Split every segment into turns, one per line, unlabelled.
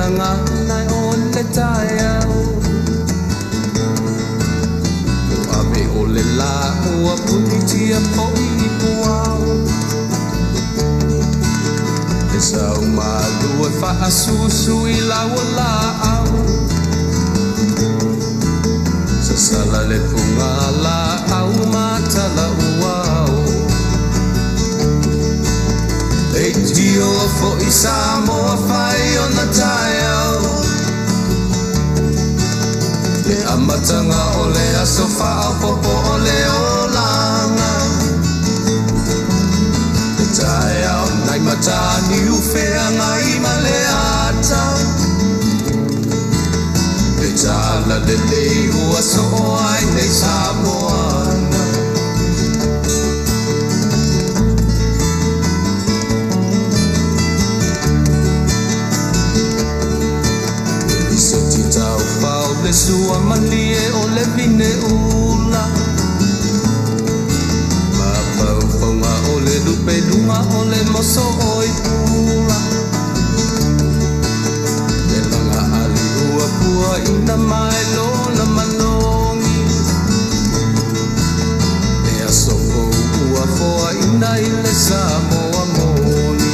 gagana o le taeao. O ave o le la ua punitia fo'i i puao. E sau malu e faasusu i lau o laau. Sasala le puga laau ma talauao. Leitio fo'i Samoa fai ona taeao. Le amataga o le aso faaopoopo o le olaga. Le taeao nai mataniu feagai ma le ata. Le tala lelei ua soo ai nei Samoana. Lisoti taufao le sua malie o le vine ula. Mafaufauga o le lupeluga o le moso o i pula. Le laga ali ua pua ina mai lona manogi. Le aso fou ua foaina i le Samoa moni.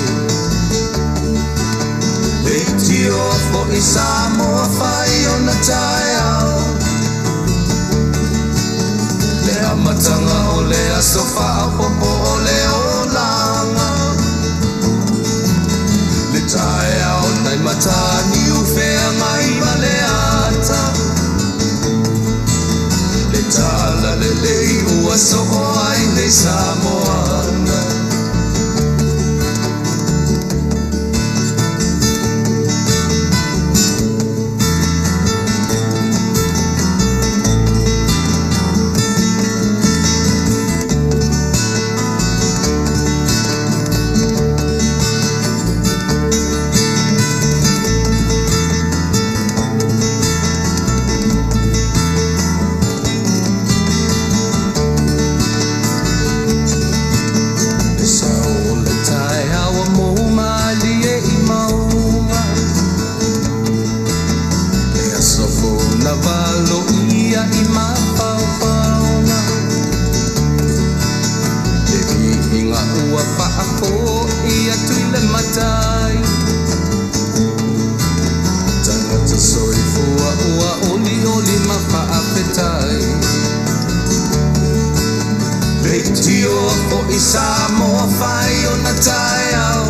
Leitio fo'i Samoa fai ona taeao. Le amataga o le aso faaopoopo o le olaga. Le taeao nai mataniu feagai ma le ata. Le tala lelei ua soo ai nei Samoana. Le sao o le taeao mo malie i mauga. Le aso fou na valo ia i mafaufauga. Le viiga ua faafo'i atu i le matai. Tagata soifua ua olioli ma faafetai. Leitio fo'i Samoa fai ona taeao.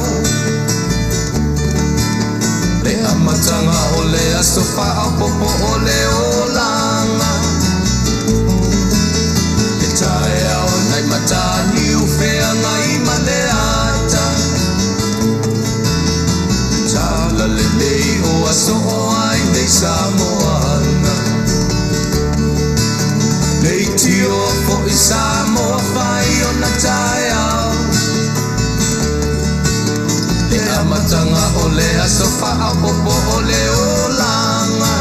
Le amataga o le aso faaopoopo o le olaga. Le taeao nai mataniu feagai ma le ata. Le tala lelei ua soo ai nei Samoana. Leitio fo'i Samoa fai ona taeao. Le amataga o le aso faaopoopo o le olaga.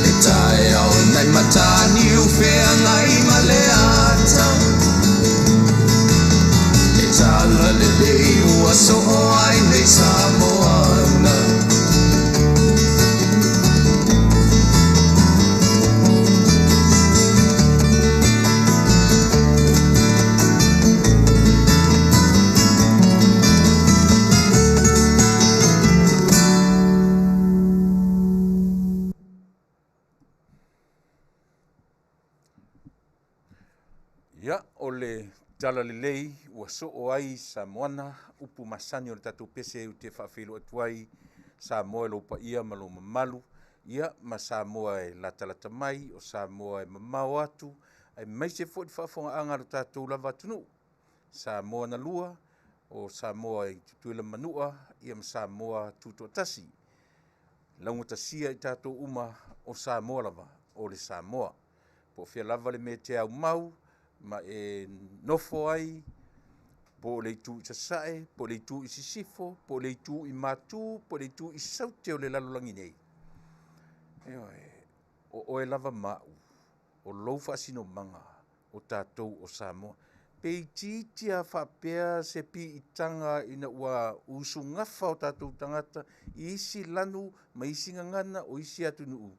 Le taeao nai mataniu feagai ma le ata. Le tala lelei ua soo ai nei Samoana.
Ia, o le tala lelei ua soo ai Samoana upu masani o le tatou pese ou te faafeiloai atu ai Samoa e lou paia ma lou mamalu, ia ma Samoa e latalata mai, o Samoa e mamao atu, aemaise foi le faafofogaaga a lo tatou lava atunuu. Samoa na lua, o Samoa i Tutuila ma Manua, ia ma Samoa tutoatasi. Laugatasia i tatou uma o Samoa lava, o le Samoa. Po o fea lava le mea e te aumau, ma e nofo ai, po o le itu i sasae, po o le itu i sisifo, po o le itu i matu, po o le itu i saute o le lalolagi nei. Ioe, o oe lava ma au, o lou faasinomaga o tatou o Samoa. Pe itiiti lava faapea se piitaga ina ua usugafa o tatou tagata i isi lanu ma isi gagana o isi atunuu,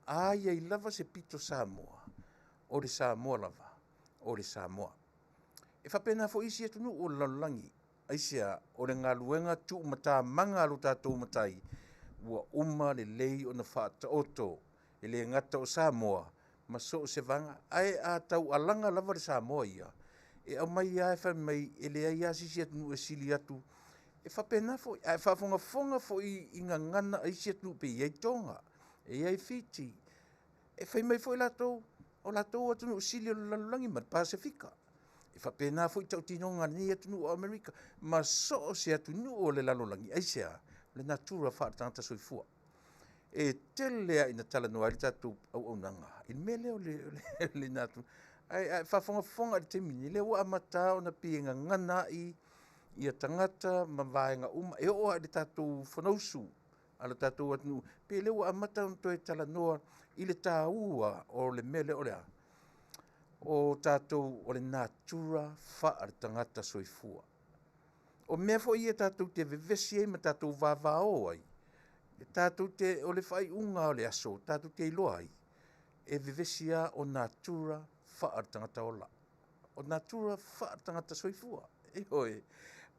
a i ai lava se pito Samoa, o le Samoa lava, o le Samoa. E faapena foi isi atunuu o le lalolagi. Aisea? O le galuega tuumatamaga a lo tatou Matai ua uma lelei ona faataoto, e le gata o Samoa ma so o se vaega. Ae a taualaga lava le Samoa ia, e aumai lava fai mai e leai lava se isi atunuu e sili atu. E faapena foi, a e faafogafoga foi i gagana a isi atunuu pe i ai Toga, e i ai Fiti, e fai mai foi latou, o latou atunuu sili o le lalolagi ma le Pasefika. E faapena foi tautinoga a lenei atunuu o Amerika ma so o se atunuu o le lalolagi. Aisea? O le natura faaletagata soifua. E tele lava ina talanoa ai le tatou auaunaga i le mea lea o le natura. Ae a e faafogafoga i le taimi nei, lea ua amata lava ona pei e gagana ai tagata ma vaega uma, e oo lava i le tatou Fonousu a le tatou atunuu, pei o lea ua amata ona toe talanoa i le taua o le mea lea o le a? O tatou o le natura faaletagata soifua. O mea foi ia tatou te vevesi ai ma tatou vavao ai, e tatou te, o le faaiuga o le aso tatou te iloa ai, e vevesi lava o natura faaletagata ola, o natura faaletagata soifua. Ioe,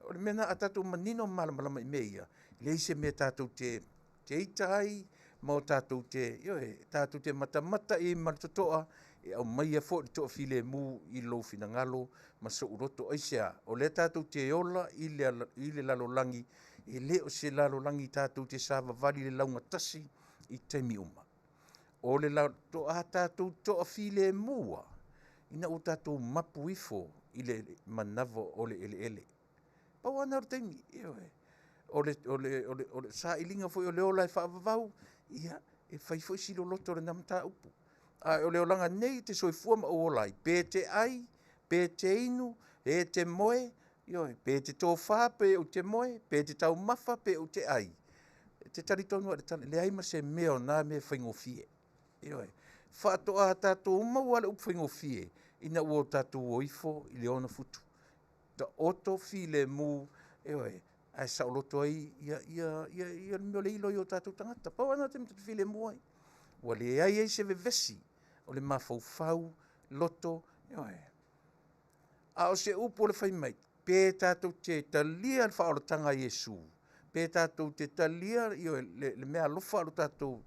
o le mea lena a tatou manino ma malamalama i mea ia, e leai se mea tatou te ita ai ma o tatou te, ioe, tatou te matamata i ai ma le totoa e aumaia foi le toafilemu i lou finagalo ma sou loto. Aisea? O lea tatou te ola i le lalolagi, e le o se lalolagi tatou te savavali i le laugatasi i taimi uma. O le a tatou toafilemu lava, ina ua tatou mapu ifo i le manava o le eleele. Pau lava lena o le taimi, ioe. O le sailiga foi o le ola e faavavau, ia, e fai foi si loloto o lena mataupu. A o le olaga nei e te soifua ma ou ola ai, pe te ai, pe te inu, pe te moe, ioe, pe te tofa pe ou te moe, pe te taumafa pe ou te ai, e te talitonu lava i le tala, e leai ma se mea o na mea e faigofie. Ioe. Faatoa tatou maua lava le upu faigofie ina ua tatou o ifo i le 6 futu. Taoto filemu, ioe, ae saoloto ai le mea o le ilo i o tatou tagata. Pau lava lena o le taimi tatou te filemu ai. Ua leai ai se vevesi o le mafaufau, loto, ioe. A o se upu o le fai mai, pe tatou te talia le faaolataga a Iesu, pe tatou te talia, ioe, le mea alofa a lo tatou,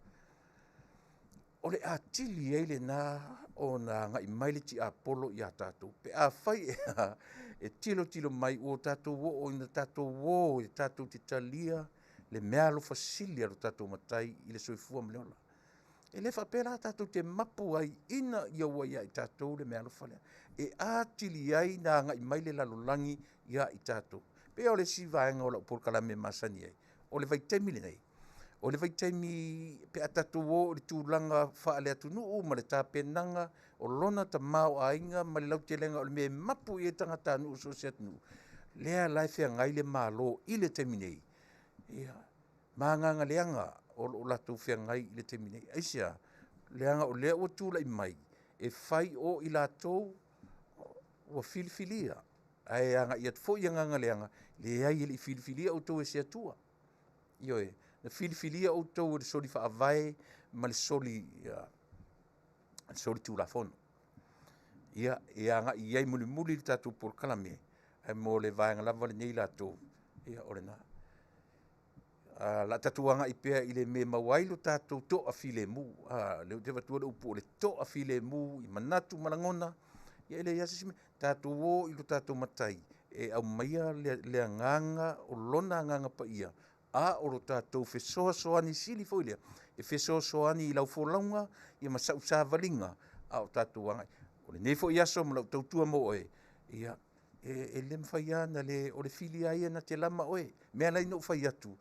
o le atili ai lena ona agai mai le tiapolo ia tatou. Pe afai e tilotilo mai ua tatou oo ina tatou o e tatou te talia le mea alofa sili a lo tatou Matai i le soifua ma le ola. E le faapea la tatou te mapu ai ina ia ua ia i tatou le mea alofa lea, e atili ai na agai mai le lalolagi ia i tatou. Pei o le isi vaega o lau polokalame masani ai, o le vaitaimi lenei, o le vaitaimi pe a tatou o i le tulaga faale-atunuu ma le tapenaga o lona tamaoaiga ma le lautelega o le mea e mapu i ai tagatanuu o so o se atunuu, lea la e feagai le Malo i le taimi nei, ia, ma agaga leaga o lo o latou feagai i le taimi nei. Aisea? Leaga o lea ua tulai mai e fai o i latou ua filifilia, ae agai atu foi agaga leaga, leai e le i filifilia outou e se Atua. Ioe, na filifilia outou e le soli faavae ma le soli tulafono. Ia, e agai i ai mulimuli le tatou polokalame, ae mo le vaega lava lenei latou, ia o lena. O le a tatou agai pea i le mea e maua ai lo tatou toafilemu. Lea ou te avatua le upu o le toafilemu i manatu ma lagona, ia e leai lava se isi mea. Tatou o i lo tatou Matai e aumaia le agaga o lona agaga paia, a o lo tatou fesoasoani sili foi lea, e fesoasoani i lau folauga ia ma sau savaliga a o tatou agai. O lenei foi aso ma lau tautua mo oe, ia, e le mafai lava ona le, o le fili lava ia na te lama oe. O le mea e ala ai ona ou fai atu,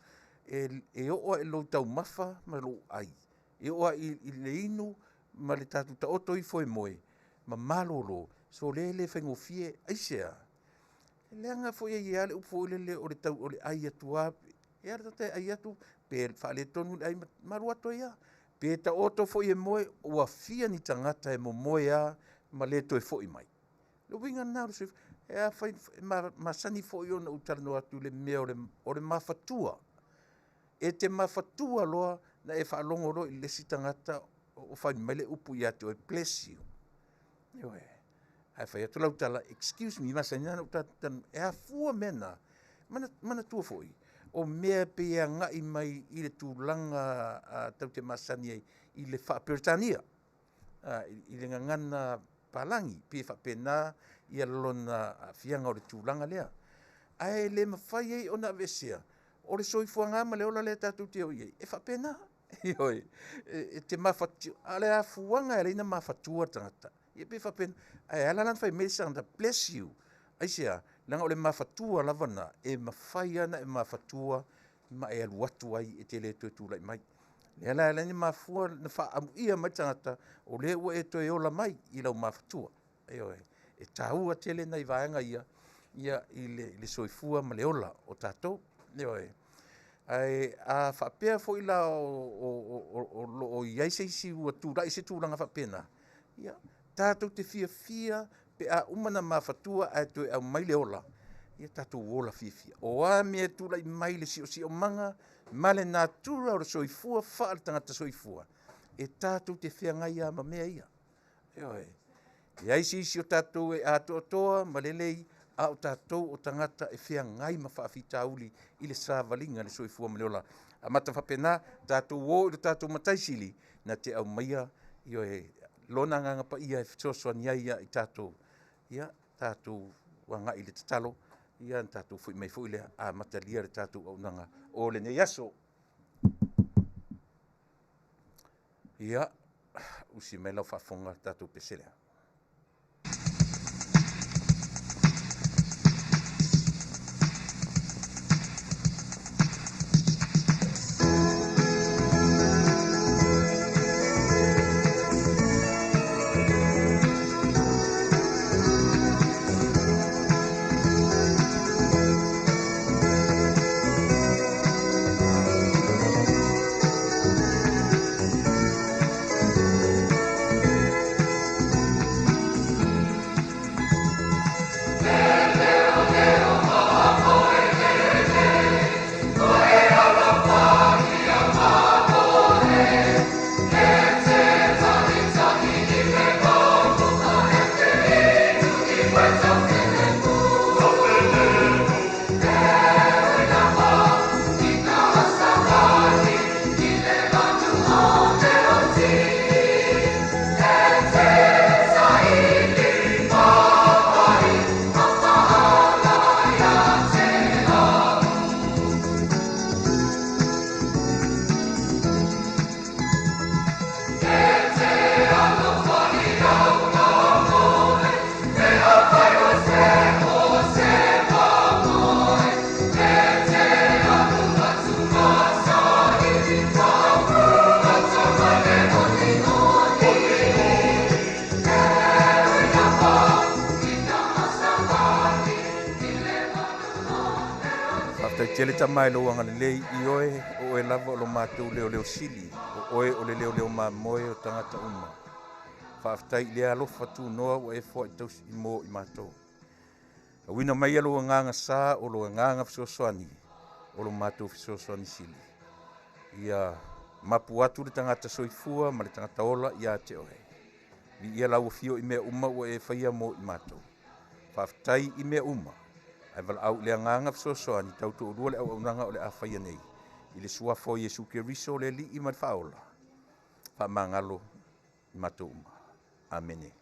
e oo lava i lou taumafa ma lou ai, e oo lava i le inu ma le tatou taoto ifo e moe ma malolo, sole e le faigofie. Aisea? Leaga foi e i ai lava le upu foi lele o le tau o le ai atu lava, e i ai lava le tagata e ai atu pe faaletonu le ai ma alu atu ai lava. Pe taoto foi e moe, ua fia ni tagata e momoe lava ma le toe foi mai. Le uiga lena o le soifua. E afai, e masani foi ona ou talanoa atu i le mea o le mafatua. E te mafatua loa na e faalogo loa i le isi tagata o fai mai le upu ia te oe, bless you. Ioe. Ae fai atu lau tala, excuse me, e masani lava ona ou talanoa, e afua mea na? Manatua foi, o mea e pei e agai mai i le tulaga tatou te masani ai i le faa-Peretania, i le gagana palagi, pei e faapena ia lona aafiaga o le tulaga lea. Ae le mafai ai ona aveesea, o le soifuaga ma le ola lea tatou te o i ai, e faapena. Ioe, e te mafatia, a o le afuaga e ala ai ona mafatua le tagata, ia pei e faapena. Ae ala la ona fai mai le isi tagata, bless you. Aisea? Leaga o le mafatua lava lena, e mafai lava ona e mafatua ma e alu atu ai e te le toe tulai mai. O lea la e ala ai ona mafua ona faaamuia mai le tagata, o lea ua e toe ola mai i lau mafatua. Ioe, e taua tele nai vaega ia, ia i le soifua ma le ola o tatou. Ioe. Ae a faapea foi la o lo o i ai se isi ua tulai se tulaga faapena, ia, tatou te fiafia pe a uma ona mafatua ae toe aumai le ola, ia tatou ola fiafia. O a mea e tulai mai i le siosiomaga ma le natura o le soifua faale-tagata soifua, e tatou te feagai lava ma mea ia. Ioe. E leai se isi o tatou e atoatoa ma lelei, a o tatou o tagata e feagai ma faafitauli i le savaliga i le soifua ma le ola. Amata faapena, tatou o i lo tatou Matai Sili, na te aumaia, ioe, lona Agaga Paia e fesoasoani ai ia i tatou, ia tatou agai i le tatalo, ia ona tatou foi mai foi lea, amatalia le tatou auaunaga o lenei aso. Ia, usi mai lau faafofoga le tatou pese lea. Faafetai tele Tama i lou agalelei, ioe, o oe lava o lo matou leoleo sili, o oe o le leoleo mamoe o tagata uma. Faafetai i le alofa tunoa ua e foai tausi mo i matou. Auina mai ia lou agaga sa o lou agaga fesoasoani, o lo matou fesoasoani sili. Ia mapu atu le tagata soifua ma le tagata ola ia te oe. Viia lau afio i mea uma ua e faia mo i matou. Faafetai i mea uma, ae valaau i le agaga fesoasoani tau toalua le auaunaga o le a faia nei, i le suafa o Iesu Keriso le Alii ma le Faaola. Faamagalo i matou uma. Amene.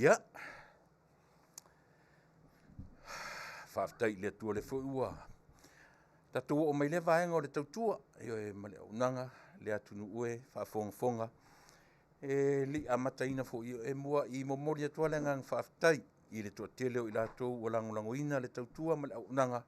Ia, faafetai i le Atua o lea foi ua tatou oo mai i lea vaega o le tautua, ioe, ma le auaunaga. Le atunuu e faafogafoga, e le i amataina foi e muai momoli atu lava le agaga faafetai i le toatele o i latou ua lagolagoina le tautua ma le auaunaga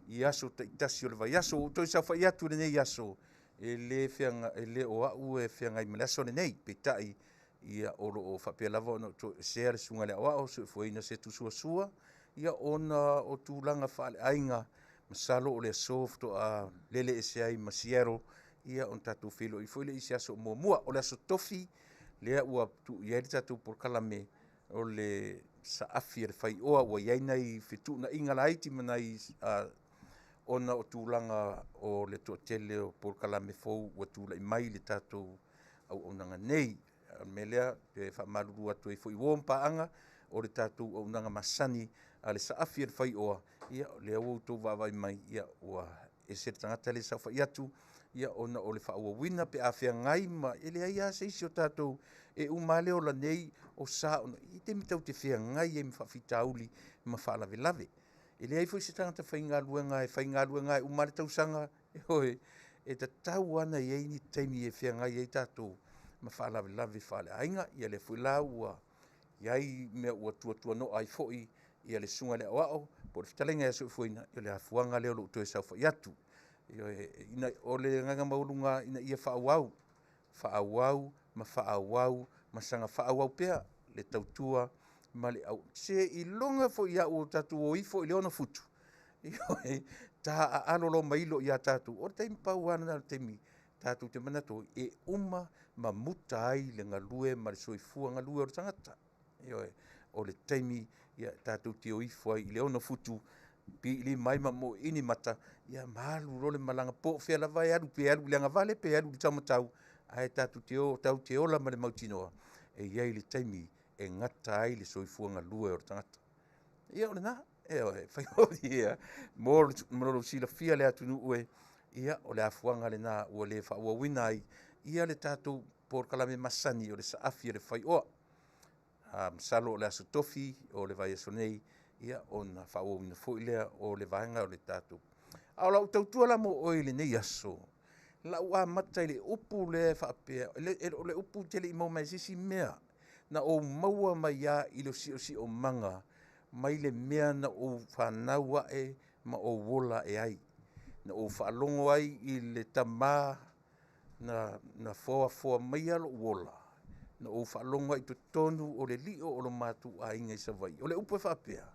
i aso taitasi o le vaiaso. Ua ou toe saofai atu i lenei aso, e le o au e feagai ma le aso lenei, peitai ia o lo o faapea lava ona ou toesea le Susuga i le Aoao Soifuaina Setu Suasua ona o tulaga faaleaiga. Masalo o le aso faatoa lele ese ai ma Seattle, ona tatou feiloai foi lea i se aso o muamua. O le aso Tofi lea ua tuu i ai le tatou polokalame o le Saafi a le Faioa, ua i ai nai fetuunaiga laiti ma nai ona o tulaga o le toatele o polokalame fou ua tulai mai i le tatou auaunaga nei. O le mea lea e faamalulu atu ai foi i uo ma paaga, o le tatou auaunaga masani a le Saafi a le Faioa, ia o lea ua outou vaavaai mai, ua ese le tagata lea e saofai atu, ona o le faaauauina pe a feagai ma… E leai lava se isi o tatou e uma lava le ola nei o sa ona… E i ai taimi tatou te feagai ai ma faafitauli ma faalavelave. E leai foi se tagata faigaluega e faigaluega lava e uma lava le tausaga, ioe. E tatau lava ona i ai ni taimi e feagai ai tatou ma faalavelave faaleaiga. Ia lea foi la ua i ai mea ua tuatuano'a ai foi le Susuga i le Aoao po o le Fetalaiga ia Soifuaina, o le afuaga lea o lou toe saofai atu. Ioe. O le agaga maualuga ina ia faaauau, faaauau ma faaauau ma saga faaauau pea le tautua ma le auaunaga. Seiloga foi lava ua tatou o ifo i le 6 futu, ioe, taaalo loa ma ilo ia tatou, o le taimi pau lava lena o le taimi tatou te manatu ai e uma ma muta ai le galue ma le soifua galue o le tagata. Ioe. O le taimi tatou te o ifo ai i le 6 futu, piilima ai ma momo'i ni mata, ia ma alu loa le malaga po o fea lava e alu, pe alu i le agavale pe alu i le taumatau, ae tatou te ola ma le mautinoa e i ai le taimi e gata ai le soifua galue o le tagata. Ia o lena, ioe, mo lou silafia le atunuu e, ia o le afuaga lena ua le faaauauina ai le tatou polokalame masani o le Saafi a le Faioa. Masalo o le aso Tofi o le vaiaso nei ona faaauauina foi lea o le vaega o le tatou. A o lau tautua la mo oe i lenei aso, o le a ou amata i le upu lea e faapea, o le upu ou te le i maua mai i se isi mea, na ou maua mai lava i le siosiomaga mai le mea na ou fanau ae ma ou ola ae ai. Na ou faalogo ai i le tama na foafoa maia lou ola, na ou faalogo ai i totonu o le lio o le matou aiga i Savaii. O le upu e faapea;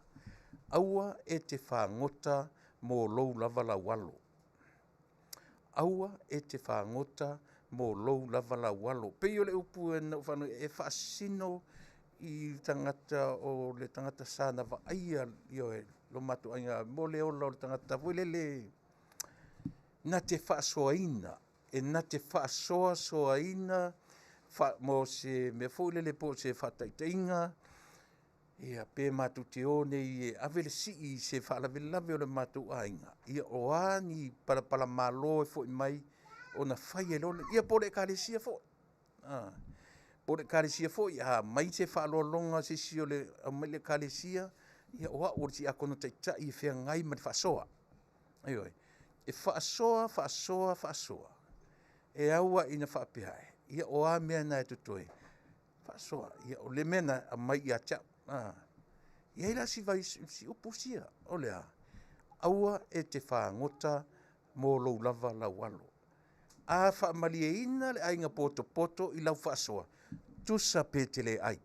aua e te fagota mo lou lava laualo. Aua e te fagota mo lou lava laualo. E pei o le upu na ou faalogo e faasino i le tagata o le tagata sa na vaaia, ioe, lo matou aiga mo le ola o le tagata foi lele na te faasoaina, e na te faasoasoaina mo se mea foi lele po o se faataitaiga, pe matou te o nei e ave le sii i se faalavelave o le matou aiga, ia o a ni palapalamalo e foi mai ona fai ai loa lea, ia po o le Ekalesia foi. Po o le Ekalesia foi a aumai se faaaloaloga a se isi aumai i le Ekalesia, ia o au o le tiakono taitai e feagai ma le faasoa. Ioe. E faasoa, faasoa, faasoa, e au lava ina faapea, ia o a mea na e totoe? Faasoa. Ia o le mea lena, aumai ia te au. E i ai la si upu sia, o le a? Aua e te fagota mo lou lava laualo. A faamalieina le aiga potopoto i lau faasoa, tusa pe te le ai,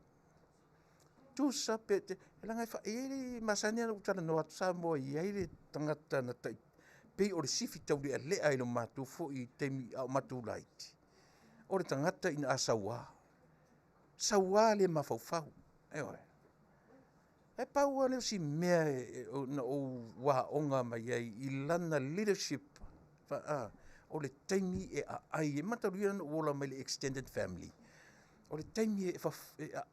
tusa pe te… leaga e i ai le… e masani lava ona ou talanoa atu Samoa e i ai le tagata na pei o le sifi taulealea i le matou foi taimi a o matou laiti, o le tagata ina a saua, saua le mafaufau, ioe. Ae pau lava lea o si mea na ou aoga mai ai i lana leadership, o le taimi e aai ai. Mataulia na ou ola mai le extended family, o le taimi e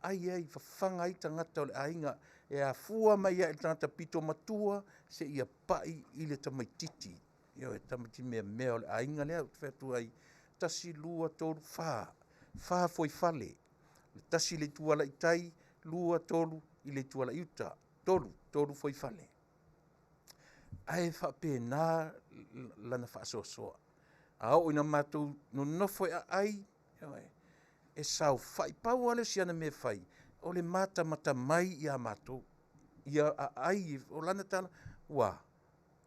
aai ai, fafaga ai tagata o le aiga, e afua mai lava i le tagata pito matua seia pai i le tamaitiiti, ioe, le tamaitiiti meamea o le aiga lea. Ou te fai atu ai, 1, 2, 3, 4, 4 fuaifale, 1 i le ituala i tai, 2, 3 i le ituala i uta, 3 fuaifale. Ae faapena lana faasoasoa. A oo ina matou nonofo e aai, ioe, e saofai, pau lava lea o si ana mea e fai, o le matamata mai ia matou, ia aai, o lana tala, ua a?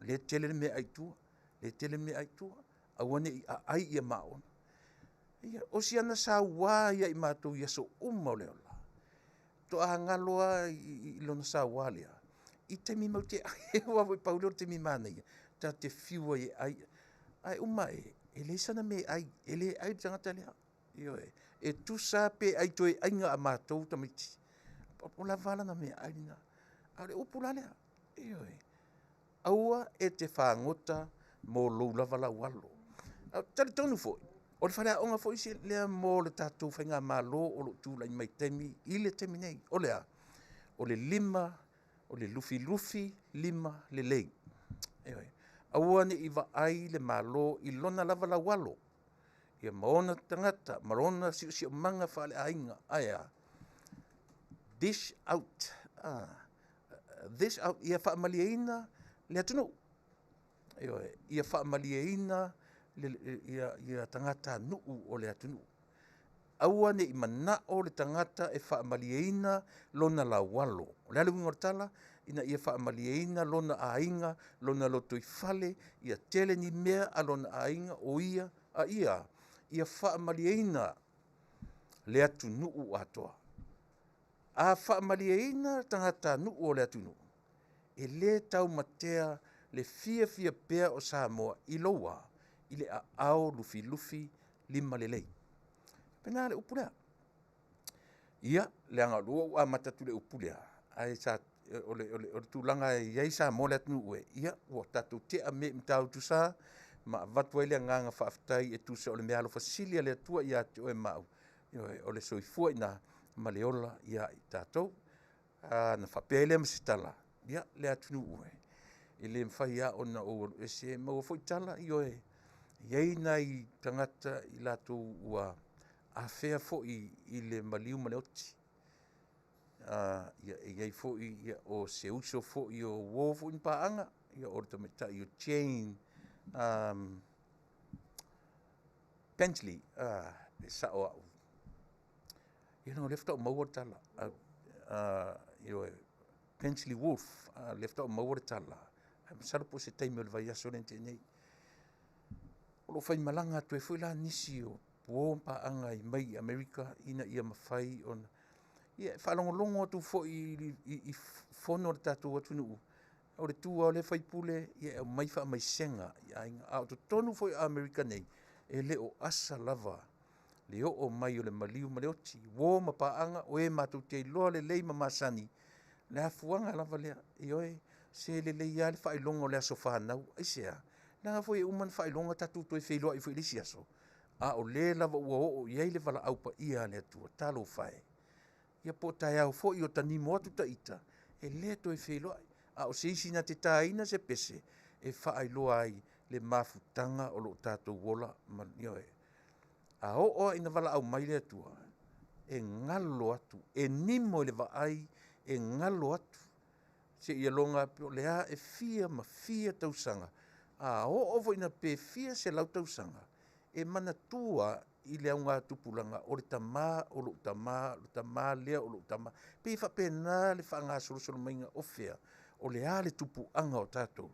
Lea e tele le meaai i tua, lea e tele le meaai i tua, aua ne i aai ia maona. Ia, o si ana saua ia i matou i aso uma o le ola, faatoa galo lava i lona saua lea i taimi matou te ai ai, aua foi pau lea o le taimi manaia ta te fiu ai e ai. Ae uma ae, e leai sana mea e ai, e le ai le tagata lea, ioe. E tusa lava pe ai toe aiga a matou tamaiti, ua lava a lana meaai lena. A o le upu la lea, ioe, aua e te fagota mo lou lava laualo. Ou te talitonu foi, o le faleaoga foi lea mo le tatou faigamalo o lo o tulai mai i le taimi nei. O le a? O le lima, o le lufilufilima lelei. Ioe. Aua ne i vaai le Malo i lona lava laualo, ia ma ona tagata ma lona siosiomaga faaleaiga, ae a? Dish out, dish out ia faamalieina le atunuu. Ioe, ia faamalieina tagatanuu o le atunuu. Aua ne i manao le tagata e faamalieina lona laualo. O le a le uiga o le tala? Ina ia faamalieina lona aiga, lona lotoifale, ia tele ni mea a lona aiga o ia a ia, ia faamalieina le atunuu atoa. A faamalieina tagatanuu o le atunuu, e le taumatea le fiafia pea o Samoa i lou a? I le aao lufilufilimalelei. E faapena le upu lea. Ia, leaga o lea ua ou amata atu i le upu lea, ae o le tulaga e i ai Samoa le atunuu e, ia ua tatou tea mea i Matautusa ma avatu ai le agaga faafetai e tusa o le meaalofa sili a le Atua ia te oe ma au, ioe, o le soifua i ina ma le ola ia i tatou. Ona faapea ai lea ma se tala, ia, le atunuu e, e le mafai lava ona ou alu ese, e maua foi tala, ioe, e i ai nai tagata i latou ua afea foi i le maliu ma le oti. E i ai foi o se uso foi o uo foi ma paaga, o le tamaitai o Jane Bentley pe sao au, ia leaga o lea faatoa ou maua le tala, ioe, Bentley Wolf, lea faatoa ou maua le tala, ae masalo po o se taimi o le vaiaso lea na tea nei. O lo o faimalaga atu ai foi la nisi o uo ma paaga mai Amerika ina ia mafai ona… Ia e faalogologo atu foi i fono a le tatou atunuu, o le tu lava o lea sui usufono e aumai faamaisega i aiga, a o totonu foi o Amerika nei, e le o asa lava le oo mai o le maliu ma le oti. Uo ma paaga, o e matou te iloa lelei ma masani, le afuaga lava lea, ioe, se lelei lava le faailoga o le aso fanau. Aisea? Leaga foi e uma ona faailoga tatou toe feiloai foi i le isi aso, a o le lava ua oo i ai le valaau paia a le Atua, talofa e, ia po o taeao foi o tanimo atu ita, e le toe feiloai, a o se isi na te taina se pese e faailoa ai le mafutaga o lo o tatou ola ma… Ioe. A oo lava ina valaau mai le Atua, e galo atu, e nimo i le vaai, e galo atu seia loga po o le a, e fia ma fia tausaga, a oo foi ina pe fia selau tausaga, e manatua lava i le augatupulaga, o le tama o lou tama, o le tama lea o lou tama. E pei e faapena le faagasolosolo maiga o fea? O le a le tupuaga o tatou?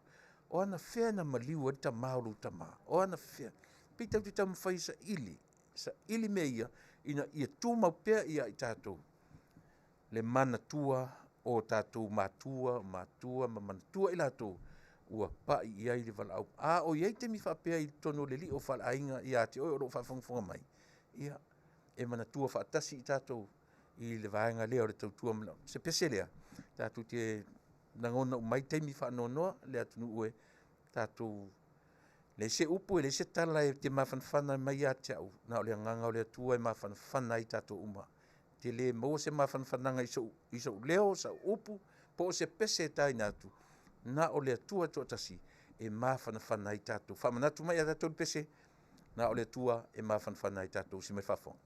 O anafea na maliu ai le tama o lou tama? O anafea? Pei tatou te taumafai e saili, saili mea ia ina ia tumau pea ia i tatou le manatua o tatou matua, o matua ma manatua i latou ua pai i ai le valaau. A o i ai taimi faapea i totonu o le lio faaleaiga ia te oe o lo o faafogafoga mai, ia, e manatua faatasi i tatou i le vaega lea o le tautua. O se pese lea tatou te lagona uma ai taimi faanoanoa le atunuu e, tatou leai se upu leai se tala e te mafanafana mai ia te au, na o le agaga o le Atua e mafanafana ai i tatou uma. E te le maua se mafanafanaga i sou leo, sau upu, po o se pese e taina atu, na o le Atua e toatasi e mafanafana ai tatou. Faamanatu mai ia tatou le pese, na o le Atua e mafanafana ai tatou. Se mai faafofoga.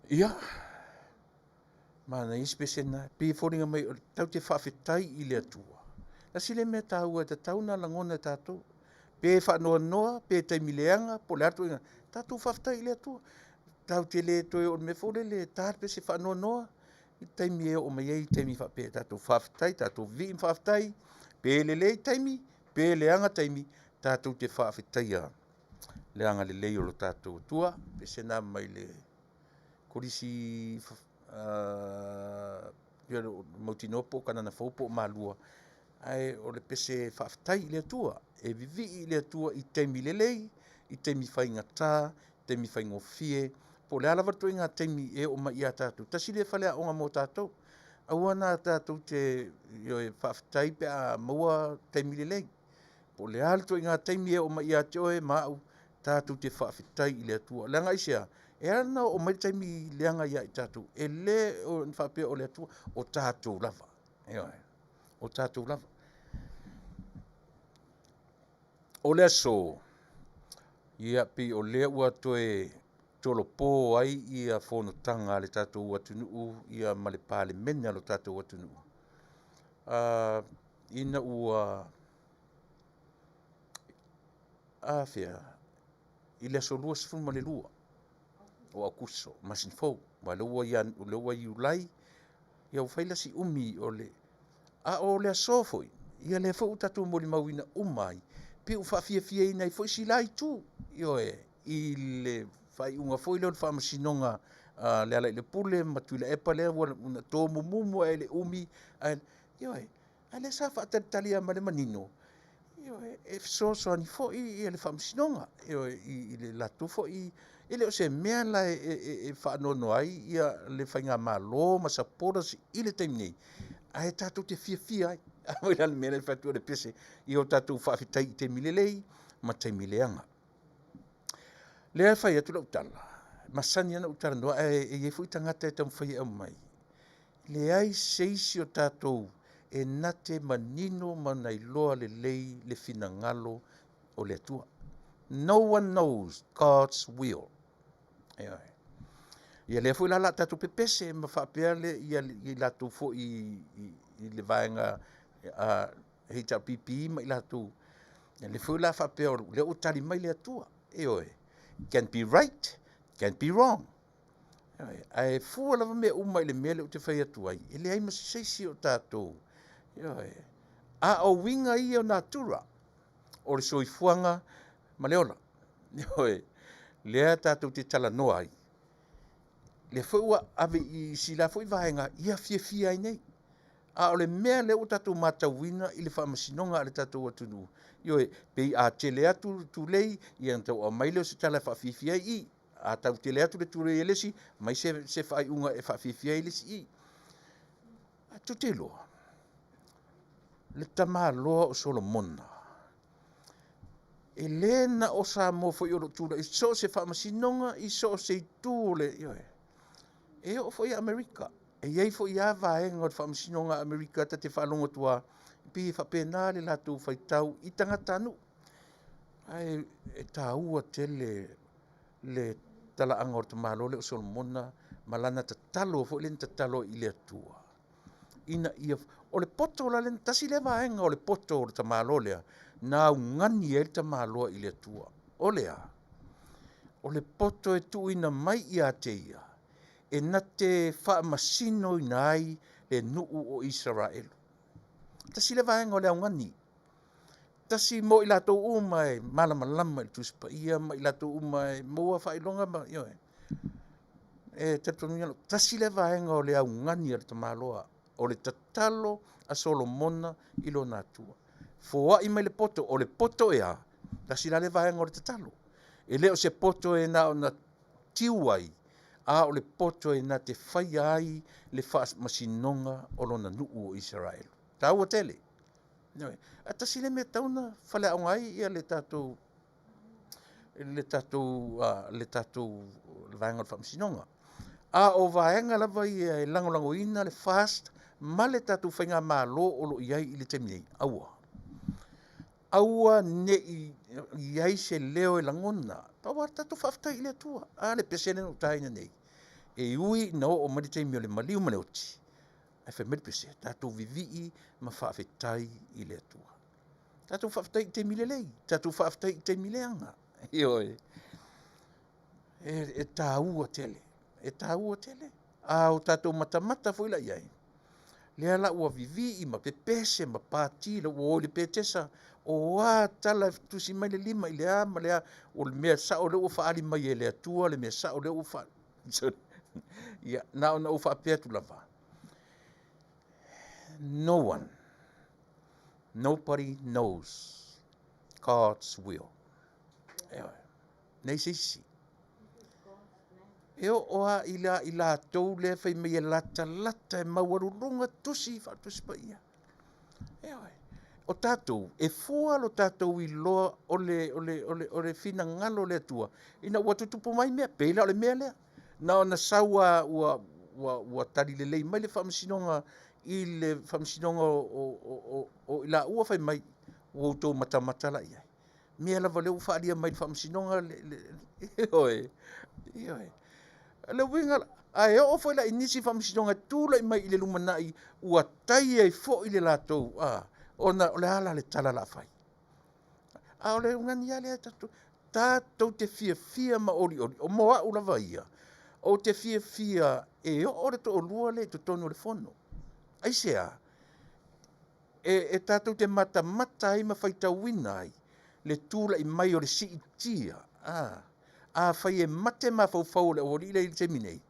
Ia, manaia si pese lena, e pei e foliga mai tatou te faafetai i le Atua. Tasi lea mea taua e tatau ona lagona e tatou, pe faanoanoa, pe taimi leaga, po o le a le ituaiga, tatou faafetai i le Atua. Tatou te le toe o le mea foi lele e ta le pese faanoanoa i le taimi e oo mai ai taimi faapea, tatou faafetai, tatou vivii ma faafetai, pe lelei taimi, pe leaga taimi, tatou te faafetaia le agalelei o lo tatou Atua. Pese lena mai le Kolisi mautinoa po o Kanana Fou po o Malua, ae o le pese faafetai i le Atua, e vivii i le Atua i taimi lelei, i taimi faigata, taimi faigofie, po o le a lava le ituaiga taimi e oo mai ia tatou. Tasi lea faleaoga mo tatou, aua na tatou te ioe, faafetai pe a maua taimi lelei. Po o le a le ituaiga taimi e oo mai ia te oe ma au, tatou te faafetai i le Atua. Leaga aisea? E ala ona oo mai le taimi leaga ia i tatou, e le faapea o le Atua, o tatou lava, ioe, o tatou lava. O le aso, ia pei o lea ua toe tolopo ai ia fonotaga a le tatou atunuu ia ma le Palemene a lo tatou atunuu, ina ua afea i le aso 22 o Aokuso masina fou, aua o lea ua Iulai, ia ua fai la si umi o le... A o le aso foi, ia lea foi ua tatou molimauina uma ai, pei ua faafiafiaina ai foi si la itu, ioe, i le faaiuga foi lea o le Faamasinoga a Lealailepule ma Tuilaepa lea ua tomumumu lava i le umi, ae, ioe, a o lea sa faatalitali lava ma le manino, ioe, e fesoasoani foi le Faamasinoga, ioe, i le latou foi... E le o se mea la e faanoanoa ai le faigamalo ma supporters i le taimi nei, ae tatou te fiafia ai. A foi la o le mea lea e fai atu ai le pese, ia o tatou faafetai i taimi lelei ma taimi leaga. Lea e fai atu lau tala, e masani lava ona ou talanoa, ae i ai foi tagata e taumafai e aumai, leai se isi o tatou e na te manino ma na iloa lelei le finagalo o le Atua. No one knows God's will. Ioe. Ia lea foi la o le a tatou pepese ma faapea le, ia, i latou foi i le vaega HRPP ma i latou, ia lea foi la faapea o lea ua tali mai le Atua. Ioe. Can be right, can be wrong. Ioe. Ae fua lava mea uma i le mea lea ou te fai atu ai, e leai ma se isi o tatou. Ioe. A o uiga ia o natura, o le soifuaga ma le ola. Ioe. Lea tatou te talanoa ai. Lea foi ua ave i si la foi vaega ia fiafia ai nei. A o le mea lea ua tatou matauina i le faamasinoga a le tatou atunuu, ioe, pei a tele atu le tulei, ia ona tau aumai lea o se tala e faafiafia ai i. A tau tele atu le tulei a le isi, aumai se faaiuga e faafiafia ai le isi i. Ae tou te iloa, le tamaloa o Solomona, e le na o Samoa foi o lo o tulai i so o se faamasinoga, i so o se itu o le, ioe, e oo foi i Amerika. E i ai foi lava vaega o le faamasinoga a Amerika ta te faalogo atu lava, e pei e faapena le latou faitau i tagatanuu. Ae e taua tele le talaaga o le tamaloa lea o Solomona ma lana tatalo foi lea na tatalo ai i le Atua ina ia, o le poto la lea, tasi lea vaega o le poto o le tamaloa lea na augani ai le tamaloa i le Atua. O le a? O le poto e tuuina mai ia te ia e na te faamasinoina ai le nuu o Isaraelu. Tasi lea vaega o le augani. Tasi mo i latou uma e malamalama i le Tusi Paia ma i latou uma e maua faailoga ma, ioe. E talitonuina, tasi lea vaega o le augani a le tamaloa, o le tatalo a Solomona i lona Atua. Foai mai le poto, o le poto e a? Tasi la lea vaega o le tatalo. E le o se poto e na ona tiu ai, a o le poto e na te faia ai le faamasinoga o lona nuu o Isaraelu. Taua tele. Ioe. A tasi le mea e tatau ona faleaoga ai ia le tatou le tatou le tatou vaega o le faamasinoga. A o vaega lava ia e lagolagoina le FAST ma le tatou faigamalo o lo o i ai i le taimi nei, aua. Aua ne i i ai se leo e lagona, pau lava le tatou faafetai i le Atua. A le pese lea na ou taina nei. E ui ina oo mai le taimi o le maliu ma le oti, ae fai mai le pese, tatou vivii ma faafetai i le Atua. Tatou faafetai i taimi lelei, tatou faafetai i taimi leaga. Ioe. E taua tele, e taua tele. A o tatou matamata foi la i ai, lea la ua vivii ma pepese ma pati la ua o i le petesa, o a tala e tusi mai le lima i le a ma le a, o le mea sao lea ua faaali mai e le Atua le mea sao lea ua faaali. Ia, na ona ou faapea atu lava, no one, nobody knows God's will. Ioe, leai se isi. E oo lava i la i latou lea fai mai e latalata e maualuluga tusi faatusi paia. Ioe. O tatou, e fua lo tatou iloa o le, o le, o le, o le finagalo o le Atua ina ua tutupu mai mea, pei la o le mea lea. Na ona sau lava ua, ua, ua tali lelei mai le faamasinoga i le faamasinoga o, o, o, o, o i laua fai mai, ua outou matamata la i ai. Mea lava lea ua faaalia mai i le faamasinoga le, le, ioe, ioe. O le uiga, ae oo foi la i nisi faamasinoga e tulai mai i le lumanai ua tai ai foi le latou, a, ona o le a la le tala o le a fai? A o le ugani lava lea tatou, tatou te fiafia ma olioli, o mo au lava ia, ou te fiafia e oo le toalua lea i totonu o le fono. Aisea? E tatou te matamata ai ma faitauina ai le tulai mai o le siitia. A, afai e mate mafaufau o le aualii lea i le taimi nei,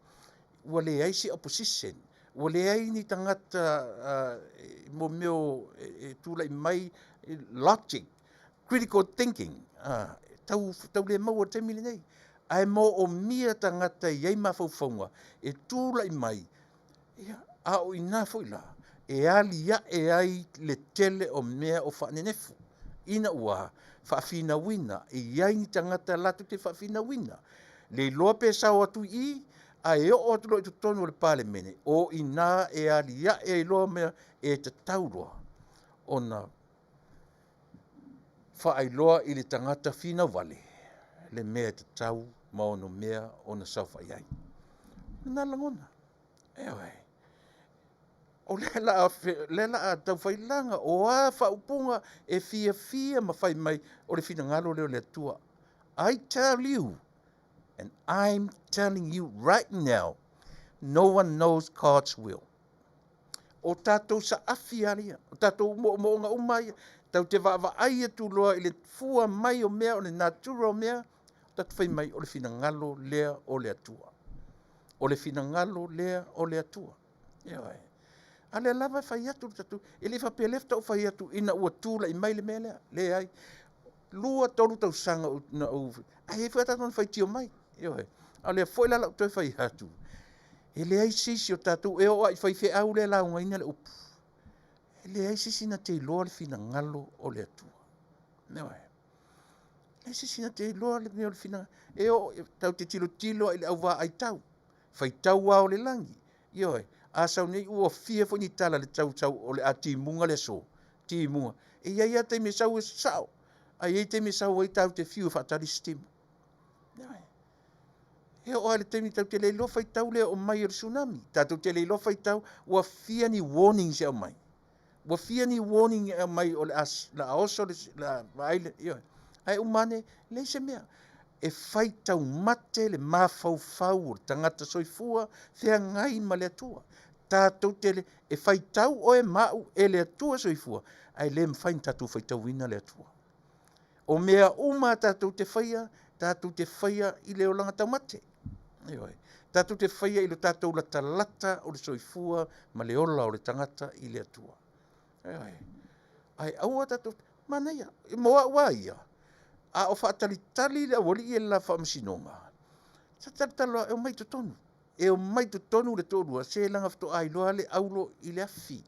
ua leai se opposition, ua leai ni tagata mo mea e tulai mai logic, critical thinking, tau, tau le maua i le taimi lenei. Ae moomia tagata e i ai mafaufauga e tulai mai, ia, a o i ina foi la e aliae ai le tele o mea o faanenefu, ina ua faafinauina, e i ai ni tagata latou te faafinauina. Le iloa pe sao atu i i, ae oo atu loa i totonu o le Palemene, o i ina e aliae ai loa mea e tatau loa ona faailoa i le tagata finau vale le mea e tatau ma ono mea ona saofai ai. O lena lagona. Ioe. O lea la a, lea la a tau failaga, o a faaupuga e fiafia ma fai mai o le finagalo lea o le Atua. I tell you, and I'm telling you right now, no one knows God's will. O tatou saafi lava ia, o tatou moomooga uma ia, tatou te vaavaai atu loa i le fua mai o mea, o le natura o mea, tatou fai mai o le finagalo lea o le Atua. O le finagalo lea o le Atua. Ioe. A lea lava e fai atu le tatou, e le faapea lea faatoa ou fai atu ina ua tulai mai le mea lea. Leai. 2, 3 tausaga na ou, ae i ai foi tatou na faitio mai. Ioe. A o lea foi la lau toe fai atu, e leai se isi o tatou, e oo lava i faifeau lea e laugaina le upu, e leai se isi na te iloa le finagalo o le Atua. Ioe. Leai se isi na te iloa le mea o le finagalo. E oo, tatou te tilotilo lava i le auvaa tau, faitau ao o le lagi. Ioe. A sau nei ua fia foi ni tala i le tau sau o le a timuga le aso, timuga. E i ai lava taimi e sau e sao, ae i ai taimi e sau ai tatou te fiu e faatali se timu. Ioe. E oo lava i le taimi tatou te le iloa faitau le oo mai o le tsunami. Tatou te le iloa faitau ua fia ni warnings e aumai. Ua fia ni warning e aumai o le a, le a oso le, le a vaai le, ioe. Ae uma ane, leai se mea. E faitau mate le mafaufau o le tagata soifua feagai ma le Atua. Tatou te le, e faitau oe ma au e le Atua soifua, ae le mafai ona tatou faitauina le Atua. O mea uma tatou te faia, tatou te faia i le olaga taumate. Ioe. Tatou te faia i lo tatou latalata o le soifua ma le ola o le tagata i le Atua. Ioe. Ae aua tatou, manaia, mo au lava ia, a o faatalitali le aualii e le la faamasinoga, sa talatala loa e omai i totonu. E omai i totonu le toalua, se leaga faatoa iloa le aulo i le afi.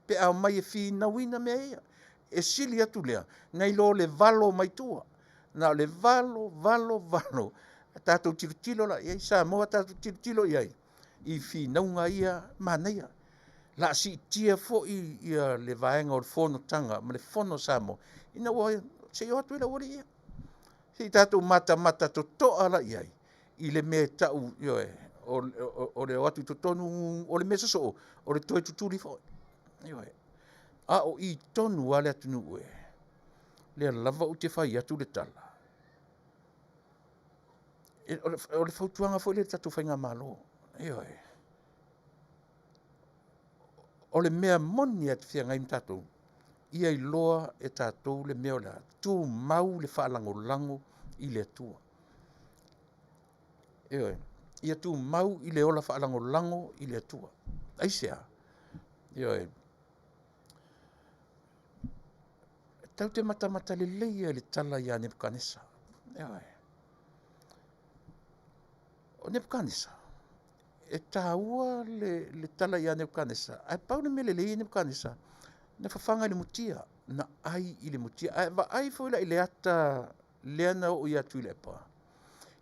Pe a omai e finauina mea ia. E sili atu lea, nai lo le valo mai tua. Na o le valo, valo, valo. Tatou tilotilo la i ai, Samoa tatou tilotilo i ai, i finauga ia manaia. La siitia foi ia le vaega o le fonotaga ma le fono a Samoa, ina ua se i o atu ai le aualii ia. Se i tatou matamata totoa la i ai, i le mea e tau, ioe, o le o atu i totonu o le mea sosoo, o le toe tutuli foi. Ioe. A o i tonu lava le atunuu e, lea lava ou te fai atu le tala, o le fautuaga foi lea i le tatou Faigamalo, ioe, o le mea moni lava e feagai ma tatou, ia iloa e tatou le mea o le a? Tumau le faalagolago i le Atua. Ioe, ia tumau i le ola faalagolago i le Atua. Aisea? Ioe, tatou te matamata lelei lava i le tala ia Nepukanesa. Ioe. O Nepukanesa, e taua le tala ia Nepukanesa, ae pau le mea lelei ia Nepukanesa, na fafaga i le mutia, na ai i le mutia. A e vaai foi la i le ata lea na oo ia Tuilaepa,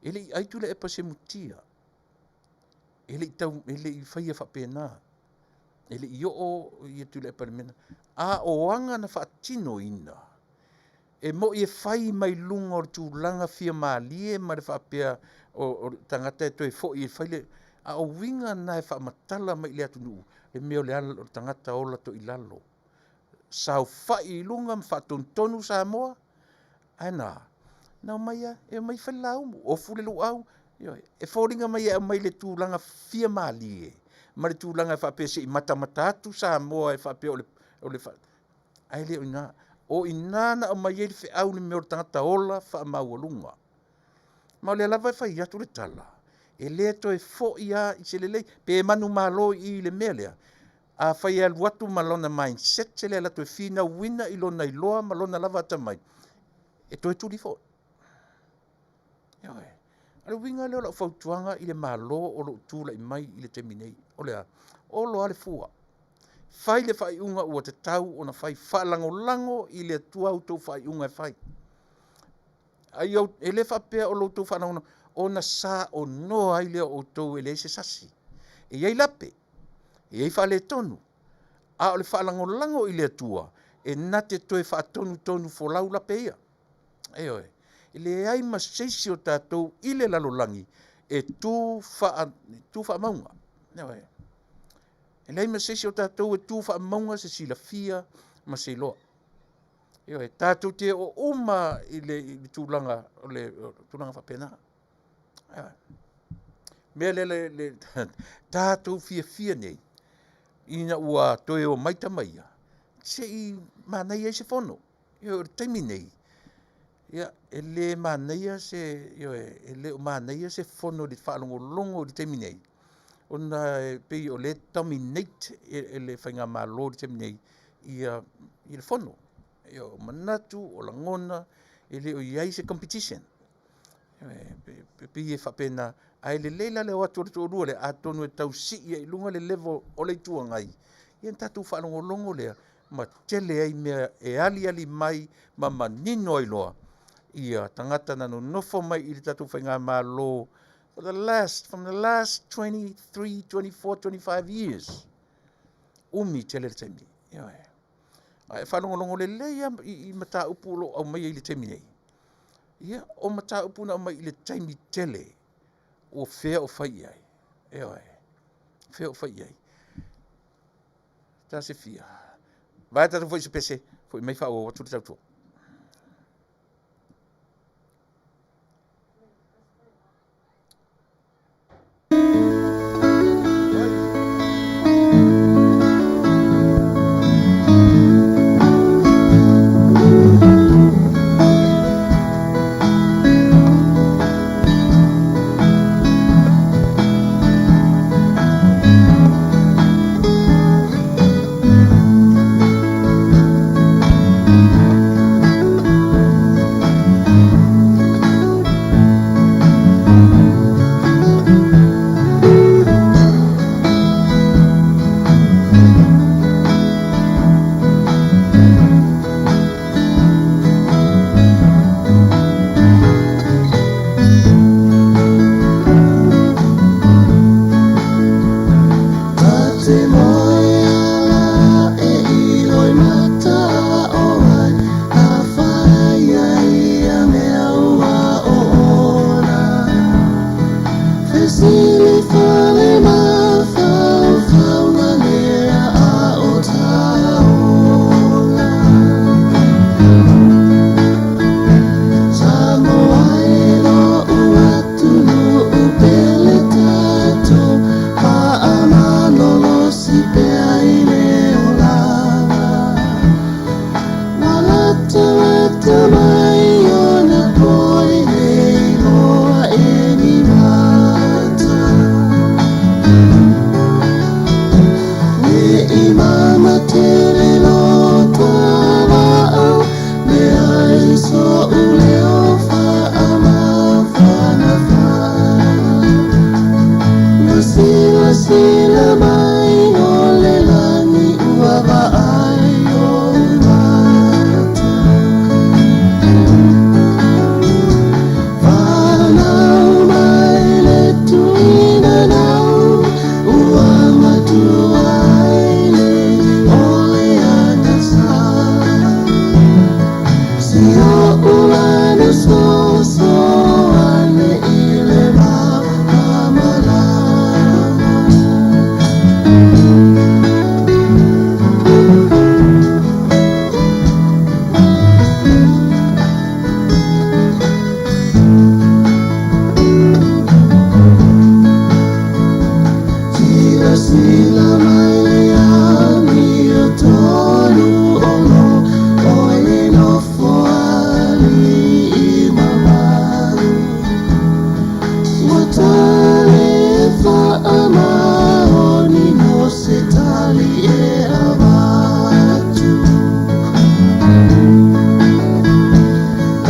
e le i ai Tuilaepa i se mutia, e le i faia faapena, e le i oo Tuilaepa i le mea lena. A o aga na faatinoina, e moni e fai mai luga o le tulaga fia malie ma le faapea o le tagata e toe foi e fai le… a o uiga na e faamatala mai i le atunuu le mea o le tagata ola toilalo, saofai i luga ma faatonutonu Samoa, ae na? Na omai lava e omai e fai le laumu, ofu le luau, ioe. E foliga mai e aumai i le tulaga fia malie ma le tulaga e faapea se i matamata atu Samoa e faapea o le… ae le o i ina. O i ina na aumai ai le feau i le mea o le tagata ola faamaualuga. Ma o lea lava e fai atu le tala, e le toe foi lava i se lelei, pe manumalo i i i le mea lea, afai e alu atu ma lona mindset lea e alu atu e finauina i lona iloa ma lona lava atamai, e toe tuli foi. Ioe. O le uiga lea o lau fautuaga i le Malo o lo o tulai mai i le taimi nei, o le a? Olo lava le fua, fai le faaiuga ua tatau ona fai, faalagolago i le Atua a outou faaiuga e fai. E le faapea o lo outou faalagolago, ona saonoa ai lea o outou e leai se sasi. E i ai lape, e i ai faaletonu, a o le faalagolago i le Atua, e na te toe faatonutonu folau lape ia. Ioe. E leai ma se isi o tatou i le lalolagi e tu faamauga. Ioe. E leai ma se isi o tatou e tu faamauga se silafia ma se iloa. Ioe. Tatou te oo uma i le tulaga faapena. Ioe. O le mea lea le tatou fiafia nei ina ua toe omai tama ia, se i manaia ai se fono. Ioe, o le taimi nei, ia, e le manaia se, ioe, e le o manaia se fono i le faalogologo i le taimi nei, ona e pei o lea e dominate e le faigamalo i le taimi nei le fono. Ioe, o manatu, o lagona, e le o i ai se competition. E pei e faapena, ae lelei la le o atu o le toalua lea, atonu e tau sii ai i luga le level o le Itu Agai, ia ona tatou faalogologo lea ma tele ai mea e aliali mai ma manino ai loa tagata na nonofo mai i le tatou faigamalo for the last, from the last 23, 24, 25 years. Umi tele le taimi. Ioe. A e faalogologo lelei lava i mataupu o lo o aumaia i le taimi nei, ia, o mataupu na aumai i le taimi tele ua fea o fai i ai? Ioe. Fea o fai i ai? Ta se fia. Vaea tatou foi se pese, foi mai faaauau atu le tautua.
sili fale mafaufauga lea a o taola. Samoa e lo'u atunuu pele tatou faamalolosi pea i le olaga. Ua latalata mai ona po e le iloa e ni mata. Ne i mamatele lo ta vaau, leai so'u leo faamafanafana. Ua silasila mai o le lagi ua vaai ou mata. Fanau mai le tuinanau, ua matua ai le o le agasa. Si o ulana soso ane i le malamalama. Silasila mai le amio tonu o lo oe le nofo alii mamalu. Ua tale faamaoni mo se tali e avatu.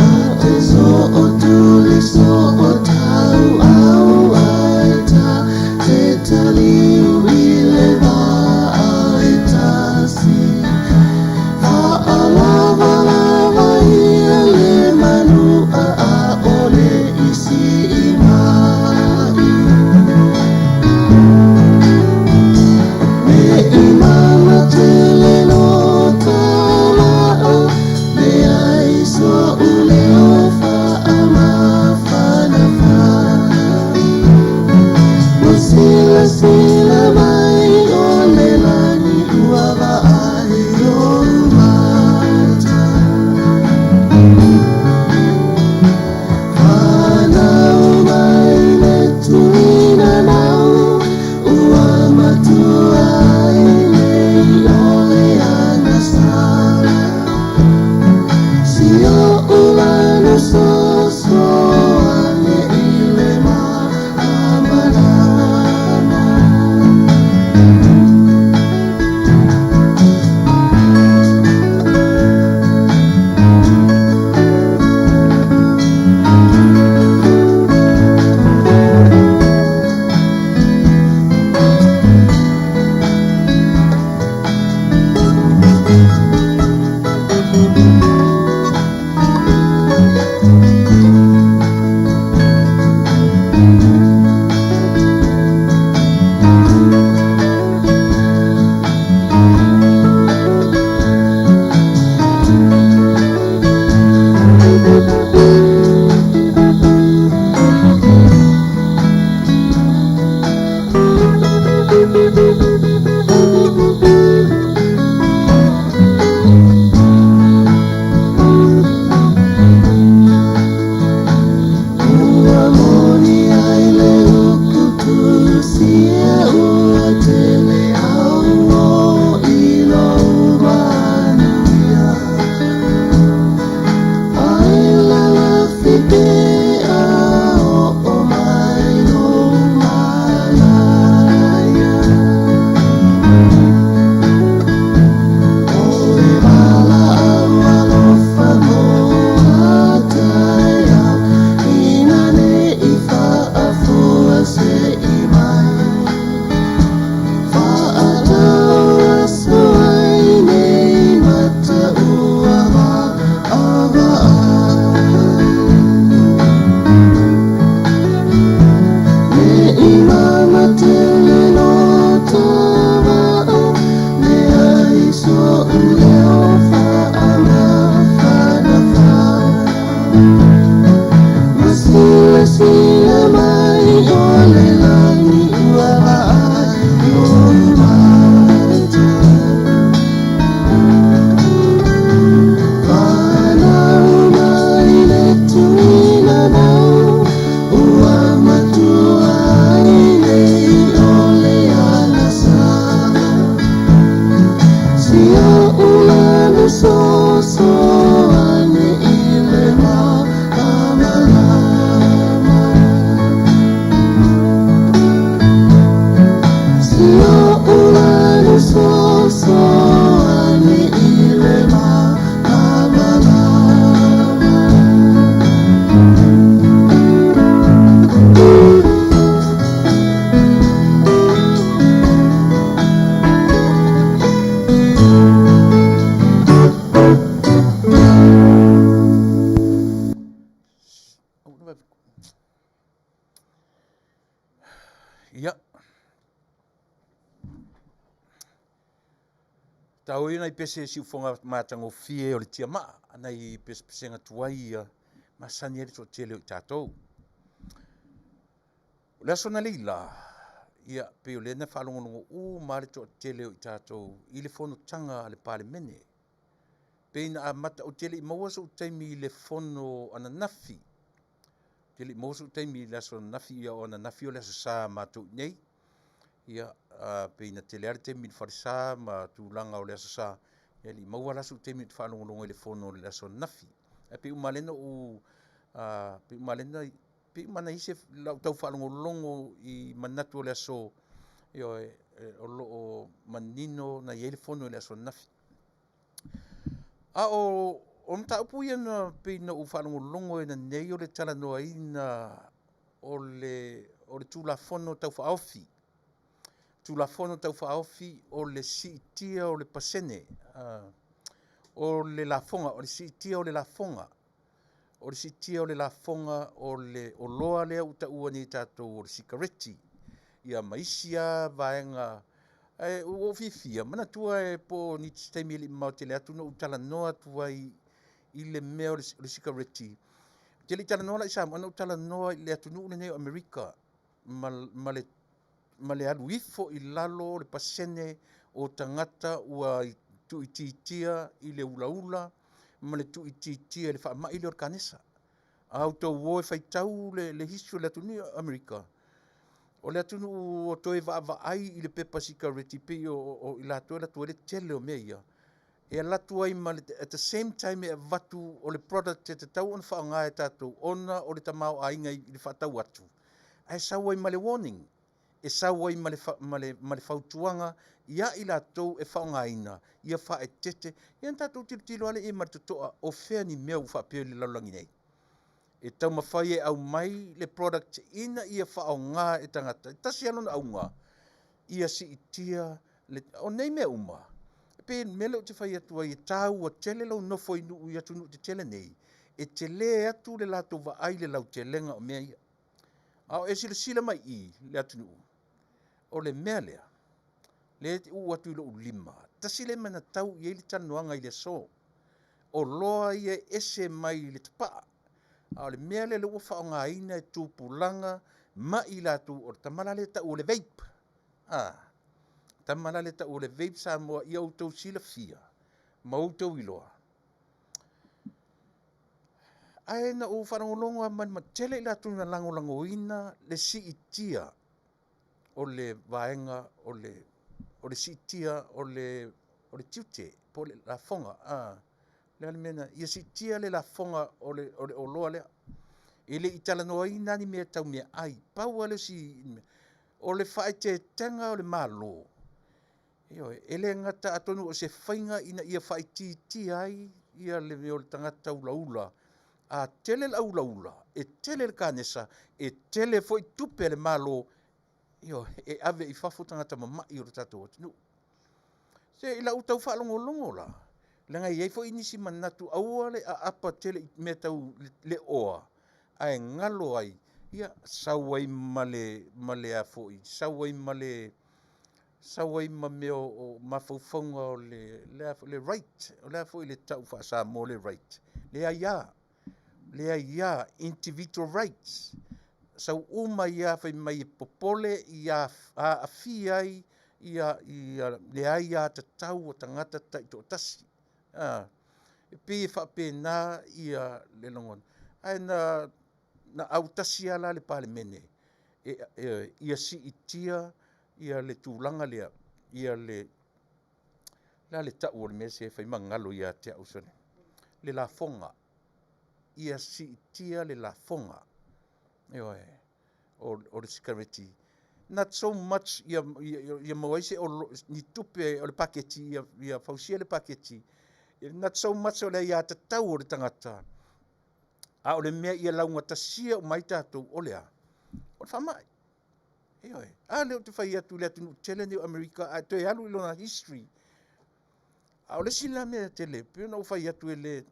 A e so o tuli so o tau au ai ta te taliu i le vaa e tasi. Fa'alavalava ia le manu a a'ole i si'i mai.
Ia, taua ia nai pese siufoga matagofie o le tiamaa, nai pesepesega tuai ia masani ai le toatele o i tatou. O le aso analeila, ia pei o lea na faalogologo uma lava le toatele o i tatou i le fonotaga a le Palemene. Pei na amata, ou te le i maua sou taimi i le fono ananafi, ou te le i maua sou taimi i le aso ananafi, ia o ananafi o le Aso Sa matou i inei. Ia, pei na tele lava le taimi i le falesa ma tulaga o le Aso Sa, e le i maua la sou taimi ou te faalogologo i le fono i le aso ananafi. Ae pei uma lava lea na ou, pei uma lava pei uma lava ona i ai lau tau faalogologo i manatu o le aso, ioe, o lo o manino na i ai le fono i le aso ananafi. A o mataupu ia na pei na ou faalogologo ai ananei o le talanoaina o le Tulafono Tau Faaofi, Tulafono Tau Faaofi o le siitia o le pasene o le lafoga, o le siitia o le lafoga, o le siitia o le lafoga o le oloa lea ua taua nei e tatou o le sikareti, ia ma isi lava vaega. Ae ua ou fiafia, manatua po o se taimi e le i mamao tele atu na ou talanoa atu ai i le mea o le sikareti. Ou te le i talanoa la i Samoa, na ou talanoa i le atunuu lenei o Amerika ma le alu ifo i lalo o le pasene o tagata ua tuuitiitia i le ulaula ma le tuuitiitia i le faamai lea o le kanesa. A outou o e faitau le history o le atunuu o Amerika, o le atunuu ua toe vaavaai i le pepa sikareti pei o i latou e alu atu ai le tele o mea ia, e alu atu ai ma le, at the same time e avatu o le product e tatau ona faaaoga e tatou ona o le tamaoaiga i le faatau atu, ae sau ai ma le warning, e sau ai ma le fautuaga ia i latou e faaaogaina ia faaeteete. Ia ona tatou tilotilo lava lea i ai ma le totoa, o fea ni mea ua faapea i le lalolagi nei e taumafai e aumai le product ina ia faaaoga e tagata. E tasi lava lona auga, ia siitia le, o nei mea uma, e pei o le mea lea ou te fai atu ai, e taua tele lou nofo i nuu i atunuu tetele nei, e tele atu le latou vaai i le lautelega o mea ia. A o e silasila mai i i le atunuu, o le mea lea, lea e uu atu i lou lima, tasi lea mea na tau i ai le talanoaga i le aso, oloa ia e ese mai le tapaa, a o le mea lea ua faaaogaina e tupulaga ma i latou, o le tama la lea e tau o le vape. A, tama la lea e tau o le vape Samoa, ia outou silafia ma outou iloa. Ae na ou faalogologo lava ma le tele i latou na lagolagoina le siitia o le vaega o le siitia o le tiute po o le lafoga. A, le a le mea na, ia siitia le lafoga o le oloa lea. E le i talanoaina ni mea tau meaai. Pau lava le isi mea, o le faaeteetega o le Malo, ioe, e le gata atonu o se faiga ina ia faaitiitia ai ia le mea o le tagata ulaula. A tele le aulaula, e tele le kanesa, e tele foi tupe a le Malo, ioe, e ave i fafo tagata mamai o le tatou atunuu. Se i lau tau faalogologo la, leaga e i ai foi nisi manatu aua le aapa tele i mea tau le oa, ae galo ai, ia sau ai ma le, ma le a foi, sau ai ma le, sau ai ma mea o mafaufauga o le, le a foi, le right, o le a foi le tau faa-Samoa o le right, le aia, le aia, individual rights, sau uma ia fai mai e popole ia aafia ai ia le aiatatau o tagata taitoatasi. E pei e faapena ia le lagona. Ae na autasi lava la le Palemene ia siitia ia le tulaga lea, ia le a le tau o le mea se fai ma galo ia te au sole, le lafoga, ia siitia le lafoga, ioe, o le sikareti. Not so much ia maua ai se ni tupe o le paketi, ia fausia le paketi, not so much o le aiatatau o le tagata, a o le mea ia laugatasia uma ai tatou, o le a? O le faamai. Ioe. A lea ou te fai atu i le atunuu tele nei o Amerika, ae toe alu i lona history. A o le isi la mea tele, pei ona ou fai atu e le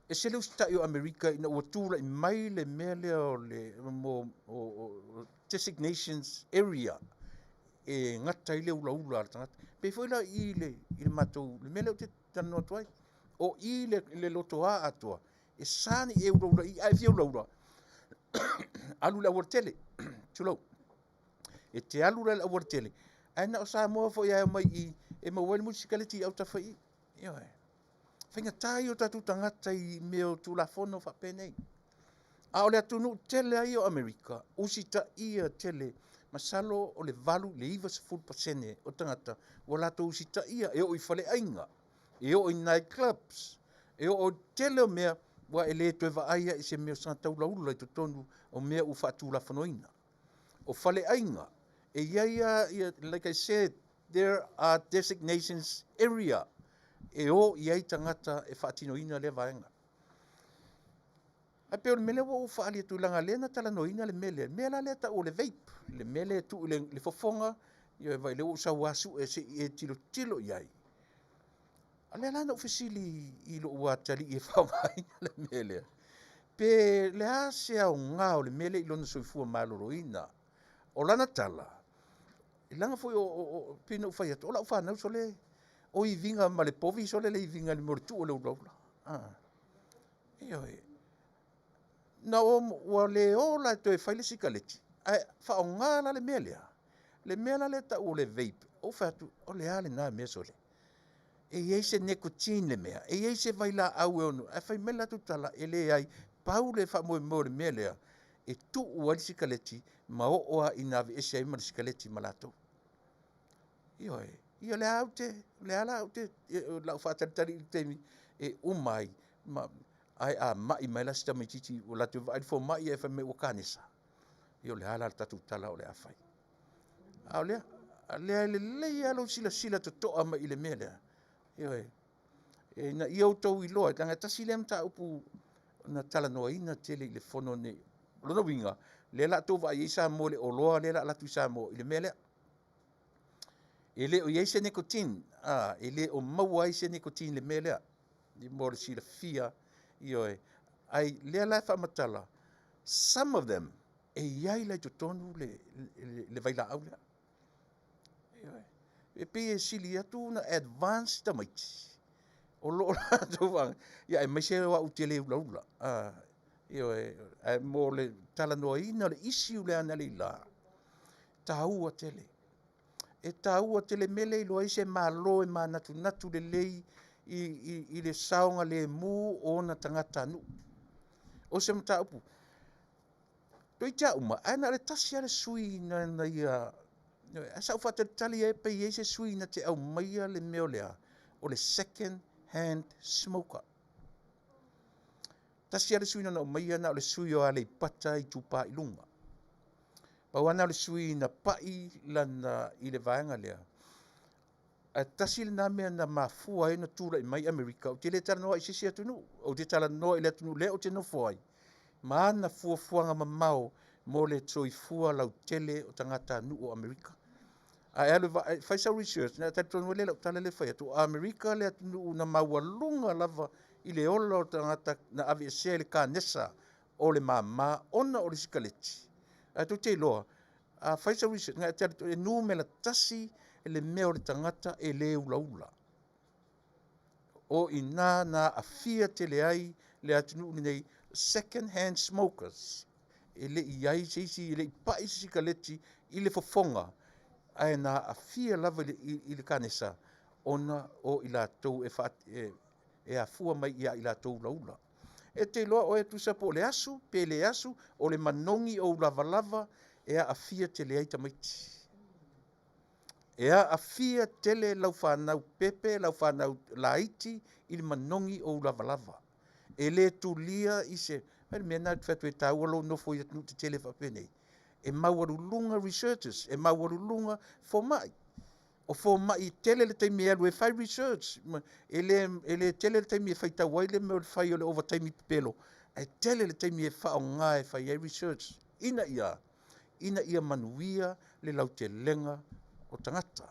ese le usitai o Amerika ina ua tulai mai le mea lea o le mo o designations area e gata ai le ulaula a le tagata. E pei foi la i le, i le matou, le mea lea ou te talanoa atu ai, o i le, le lotoa atoa, e sa ni e ulaula i, a e fia ulaula, alu i le aualatele, tulou. E te alu la i le aualatele, ae na o Samoa foi e omai i i e maua ai le muli sikaleti i autafa i i. Ioe. Faigata ia o tatou tagata i mea o Tulafono faapenei. A o le atunuu tele lava ia o Amerika, usitaia tele, masalo o le 8 i le 90% o tagata ua latou usitaia, e oo i faleaiga, e oo i night clubs, e oo i le tele o mea, ua e le toe vaai lava i se mea o se tagata ulaula i totonu o mea ua faatulafonoina. O faleaiga, e i ai lava, like I said, there are designations area e o i ai tagata e faatinoina lea vaega. Ae pei o le mea lea ua ou faaali atu leaga lea na talanoaina le mea lea, le mea la lea e tau o le vape, le mea lea e tuu i le fofoga, ioe, vaai o lea ua ou sau lava sue se i e tilotilo i ai. A o lea la na ou fesili i lou atalii e faaaogaina le mea lea, pe le a se aoga o le mea lea i lona soifua maloloina. O lana tala, leaga foi o pei ona ou fai atu, o lau fanau sole, o iviga ma le povi sole le iviga i le mea o le tuu o le ulaula. Ioe. Na o, ua le o la e toe fai le sikaleti, ae faaaoga la le mea lea. Le mea la lea e tau o le vape, ou fai atu, o le a lena mea sole? E i ai se nicotine le mea, e i ai se vailaau e ono, ae fai mai le latou tala, e leai, pau le faamoemoe o le mea lea, e tuu ai le sikaleti ma oo lava ina aveese ai ma le sikaleti ma latou. Ioe, ia o lea ou te, o lea la ou te, o le a ou faatalitali i le taimi e uma ai, ma, ae a mai mai la si tamaitiiti ua latou vaai i le fomai ae fai mai ua kanesa, ia o le a la le tatou tala o le a fai? A o lea, o lea e lelei lava lou silasila totoa mai i le mea lea, ioe, ina ia outou iloa, leaga e tasi lea mataupu na talanoaina tele i le fono lenei. O lona uiga, o lea o le a outou vaai ai Samoa i le oloa lea o le a alu atu i Samoa i le mea lea. E le o i ai se nicotine, a, e le o maua ai se nicotine i le mea lea, mo le silafia, ioe. Ae lea la e faamatala, some of them, e i ai la i totonu le, le, le vailaau lea. Ioe. E pei e sili atu ona advance tamaiti o lo o latou faga, ia aemaise o au ou te le ulaula. A, ioe, ae mo le talanoaina o le issue lea analeila, taua tele. E taua tele mea lea e iloa ai se Malo e manatunatu lelei i, i, i le saogalemu o ona tagatanuu. O se mataupu, toeitiiti lava uma, ae na o le tasi lava le sui na, na ia, ae sa ou faatalitali ai pe i ai se sui na te aumaia le mea o le a, o le second hand smoker. Tasi lava le sui na aumaia, na o le sui o Aleipata Itupa i Luga. Pau lava na o le sui na pai lana i le vaega lea. Ae tasi lena mea na mafua ai ona tulai mai Amerika. Ou te le talanoa i se isi atunuu, ou te talanoa i le atunuu lea ou te nofo ai, ma ana fuafuaga mamao mo le soifua lautele o tagatanuu o Amerika. A e alu e fai sau research, ona e talitonu ai lea i lau tala lea e fai atu, o Amerika le atunuu na maualuga lava i le ola o tagata na aveesea i le kanesa o le mama ona o le sikaleti. Ae tou te iloa, a fai sau research, na e talitonu, e numera tasi le mea o le tagata e le ulaula. O i ina na aafia tele ai le atunuu lenei, second hand smokers. E le i i ai se isi, e le i pai se sikaleti i le fofoga, ae na aafia lava i le, i, i le kanesa ona o i latou e, fa, e, e afua mai ia i latou ulaula. E te iloa oe tusa po o le asu pe le asu, o le manogi o ulavalava e aafia tele ai tamaiti. E aafia tele lau fanau pepe, lau fanau laiti i le manogi o ulavalava. E le tulia i se, ai le mea lena ou te fai atu ai e taua lou nofo i atunuu tetele faapenei. E maualuluga researchers, e maualuluga fomai. O fomai e tele le taimi e alu e fai research, e le, e le tele le taimi e faitau ai le mea o le fai o le ovataimi pepelo, ae tele le taimi e faaaoga e fai ai research ina ia, ina ia manuia le lautelega o tagata.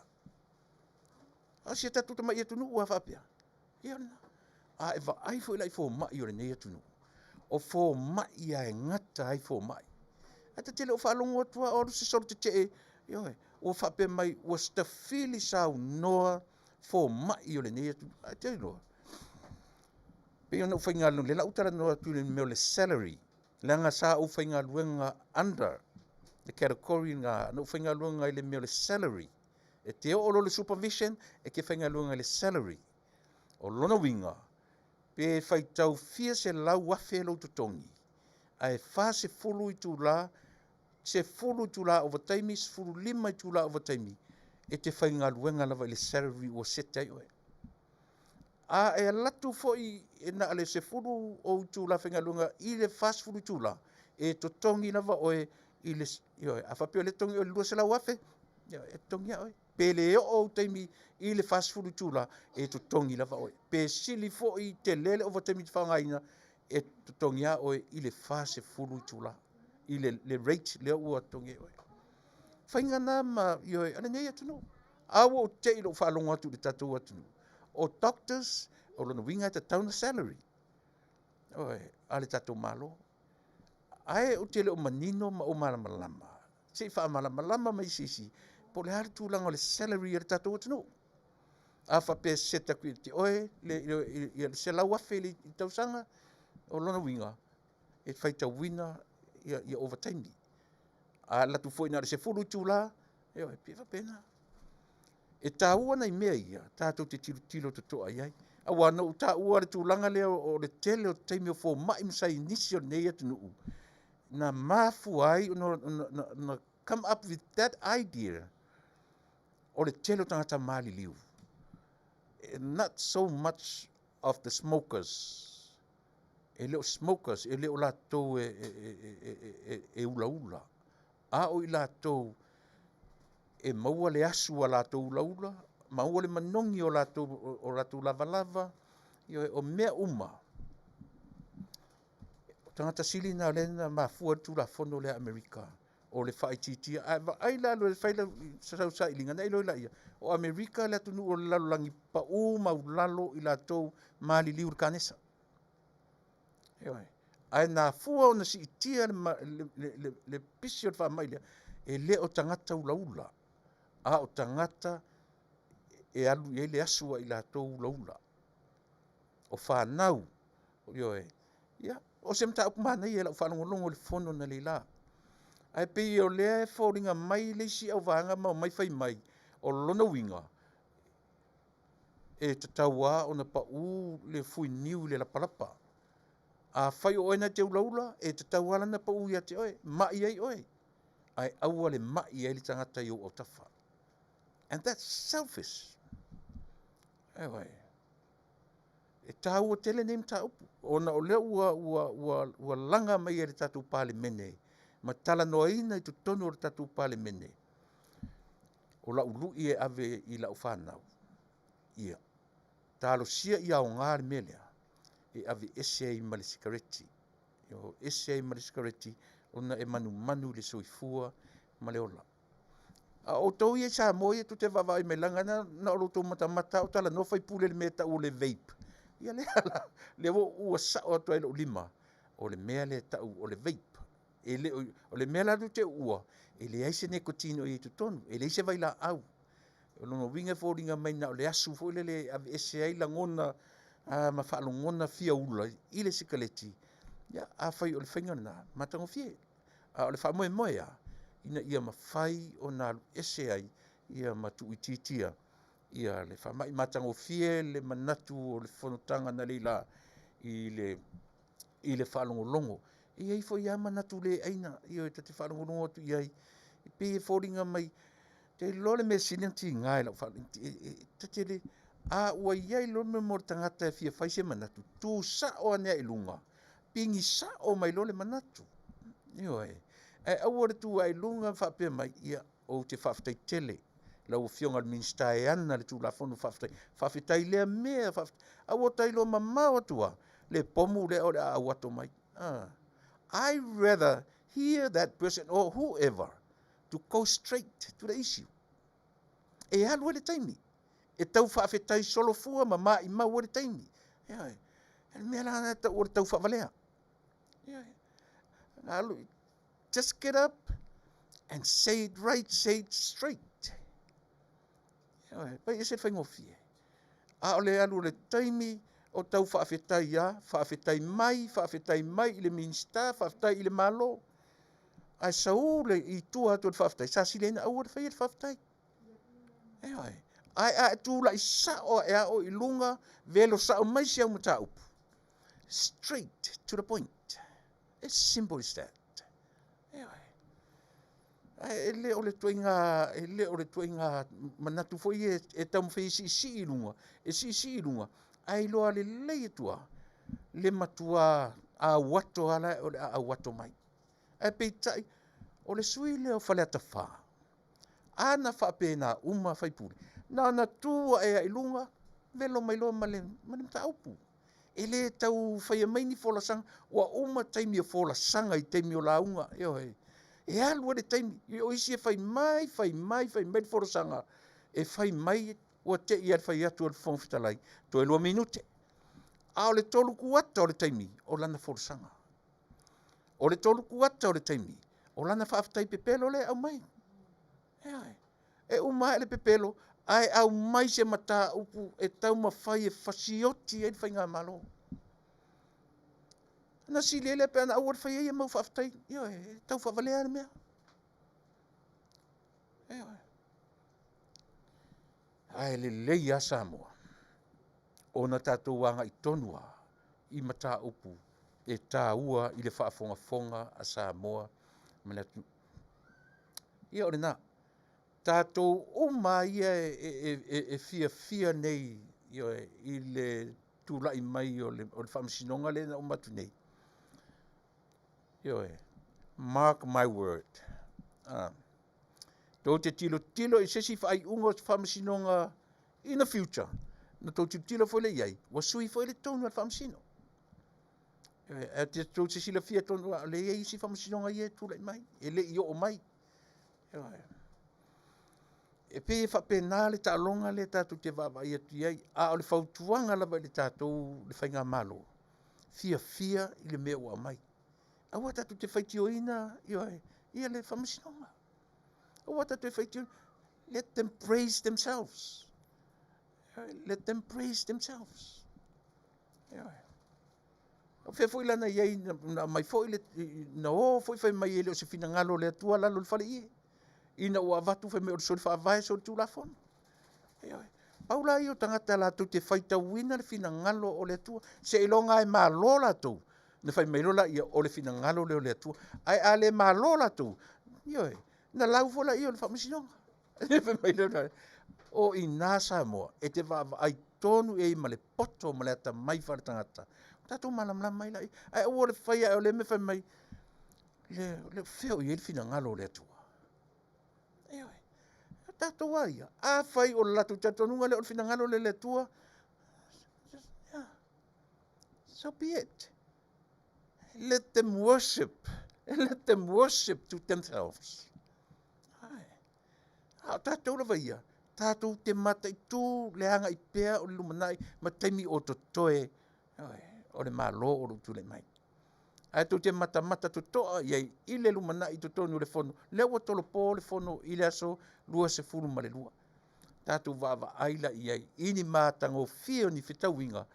A o si a tatou tamai atunuu a faapea, ia lena. A e vaai foi la i fomai o lenei atunuu, o fomai lava e gata ai fomai. Ae ta te le o faalogo atu lava o alu se solo tetee, ioe, ua faapea mai ua sitafili saunoa fomai o lenei atunuu. Ae te iloa, pei ona ou faigaluega, lea la ua talanoa atu i le mea o le salary, leaga sa ou faigaluega under le category lena, na ou faigaluega i le mea o le salary. E te oo loa i le supervision, e te faigaluega i le salary. O lona uiga, pe faitau fia 100,000 lou totogi, ae 40 itula, 10 itula ovataimi, 15 itula ovataimi, e te faigaluega lava i le salary ua set ai oe. A e alu atu foi e na o le 10 ou itula faigaluega i le 40 itula, e totogi lava oe i le, ioe, a faapea o lea e totogi oe i le 200,000, ioe, e totogi lava oe. Pe le oo ou taimi i le 40 itula, e totogi lava oe. Pe sili foi tele le ovataimi e te faaaogaina, e totogi lava oe i le 40 itula, i le rate lea ua totogi ai oe. Faiga na ma, ioe, a lenei atunuu. A ua ou te i lou faalogo atu i le tatou atunuu, o doctors, o lona uiga e tatau ona salary, ioe, a le tatou Malo. Ae ou te le o manino ma ou malamalama, se i faamalamalama mai se isi, po o le a le tulaga o le salary a le tatou atunuu. A faapea e set atu ia te oe le 100,000 i le tausaga, o lona uiga, e faitauina ia ovataimi. A alu atu foi na o le 10 itula, ioe, pei e faapena. E taua nai mea ia tatou te tilotilo totoa i ai. Aua na ou taua le tulaga lea o le tele o taimi o fomai ma saienisi o lenei atunuu, na mafua ai ona come up with that idea o le tele o tagata maliliu. Not so much of the smokers. E le o smokers, e le o latou e ulaula, a o i latou e maua le asu a latou ulaula, maua le manogi o latou lavalava, ioe, o mea uma. O tagata sili na o lea na mafua ai le Tulafono lea a Amerika o le faaitiitia. A e vaai la e fai lau sailiga ona e iloa lea, o Amerika le atunuu o le lalolagi pau maualalo i latou maliliu i le kanesa. Ioe. Ae na afua ona siitia le pisi o le faamai lea, e le o tagata ulaula, a o tagata e alu i ai le asu a i latou ulaula, o fanau, ioe. Ia, o se mataupu manaia i lau faalogologo i le fono analeila. Ae pei o lea e foliga mai le isi auvaega ma omai fai mai, o lona uiga, e tatau lava ona pau le fuiniu i le lapalapa. Afai o oe na te ulaula, e tatau lava la ona pau ia te oe, mai ai oe, ae aua le mai ai le tagata i ou autafa. And that's selfish. Ioe. E taua tele nei mataupu, ona o lea ua laga mai e le tatou Palemene ma talanoaina i totonu o le tatou Palemene. O lau lui e ave i lau fanau, ia talosia ia aoga le mea lea e aveese ai ma le sikareti, e o ese ai ma le sikareti, ona e manumanu i le soifua ma le ola. A o outou ia i Samoa ia tou te vaavaai mai, leaga na o lo outou matamata o talanoa faipule i le mea e tau o le vape. Ia lea la, lea ua sao atu ai lou lima, o le mea lea e tau o le vape. E le o, o le mea la lea ou te uua, e leai se nicotine o i ai i totonu, e leai se vailaau. O lona uiga e foliga mai na o le asu foi lele e aveese ai lagona ma faalogona fia ula i le sikaleti. Ia, afai o le faiga lena, matagofie. A o le faamoemoe lava, ina ia mafai ona alu ese ai ia ma tuuitiitia ia le faamai. Matagofie le manatu o le fonotaga analeila i le faalogologo. E i ai foi lava manatu le aina, ioe, ta te faalogologo atu i ai, e pei e foliga mai, te iloa le mea sili ona tiga i lau faalogo, ta te le, a ua i ai loa le mea mo le tagata e fia fai se manatu, tu sao ane ai i luga, pigi sao mai loa le manatu. Ioe. Ae aua le tu ae i luga ma faapea mai, ia, ou te faafetai tele lau Afioga i le Minisita e ana le Tulafono, faafetai. Faafetai i lea mea, faafetai. Ae ua ta iloa mamao atu lava le pomu lea o le a auato mai. I rather hear that person or whoever to go straight to the issue. E alu ai le taimi. E tau faafetai solofua ma maimau ai le taimi. Ioe. O le mea la lena e tau o le tau faavalea. Ioe. Na alu Just get up and say it right, say it straight. Ioe, pai ese le faigofie. A o le alu o le taimi o tau faafetai a, faafetai mai, faafetai mai i le Minisita, faafetai i le Malo. Ae sau le i tua atu o le faafetai, sa sili ai ona aua le faia le faafetai. Ioe. Ae a e tulai sao ae a oe i luga, velo sao mai si au mataupu. Straight to the point. As simple as that. Ioe. Ae e le o le ituaiga, e le o le ituaiga manatu foi e, e taumafai e siisii i luga, e siisii i luga, ae iloa lelei atu lava le matua auato lava la o le a auato mai. Ae peitai, o le sui usufono lea o Faleata 4, a na faapena uma sui usufono, na ona tu ae lava i luga, velo mai loa ma le, ma le mataupu. E le tau faia mai ni folasaga, ua uma taimi o folasaga i taimi o lauga, ioe. E alu ai le taimi, o isi e fai mai, fai mai, fai mai le folasaga, e fai mai ua te i lava i le fai atu a le Fofoga Fetalai, toe 2 minute. A o le 3 kuata o le taimi o lana folasaga. O le 3 kuata o le taimi o lana faafetai pepelo lea e aumai. Ioe. E uma ae le pepelo ae aumai se mataupu e taumafai e fasioti ai le faigamalo. Na sili ai lea pe ana aua le faia ia mau faafetai, ioe, e tau faavalea le mea. Ioe. Ae lelei lava Samoa ona tatou agai tonu lava i mataupu e taua i le faafogafoga a Samoa ma le atunuu. Ia o lena. Tatou uma lava ia e fiafia nei, ioe, i le tulai mai o le Faamasinoga lea na uma atu nei. Ioe, mark my word. Tou te tilotilo i se isi faaiuga o se Faamasinoga in the future, na tou tilotilo foi lea i ai, ua sui foi le tonu a le Faamasino. Ioe, ae tou te silafia tonu lava, o lea e i ai isi Faamasinoga ia e tulai mai, e le i oo mai. E pei e faapena le taaloga lea tatou te vaavaai atu i ai, a o le fautuaga lava i le tatou le faigamalo, fiafia i le mea ua aumai. Aua tatou te faitioina, ioe, ia le Faamasinoga. Aua tatou te faitioina. Let them praise themselves. Let them praise themselves. Ioe. O fea foi la na i ai, na aumai foi, le, na o foi fai mai e le o se finagalo o le Atua lalo i le fale ie. Ina ua avatu fai mai o le soli faavae, soli tulafono. Ioe. Pau la ia o tagata latou te faitauina le finagalo o le Atua, seiloga lava e malo latou, na fai mai loa laia o le finagalo lea o le Atua. Ae a le malo latou, ioe, na lau foi laia o le Faamasinoga. Fai mai lea, o i ina Samoa e te vaavaai tonu i ai ma le poto ma le atamai faaletagata, ua tatou malamalama ai laia. Ae aua le fai ae o lea mea fai mai, le, le fea o i ai le finagalo o le Atua. Ioe. O tatou lava ia, afai o le latou talitonuga lea o le finagalo lea o le Atua, yeah, so be it. Let them worship. Let them worship to themselves. Ai. A o tatou lava ia, tatou te mataitu le agai pea o le lumanai ma taimi o totoe o le Malo o lo o tulai mai. Ae tou te matamata totoa i ai i le lumanai i totonu o le Fono, lea ua tolopo le Fono i le aso 22. Tatou vaavaai la i ai i ni matagofie o ni fetauiga,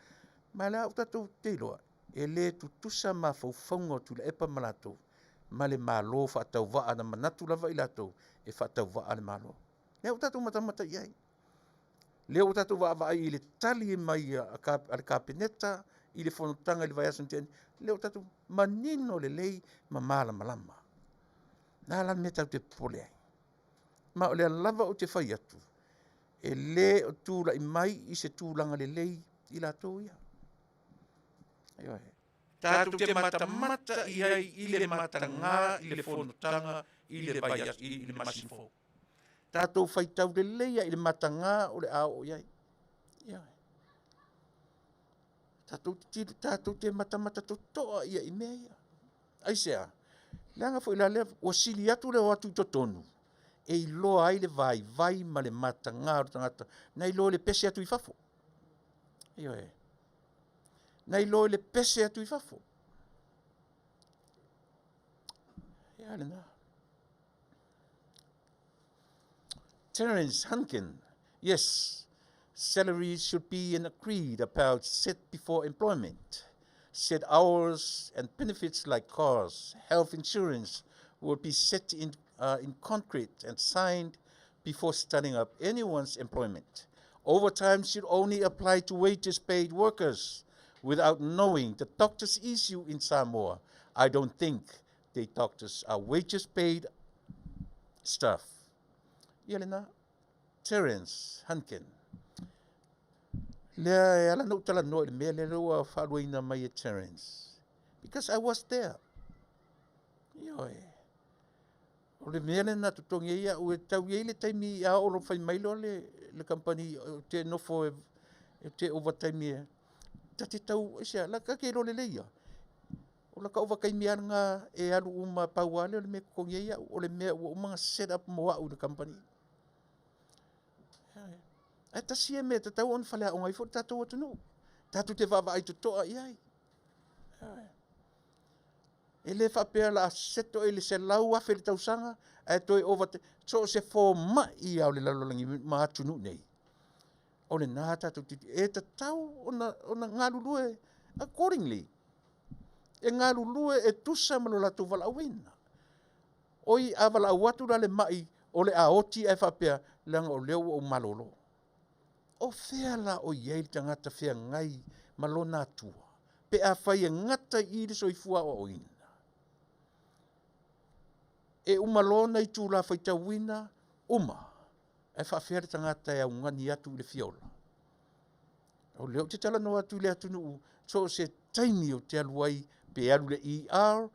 ma o lea ua tatou te iloa, e le tutusa mafaufauga o Tuilaepa ma latou ma le Malo faatauvaa na manatu lava i latou e faatauvaa le Malo. Lea ua tatou matamata i ai. Lea ua tatou vaavaai i le tali mai a le Kapeneta i le fonotaga i le vaiaso na tea nei, lea ua tatou manino lelei ma malamalama. O le a la le mea tatou te popole ai? Ma o lea lava ou te fai atu, e le o tulai mai i se tulaga lelei i latou ia. Ioe. Tatou te matamata i ai i le matagā i le fonotaga i le vaiaso, i le masina fou. Tatou faitau lelei i le matagā o le a oo i ai. Ioe. Tatou te, tatou te matamata totoa ia i mea ia. Aisea? Leaga foi la lea ua sili atu le o atu i totonu e iloa ai le vaivai ma le matagā o le tagata nai lo le pese atu i fafo. Ioe. Nai lo le pese atu i fafo. Ia lena. Terence Hunkin, yes, salaries should be an agreed about set before employment. Set hours and benefits like cars, health insurance will be set in concrete and signed before starting up anyone's employment. Overtime should only apply to wages paid workers without knowing the doctor's issue in Samoa. I don't think the doctors are wages paid staff. Ia lena, Terence Hunkin. Lea e ala na ou talanoa i le mea lea ua faaluaina mai e Terence. Because I was there. Ioe. O le mea lena totogi ai au e tau i ai le taimi a oo loa fai mai loa le kamupani ou te nofo e te ovataimi e ta te tau aisea la ta te iloa lelei ia. O laka ovataimi lava lena e alu uma pau lava lea o le mea e totogi ai au o le mea ua uma ona set up mo au i le kamupani. Ae tasi ia mea e tatau ona faleaoga ai foi le tatou atunuu. Tatou te vaavaai totoa i ai. E le faapea o le a set oe i le 100,000 i le tausaga ae toe ova so o se fomai lava o le lalolagi ma atunuu nei. O lena tatou te e tatau ona galulue accordingly. E galulue e tusa ma lo latou valaauina. Oi a valaau atu la le mai o le a oti ae faapea leaga o lea ua ou malolo. O fea la o i ai le tagata feagai ma lona Atua pe afai e gata i i le soifua aoaoina. E uma loa ona itula faitauina, uma, ae faafefea le tagata e augani atu i le fia ola. O lea ou te talanoa atu i le atunuu, so o se taimi ou te alu ai, pe alu i le ER,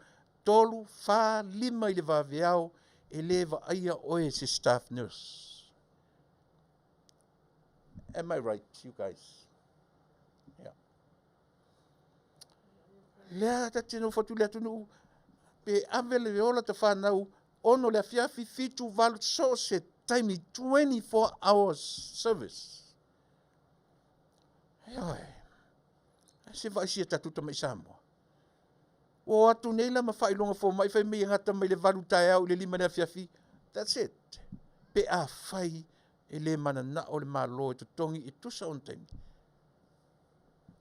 3, 4, 5 i le vaveao, e le vaaia oe e se staff nurse. Am I right, you guys? Yeah. Lea ta te nofo atu i le atunuu, pe ave le ola ta fanau, 6 le afiafi, 7, 8, so o se taimi, 24 hours service. Ioe. Se vaai sia tatou tamai Samoa. Ua o atu nei la ma faailoga fomai fai mai e gata mai le 8 taeao i le 5 le afiafi. That's it. Pe afai e le mananao le Malo e totogi e tusa ona taimi.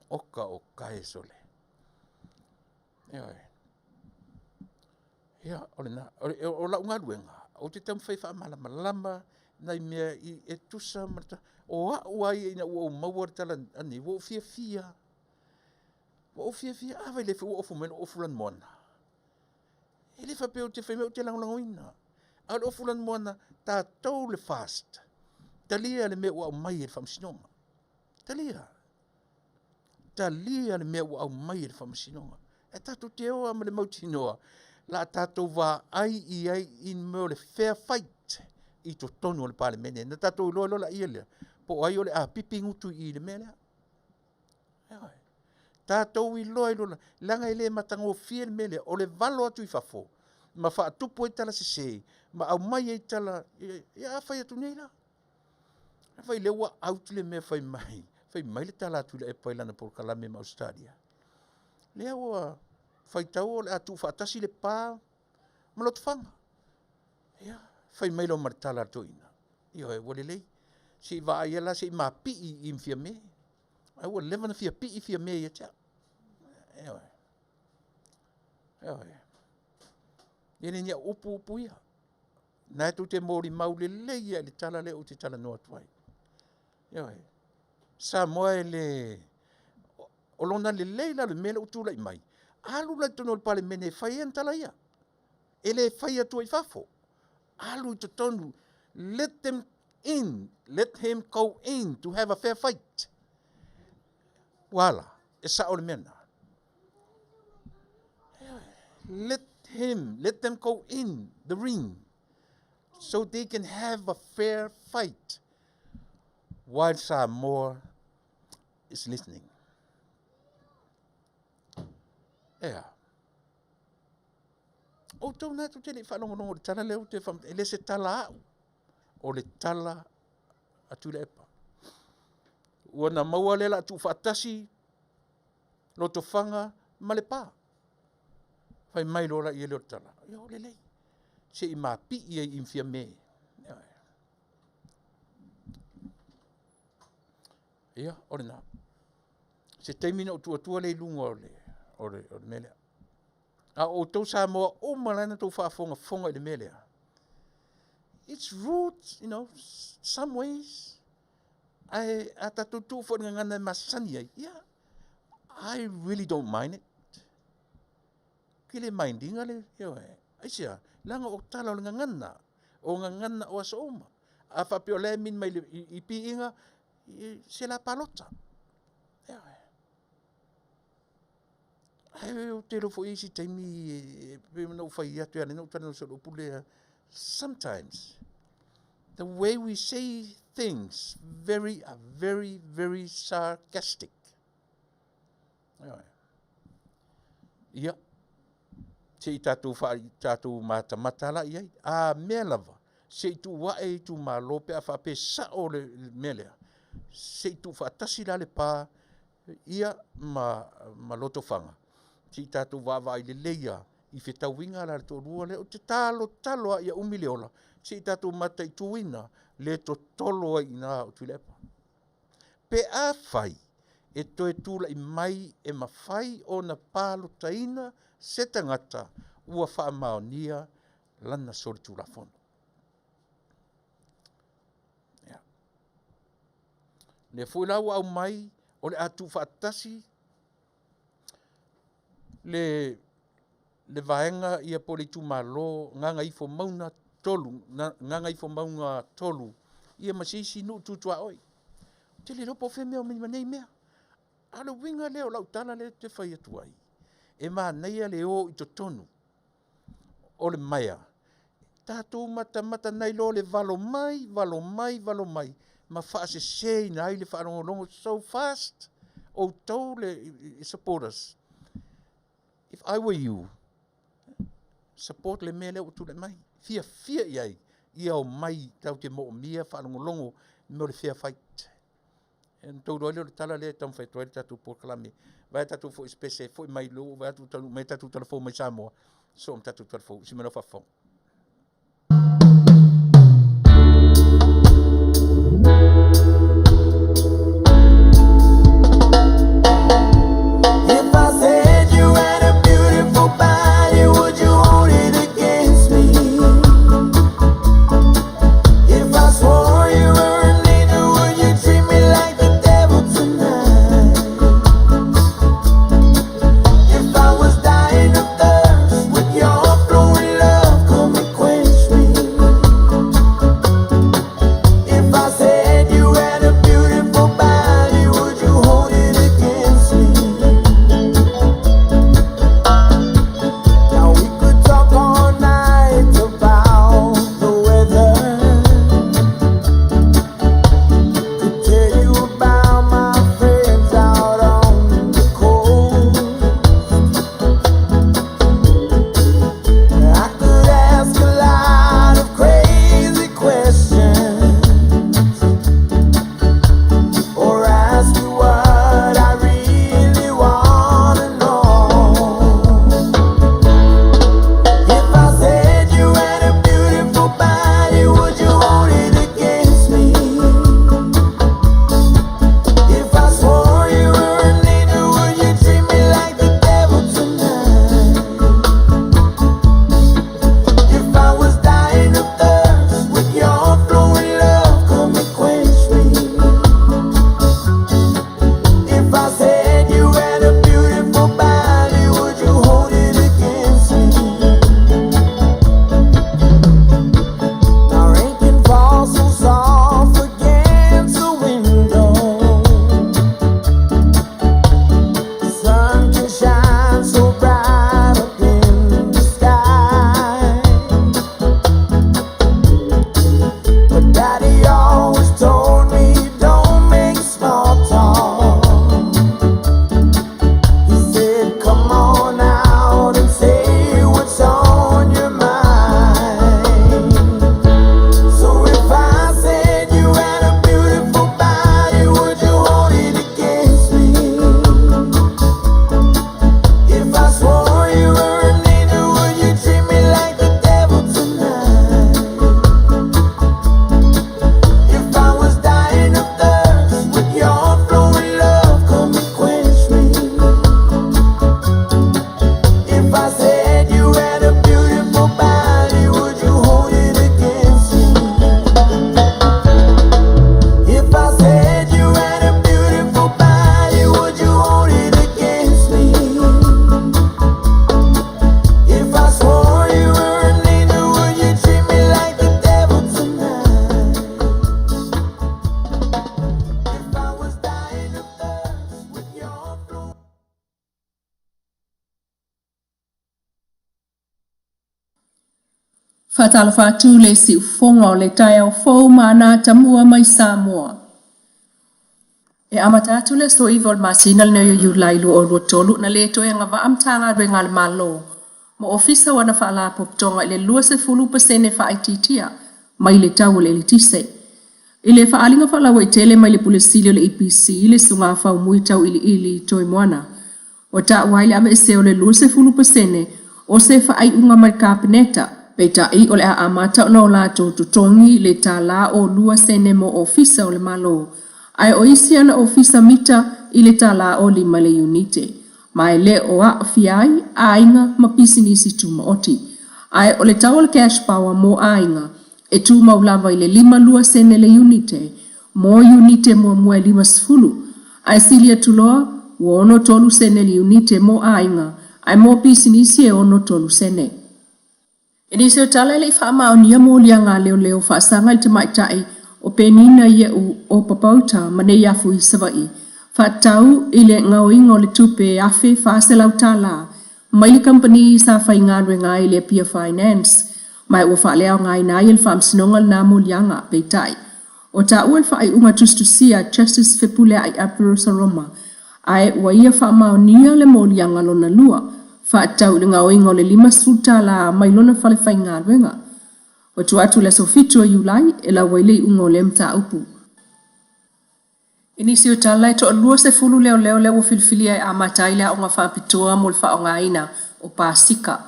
Oka o kae sole. Ioe. Ia, o lena. O lau galuega, ou te taumafai e faamalamalama nai mea i, e tusa ma le o au lava ia ina ua ou maua le tala ani, ua ou fiafia. Ua ou fiafia, a vai le ua ofu mai lou ofu lanumoana. E le faapea ou te fai mai ou te lagolagoina. A o le ofu lanumoana, tatou le FAST, talia le mea ua aumai e le Faamasinoga. Talia. Talia le mea ua aumai e le Faamasinoga. E tatou te o lava ma le mautinoa, la tatou vaai i ai i mea o le fair fight i totonu o le Palemene. Na tatou iloa loa laia lea, po o ai o le a pipi gutu i i le mea lea. Ioe. Tatou iloa ai loa, leaga e le matagofie le mea lea, o le valo atu i fafo, ma faatupu ai tala sese, ma aumai ai tala, ia a fai atu nei la. Fai lea ua out le mea fai mai, fai mai le tala a Tuilaepa i lana polokalame ma Ausetalia. Lea ua faitau o le a tuufaatasi Lepa ma Lotofaga. Ia, fai mai loa ma le tala a le toeaina. Ioe, ua lelei. Se i vaai la, se i mapii i Fiame. Ai ua leva ona fia pii Fiame ia te au. Ioe. Ioe. E le ni au upu upu ia. Na e tou te molimau lelei ia i le tala lea ou te talanoa atu ai. Ioe. Samoa e le o lona lelei la o le mea lea ua tulai mai, alu la i totonu o le Palemene e fai ai ana tala ia. E le fai atua i fafo. Alu i totonu. Let them in. Let him go in to have a fair fight. Ua ala, e sao le mea lena. Let him, let them go in the ring so they can have a fair fight while Samoa is listening. Ea. Outou na tou te le i faalogologo i le tala lea ou te wha, e le se tala au, o le tala a Tuilaepa. Ua na maua lea la tuufaatasi Lotofaga ma Lepa. Fai mai loa la i ele o le tala, ia o lelei. Se i mapii ai i Fiame. Ia, o lena. Se taimi na ou tuu atua lea i luga o le mea lea. A o outou Samoa uma la na outou faafogafoga i le mea lea. It's rude, some ways. Ae a tatou tuu foi i le gagana e masani ai, yeah, I really don't mind it. Ke le mind ina le, ioe. Aisea, leaga o tala o le gagana, o gagana o aso uma. A faapea o la e min mai i piiga, se la palota. Ioe. Ae ou te iloa foi e i ai isi taimi e pei ona ou fai atu e ala ai ona ou talanoa soo i le upu lea, sometimes the way we say things very are very very sarcastic. Ioe. Ia, se i tatou faa tatou matamata la i ai. A mea lava, se i tuu ae itumalo pe a faapea e sao le mea lea, se i tuufaatasi la Lepa ia ma Lotofaga, se i tatou vaavaai lelei lava i fetauiga la a le toalua lea. Ou te talotalo lava ia umi le ola, se i tatou mataituina le totolo ai i ina o Tuilaepa. Pe afai e toe tulai mai e mafai ona palotaina se tagata ua faamaonia lana solitulafono. Ia. Lea foi la ua aumai o le a tuufaatasi le vaega ia po o le itumalo Gagaifomauga 3, Gagaifomauga 3 ia ma se isi nuu tu tuaoi. Ou te le iloa po o fea e omai ai ma nei mea. A o le uiga lea o lau tala lea ou te fai atu ai, e manaia le o i totonu o le maea, tatou matamata nai lo le valo mai, valo mai, valo mai, ma faaseseina ai le faalogologo so fast, outou le supporters. If I were you, support le mea lea ua tulai mai. Fiafia i ai, ia omai tatou te moomia faalogologo mo le fair fight. E outou iloa ai lea o le tala lea e taumafai atu ai le tatou polokalame. Vaai tatou foi spese foi mai lou vaai atu taunuu mai tatou tala fou mai Samoa. So ma tatou tala fou. Si mea faafofoga.
If I said you had a beautiful body, would you hold it against me? If I swore you were an angel, would you treat me like the devil tonight? If I was dying of thirst, would your flowing love
Faatalofa atu le siufofoga o le taeao fou ma ana atamua mai Samoa. E amata atu le aso 9 o le masina lenei o Iulai 2023 na le toe agavaa Matagaluega a le Malo ma Ofisa o ana Faalapotopotoga i le 20% faaitiitia mai le tau o le eletise. I le faaaliga faalauaitele mai le Pule Sili o le EPC le Susuga Faumui Tauiliili Toimoana, ua taua ai le aveesea o le 20% o se faaiuga mai le Kapeneta, peitai o le a amata ona o latou totogi le $1.02 mo Ofisa o le Malo, ae o isi ana ofisa mita i le $1.05 le iunite, ma e le o aafia ai aiga ma pisinisi tumaoti. Ae o le tau o le cash power mo aiga e tumau lava i le 52 sene le iunite mo iunite muamua e 50, ae sili atu loa ua 63 sene le iunite mo aiga, ae mo pisinisi e 63 sene. I nisi o tala e le i faamaonia moliaga a leoleo faasaga i le tamaitai o Penina Ie'u o Papauta ma Neiafu i Savaii, faatatau i le gaoiga o le tupe e $1,400 mai le kamupani sa faigaluega ai le Apia Finance, ma ua faaleaogaina ai e le Faamasinoga lena moliaga. Peitai, ua taua le faaiuga tusitusia a Justice Fepuleai Arthur Koroma, ae ua ia faamaonia le moliaga lona lua, faatatau i le gaoiga o le $50 mai lona fale faigaluega. Ua tuu atu le aso 7 o Iulai e lau ai le iuga o lea mataupu. I nisi o tala e toalua sefulu leoleo lea ua filifilia e amata ai le aoga faapitoa mo le faaaogaina o pasika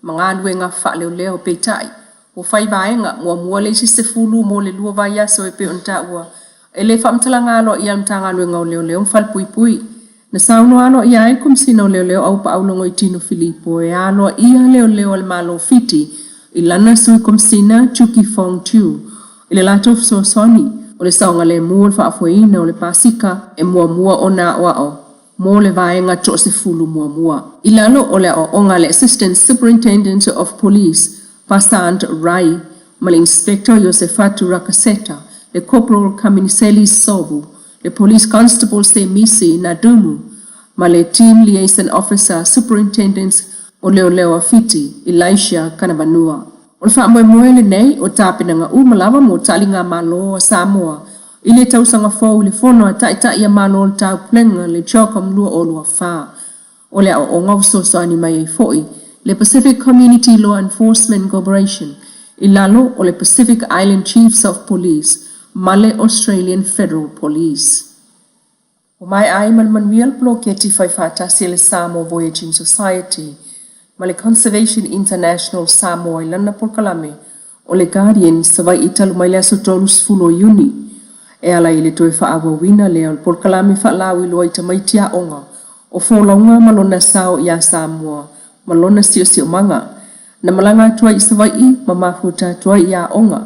ma galuega faaleoleo, peitai ua fai vaega muamua le isi 10 mo le 2 vaiaso e pei ona taua e le faamatalaga aloaia a le Matagaluega o Leoleo ma Falepuipui. Na saunoa aloaia ai le Komesina o Leoleo Auapaau Logoitino Filipo e aloaia leoleo a le Malo o Fiti i lana sui Komesina Chuki Fong Chu i le latou fesoasoani o le saogalemu o le faafoeina o le pasika e muamua ona aoao mo le vaega toasefulu muamua. I lalo o le aoaoga a le Assistant Superintendent of Police Pasant Rai ma le Inspector Iosefatu Rakaseta, le Corporal Kaminiseli Sovu, le Police Constable Semisi Nadumu ma le Team Liaison Officer Superintendent o Leoleo a Fiti Elisha Kanavanua. O le faamoemoe lenei o tapenaga uma lava mo taligamalo a Samoa i le tausaga fou i le fono a Taitai a Malo o le Taupulega le CHOGM 2024. O le aoaoga o fesoasoani mai ai foi le Pacific Community Law Enforcement Corporation i lalo o le Pacific Island Chiefs of Police ma le Australian Federal Police. Ua maea ai ma le manuia le poloketi faifaatasi a le Samoa Voyaging Society ma le Conservation International Samoa i lana polokalame o le Guardian Savaii talu mai le aso 30 o Iuni, e ala i le toe faaauauina lea o le polokalame faalauiloa i tamaiti aoga o folauga ma lona sao iā Samoa ma lona siosiomaga. Na malaga atu ai i Savaii ma mafuta atu ai i aoga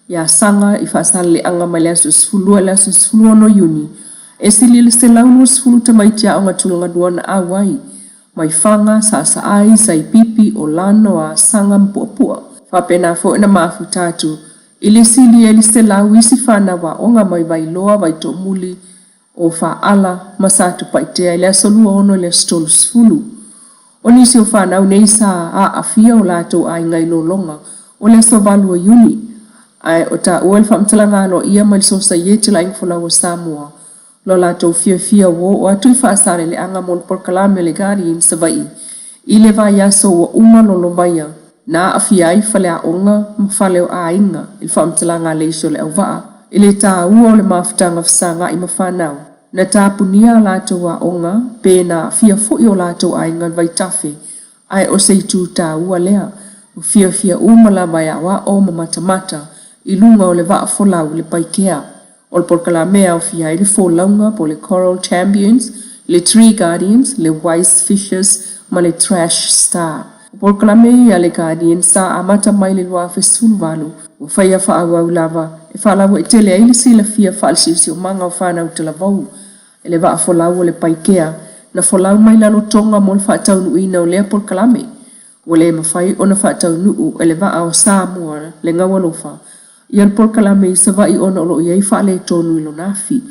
iā Saga i Faasaleleaga mai le aso 12 i le aso 16 Iuni, e sili i le 120 tamaiti aoga tulaga lua na auai mai Faga, Saasaai, Saipipi, o Lano, Asaga ma Puapua. Faapena foi na mafuta atu i le sili ai le 100 isi fanau aoga mai Vailoa, Vaitoomuli, o Faala ma Satupaitea i le aso 26 i le aso 30. O nisi o fanau nei sa aafia o latou aiga i lologa o le aso 8 o Iuni, ae o taua le faamatalaga aloaia mai le Sosaiete a le Aiga Folau o Samoa lo latou fiafia ua oo atu i Faasaleleaga mo le polokalame o le Guardian Savaii i le vaiaso ua uma lolovaia na aafia ai faleaoga ma fale o aiga i le faamatalaga a le isi o le auvaa i le taua o le mafutaga fesagai ma fanau na tapunia a latou aoga pe na aafia foi o latou aiga i le vaitafe, ae o se itu taua lea ua fiafia uma lava e aoao ma matamata i luga o le vaa folau i le Paikea. O le polokalame e aofia ai le folauga po o le Coral Champions, le Tree Guardians, le Wise Fishers ma le Trash Star. O polokalame ia a le Guardians sa amata mai le 2018, ua faia faaauau lava e faalauaitele ai le silafia faale-siosiomaga o fanau talavou e le vaa folau o le Paikea na folau mai Lalotoga mo le faataunuuina o lea polokalame. Ua le mafai ona faataunuu e le vaa o Samoa le Gaualofa ia le polokalame i Savaii ona o lo o i ai faaletonu i lona afi,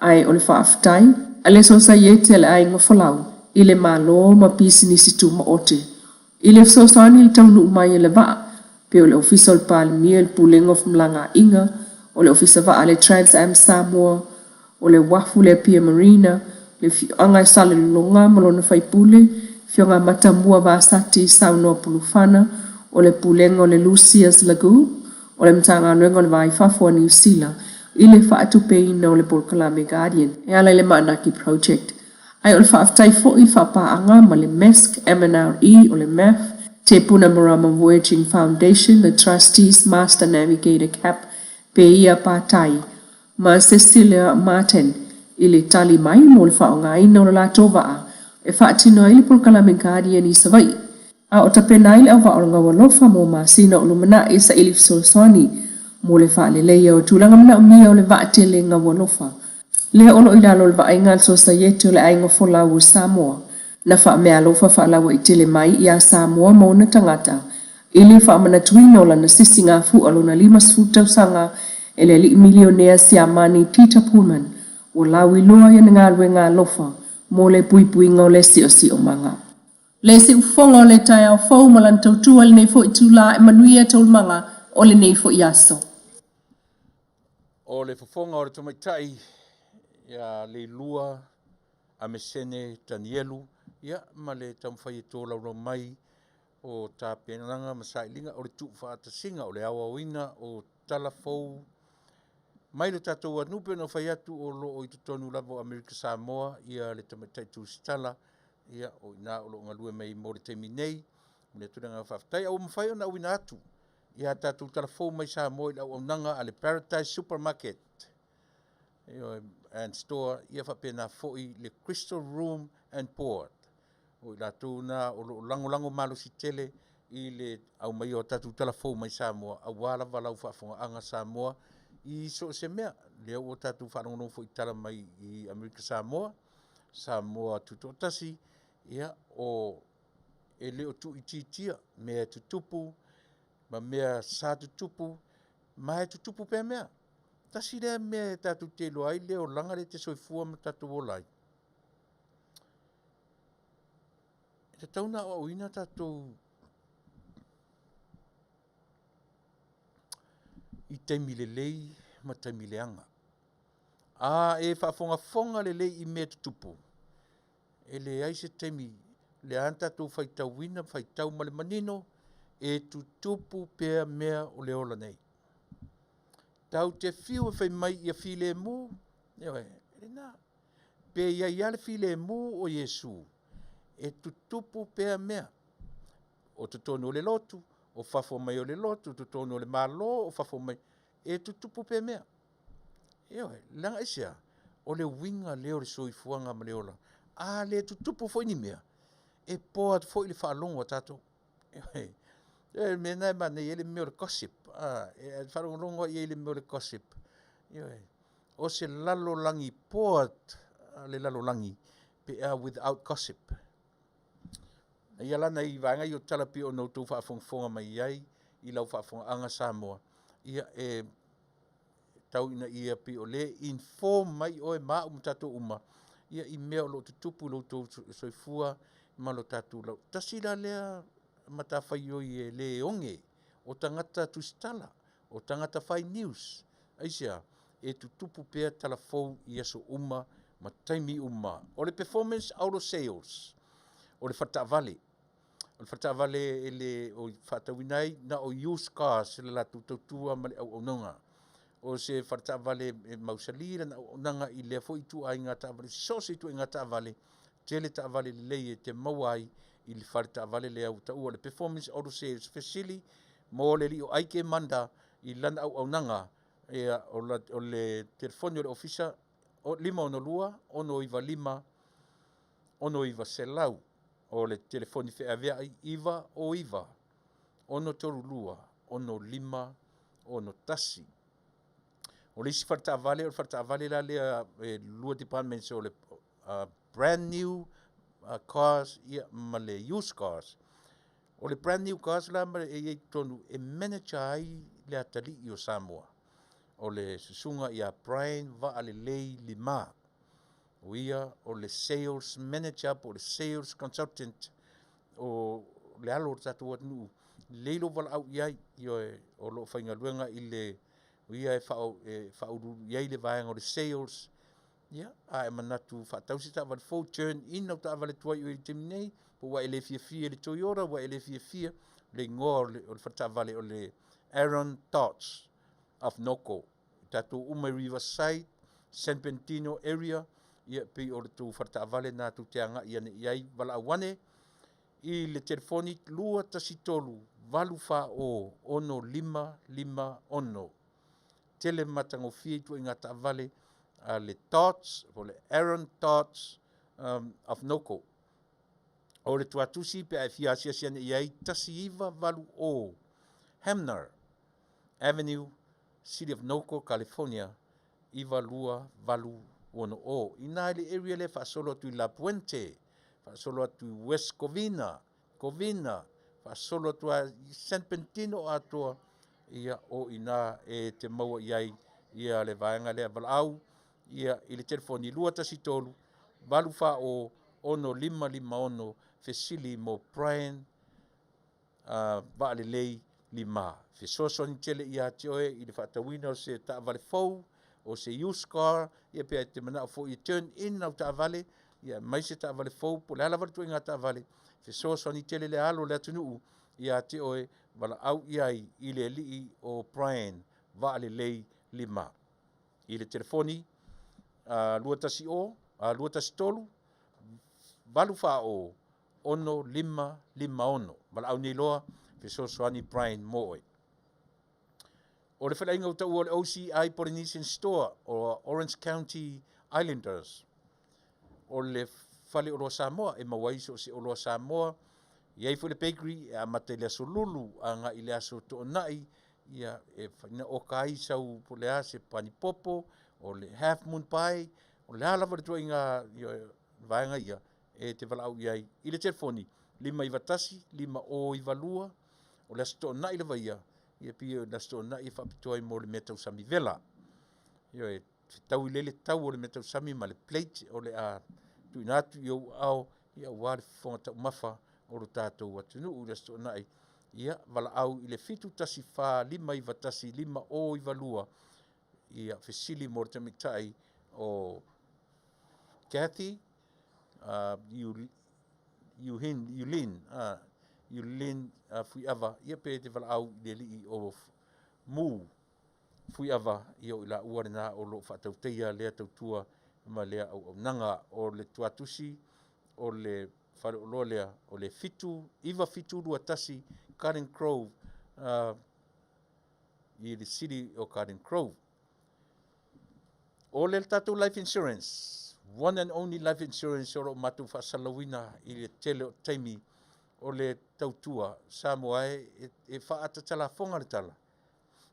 ae o le faafetai a le Sosaiete a le Aiga Folau i le Malo ma pisinisi tumaoti i le fesoasoani i le taunuu mai e le vaa. pei o le Ofisa o le Palemia, le Pulega o Femalagaaiga, o le Ofisa Vaa a le Trans Am Samoa, o le Uafu le Apia Marina, le Afioaga e Salelologa ma lona Faipule, Afioga Matamua Vasati Saunoa Pulufana, o le Pulega o le Lucius Lagoon, o le Matagaluega o le Va i Fafo a Niu Sila i le faatupeina o le polokalame Guardian e ala i le Maanaki Project. Ae o le faafetai foi i le faapaaga ma le MESC, MNRE, o le MAF, Te Puna Marama Voyaging Foundation, the Trustees Master Navigator Cap Peia Patai ma Cecilia Martin i le tali mai mo le faaaogaina o le latou vaa e faatino ai le polokalame Guardian i Savaii. A o tapena ai le auvaa o le Gaualofa mo masina o lumanai e saili fesoasoani mo le faaleleia o tulaga manaomia o le vaatele Gaualofa. Lea o lo o i lalo o le vaaiga a le Sosaiete o le Aiga Folau o Samoa, na faameaalofa faalauaitele mai iā Samoa ma ona tagata i le faamanatuina o lana sisigafua lona 50 tausaga e le alii milionea Siamani Peter Pullman, ua lauiloa i ana galuega alofa mo le puipuiga o le siosiomaga. Le siufofoga o le taeao fou ma lana tautua i lenei foi itulā e manuia taualumaga o lenei foi aso.
O le fofoga o le tamaitai ia Leilua Amesene Tanielu ia ma le taumafai e tolaulau mai o tapenaga ma sailiga o le tuufaatasiga o le aoaoina o tala fou mai le tatou atunuu pei ona fai atu o lo o i totonu lava o Amerika Samoa ia le tamaitai tusitala ia o ina o lo o galue mai mo le taimi nei. Momoli atu le agaga faafetai a ua mafai ona auina atu ia tatou tala fou mai Samoa i le auaunaga a le Paradise Supermarket and Store ia faapena foi le Crystal Room and Board. O i latou na o lo o lagolago malosi tele i le aumaia o tatou tala fou mai Samoa aua lava lau faafofogaaga Samoa i so o se mea. Lea ua tatou faalogologo foi i tala mai i Amerika Samoa, Samoa Tutoatasi, ia o e le o tuuitiitia mea e tutupu ma mea sa tutupu ma e tutupu pea mea. Tasi lea mea e tatou te iloa ai le olaga lea e te soifua ma tatou ola ai. E tatau ona aoaoina tatou i taimi lelei ma taimi leaga. A e faafogafoga lelei i mea tutupu, e leai se taimi, lea na tatou faitauina, faitau ma le manino, e tutupu pea mea o le ola nei. Tau te fiu e fai mai ia filemu, ioe, lena. Pe i ai lava le filemu o Iesu, e tutupu pea mea. O totonu o le lotu, o fafo mai o le lotu, totonu o le Malo, o fafo mai, e tutupu pea mea. Ioe, leaga aisea? O le uiga lea o le soifuaga ma le ola. A le tutupu foi ni mea, e poa foi le faalogo a tatou. Ioe, le mea lena e manaia ai le mea o le gossip. E faalogologo lava i ai i le mea o le gossip. Ioe, o se lalolagi poa le lalolagi pe a without gossip. Ia la nai vaega ia o tala pei ona outou faafogafoga mai ai i lau faafofogaaga Samoa, ia e tau ina ia pei o lea e inform mai oe ma au ma tatou uma ia i mea o lo o tutupu i lo outou soifua ma lo tatou lau. Tasi la lea matafaioi e le oge o tagata tusitala, o tagata fai news. Aisea? E tutupu pea tala fou i aso uma ma taimi uma. O le Performance Auto Sales, o le faletaavale. O le faletaavale e le o faatauina ai na o used cars le latou tautua ma le auaunaga. O se faletaavale e mausali lana auaunaga i lea foi ituaiga taavale, so o se ituaiga taavale, tele taavale lelei e te maua ai i le faletaavale lea ua taua o le Performance Auto Sales. Fesili mo le alii o Aike Manda i lana auaunaga, ia, o le telefoni o le ofisa 562 695 6900. O le telefoni feaveai 909 632 6561. O le isi faletaavale, o le faletaavale la lea e lua departments o le brand new cars ia, ma le used cars. O le brand new cars la ma e i ai totonu e manager ai le atalii o Samoa. O le susuga ia Brian Vaalelei Lima. O ia o le sales manager po o le sales consultant o le alo o le tatou atunuu. Lelei lou valaau i ai, ioe, o lo o faigaluega i le, o ia e faauluulu i ai le vaega o le sales. Ia, a e manatu faatau se taavale fou, turn in lau taavale tuai o i ai i le taimi nei, po ua e le fiafia i le Toyota, ua e le fiafia, le igoa o le faletaavale o le Aaron Dodge of Norco. Tatou uma i Riverside, San Bernardino area, ia pei o le tou faletaavale lena tou te agai ane i ai, valaau ane i le telefoni 213 840 6556. Tele ma matagofie ituaiga taavale a le Dodge po o le Aaron Dodge of Norco. O le tuatusi pe a e fia asiasi ane i ai 1980 Hamner Avenue, City of Norco, California 92860. Ina i le area lea faasolo atu i La Puente, faasolo atu i West Covina, Covina, faasolo atu i San Bernardino atoa, ia o ina e te maua i ai ia le vaega lea. Valaau ia i le telefoni 213 840 6556, fesili mo Brian Vaalelei Lima. Fesoasoani tele ia te oe i le faatauina o se taavale fou, o se used car, ia pe e te manao foi e turn in au taavale, ia mai se taavale fou, po o le a lava le ituaiga taavale, fesoasoani tele le alo o le atunuu ia te oe. Valaau i ai i le alii o Brian Vaalelei Lima i le telefoni 210 213 840 6556. Valaau nei loa, fesoasoani Brian mo oe. O le faleaiga ua taua o le OCI Polynesian Store o Orange County Islanders. O le fale oloa Samoa e maua ai so o se oloa Samoa. E i ai foi le bakery e amata i le aso Lulu agai i le aso Toonai, ia e faina oka ai sau po o le a se panipopo, o le half moon pie, o le a lava le ituaiga vaega ia e te valaau i ai i le telefoni 591 5092. O le aso Toonai lava ia, ia pei o le aso Toonai e faapitoa ai mo le mea tausami vela. Ioe, fetaui lelei le tau o le mea tausami ma le plate o le a tuuina atu i ou aao, ia aua le fofoga taumafa o lo tatou atunuu i le aso Toonai. Ia valaau i le 714 591 5092, ia fesili mo le tamaitai o Kathy Yulin, Yulin Fuiava, ia pe te valaau i le alii o Mu Fuiava, ia o i laua lena o lo o faatauteia lea tautua ma lea auaunaga. O le tuatusi o le faleoloa lea o le 79721 Garden Grove, i le city o Garden Grove. O le tatou life insurance, one and only life insurance o lo o matou faasalalauina i le tele o taimi, o le tautua Samoa e faatatalafoga le tala.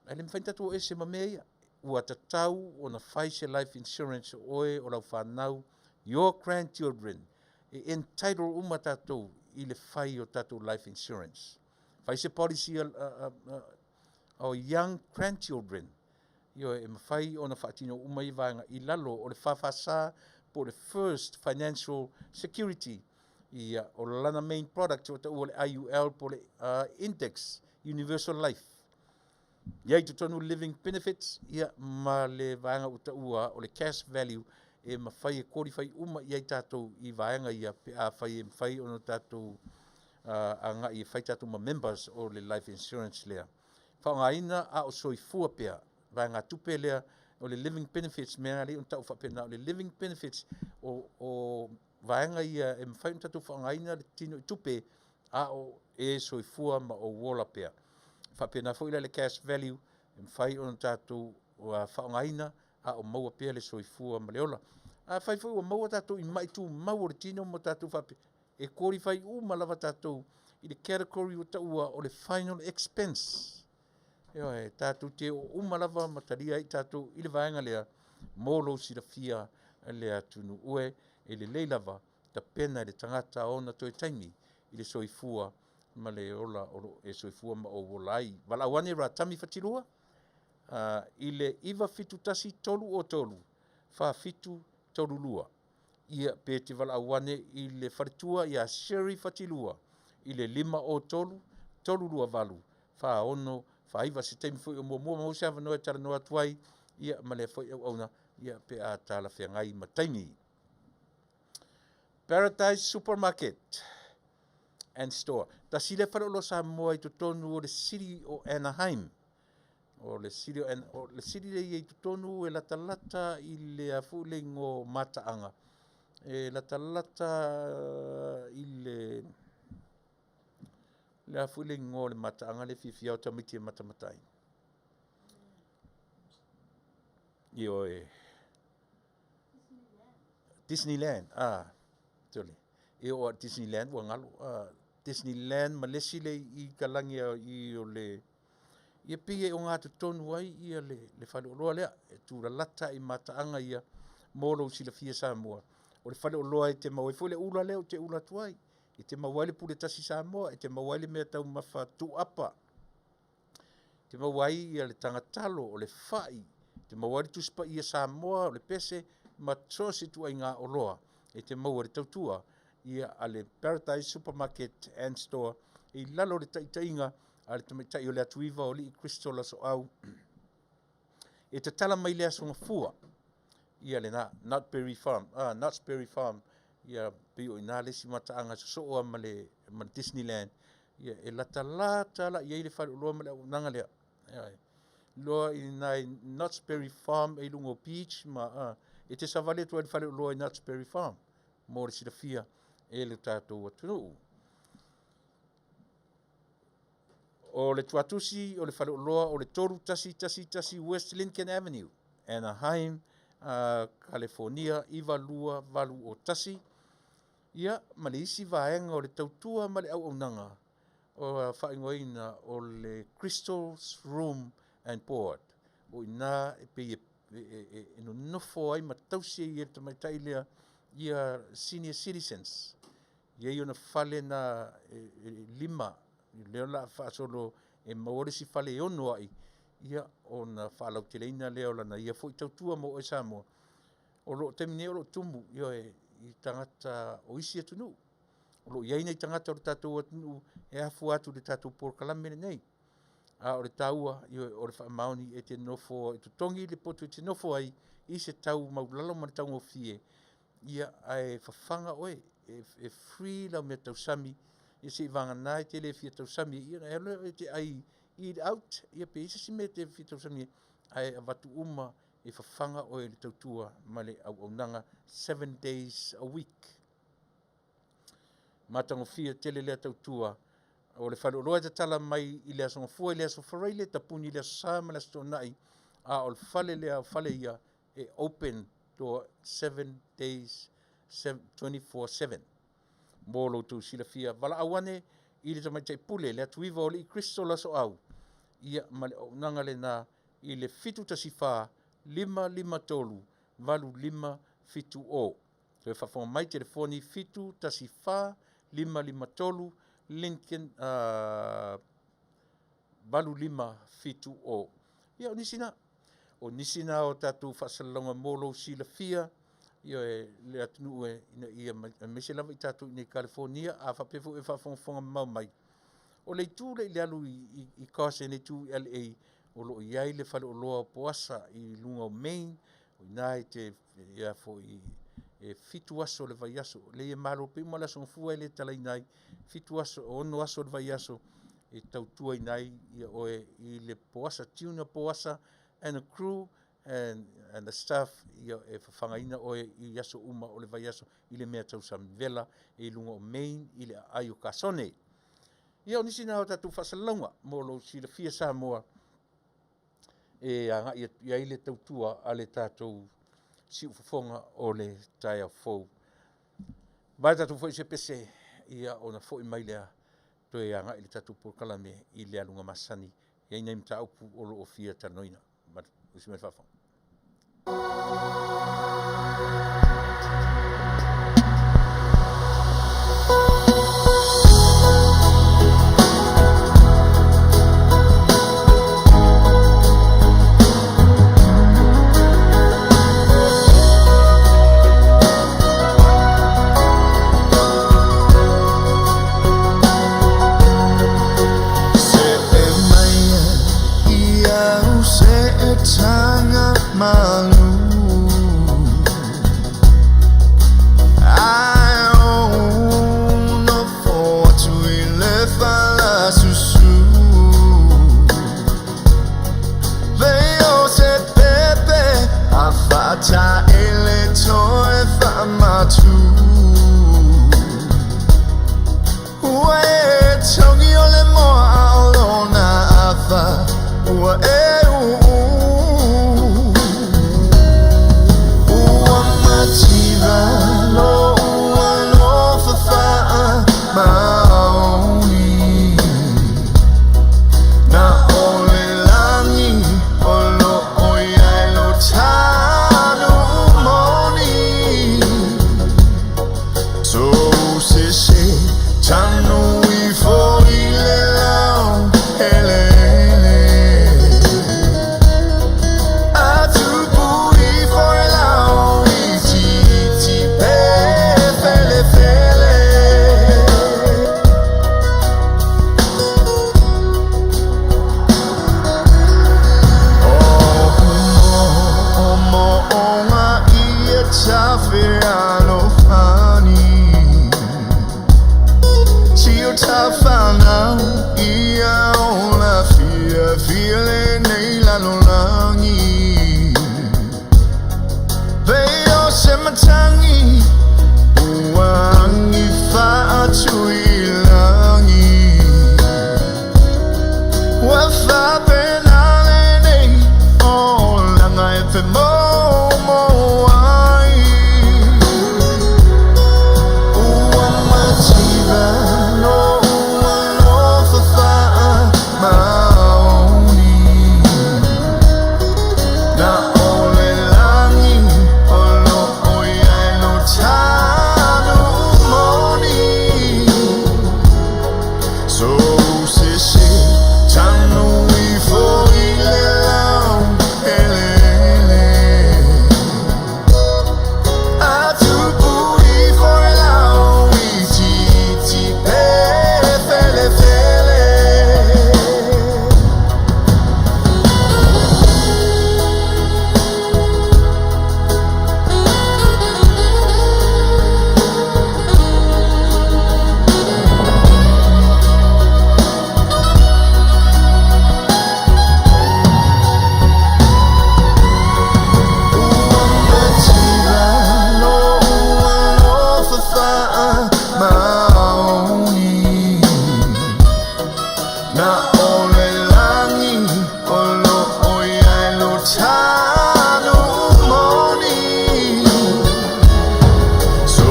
Ae le mafai ona tatou o ese ma mea ia. Ua tatau ona fai se life insurance o oe, o lau fanau, your grandchildren, e entitle uma tatou i le fai o tatou life insurance. Fai se policy o young grandchildren, ioe, e mafai ona faatino uma i vaega i lalo o le FFS po o le First Financial Security. Ia, o lana main product o taua le IUL po o le Index Universal Life. Ia i totonu living benefits, ia ma le vaega ua taua o le cash value e mafai e qualify uma i ai tatou i vaega ia pe a fai e mafai ona tatou agai e fai tatou ma members o le life insurance lea. Faaaogaina a o soifua pea vaega tupe lea o le living benefits, mea alii ona tau faapena o le living benefits o vaega ia e mafai ona tatou faaaogaina le tino i tupe a o e soifua ma o ola pea. Faapena foi la le cash value e mafai ona tatou faaaogaina a o maua pea le soifua ma le ola. A fai foi ua maua tatou i mai tumau o le tino ma tatou faapea, e qualify uma lava tatou i le category ua taua o le final expense. Ioe, tatou te o uma lava ma talia ai tatou i le vaega lea mo lou silafia le atunuu e lelei lava tapena i le tagata ona toe taimi i le soifua ma le ola o lo e soifua ma ou ola ai. Valaau ane Ratami Fatilua i le 971 303 4732. Ia pe te valaau ane i le faletua ia Sherry Fatilua i le 503 328 46 49. Se taimi foi o muamua maua se avanoa e talanoa atu ai ia ma lea foi auauna ia pe a talafeagai ma taimi. Paradise Supermarket and Store. Tasi lea faleoloa Samoa i totonu o le City o Anaheim. O le City o, o le City lea i totonu e latalata i le a foi le igoa o mataaga. E latalata i le le a foi le igoa o le mataaga lea e fiafia o tamaiti e matamata ai. Ioe. Disneyland. Ah, sorry. E oo lava i le Disneyland ua galo. Disneyland ma le isi lea i kalagi i o le ia pei e ogatotonu ai ia le faleoloa lea e tulalata i mataaga ia mo lou silafia Samoa. O le faleoloa e te maua ai foi le ula lea ou te ula atu ai, e te maua ai le pule tasi Samoa, e te maua ai le meataumafa tuuapa, e te maua ai ia le tagatalo, o le fai, e te maua ai le Tusi Paia Samoa, o le pese ma so o se ituaiga oloa e te maua i le tautua ia a le Paradise Supermarket and Store i lalo o le taitaiga a le tamaitai o le Atuiva o Alii Crystal Asoau. E tatala mai le Aso Gafua ia lena Knott's Berry Farm, Knott's Berry Farm ia pei o i ina le isi mataaga e sosoo lava ma le Disneyland ia e latalata la i ai le faleoloa ma le auaunaga lea. Ioe. Loa i ina i Knott's Berry Farm e i luga o beach ma e te savali atu ai i le faleoloa i Knott's Berry Farm mo le silafia e le tatou atunuu. O le tuatusi o le faleoloa o le 3111 West Lincoln Avenue, Anaheim, Kalefonia 92801. Ia, ma le isi vaega o le tautua ma le auaunaga o faaigoaina o le Crystal's Room and Board. O i ina e pei e nonofo ai ma tausi ai e le tamaitai lea ia senior citizens. E i ai ona fale na e 5, lea o le a faasolo e maua le isi fale e 6 ai, ia ona faalauteleina lea o lana ia foi tautua mo oe Samoa. O lo o taimi nei o lo o tumu ioe, i tagata o isi atunuu. O lo o i ai nai tagata o le tatou atunuu e afua atu i le tatou polokalame lenei. A o le taua, ioe, o le faamaoni e te nofo e totogi le potu e te nofo ai i se tau maualalo ma le taugofie, ia ae fafaga oe, e free lau meatausami, ia seivagana e te le fia tausami, ia ona e alu lea e te ai eat out, ia pe i ai se isi mea e te fia tausami ai, ae avatu uma e fafaga oe i le tautua ma le auaunaga 7 days a week. Matagofie tele lea tautua. O le faleoloa e tatala mai i le Aso Gafua i le Aso Faraile, tapuni i le Aso Sa ma le Aso Toonai, a o le fale lea, o fale ia e open door 7 days 24/7 mo lo outou silafia. Valaau ane i le tamaitai pule le Atuiva o Alii Crystal Asoau ia ma le auaunaga lena i le 714 553 8570. Toe faafofoga mai telefoni 714 553 Lincoln 8570. Ia o nisi na. O nisi na o tatou faasalalauga mo lou silafia ia e le atunuu e ina ia aemaise lava i tatou i nei Kalifonia a faapea foi e faafogafoga mamao mai. O le itu lea i le alu i Carson, le itu i LA, o lo o i ai le faleoloa o Poasa i luga o Main, o i ina e te ia foi e 7 aso o le vaiaso. Leai e malo pe uma le Aso Gafua e le talaina ai, 7 aso, 6 aso o le vaiaso e tautuaina ai ia oe i le Poasa, Tuna Poasa and a crew and the staff ia e fafagaina oe i aso uma o le vaiaso i le mea tausami vela e i luga o Main i le aai o Kasone. Ia o nisi na o tatou faasalalauga mo lou silafia Samoa e agai atu i ai le tautua a le tatou siufofoga o le taeao fou. Vae tatou foi se pese ia ona foi mai lea toe agai le tatou polokalame i le aluga masani. E i ai nai mataupu o lo o fia talanoaina. Usi mai faafofoga.
Taga malu Ae ou nofo atu i le falasusu Lei o se pepe a faataele toe faamatu Ua e togi o le moa a o lona afa ua e uu Ua mativa lo ua lofa faamaoni Na o le lagi o lo o i ai lo tanu moni So se se tanu ifo i le lao eleele Atupu ifo e lao i titi pe fele fele. O mo'oga ia tafealofani Si o tafanau ia ola fiafia lenei lalolagi Pei o se matagi ua agi faatuilagi Ua faapena lenei olaga e femoumou ai Ua mativa lo ua lofa faamaoni Na o le lagi o lo o i ai lo tanu moni So se se tanu ifo i le lao eleele Atupu ifo e lao i titi pe fele fele. Ua mativa lo ua lofa faamaoni Na o le lagi o lo o i ai lo tanu moni So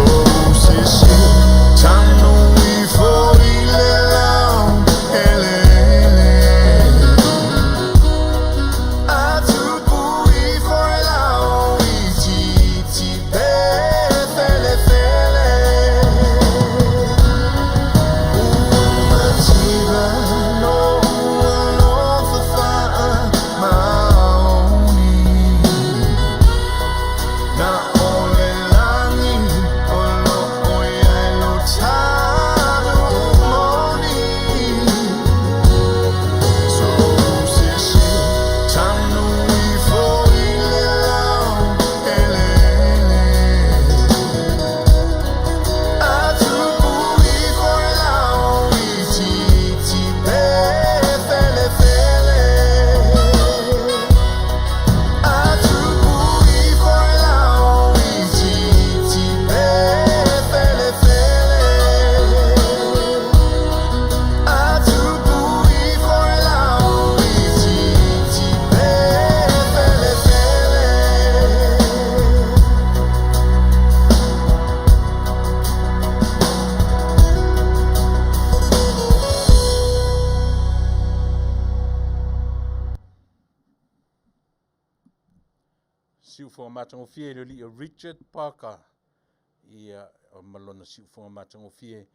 se se tanu ifo i le lao eleele Atupu ifo e lao i titi pe fele fele Ua mativa lo ua lofa faamaoni Na o le lagi o lo o i ai lo tanu moni So se se tanu ifo i le lao eleele Atupu ifo e lao i titi pe fele fele Atupu ifo e lao i titi pe fele fele Atupu ifo e lao i titi pe fele fele.
Siufoga matagofie i le alii o Richard Parker, ia ma lona siufoga matagofie.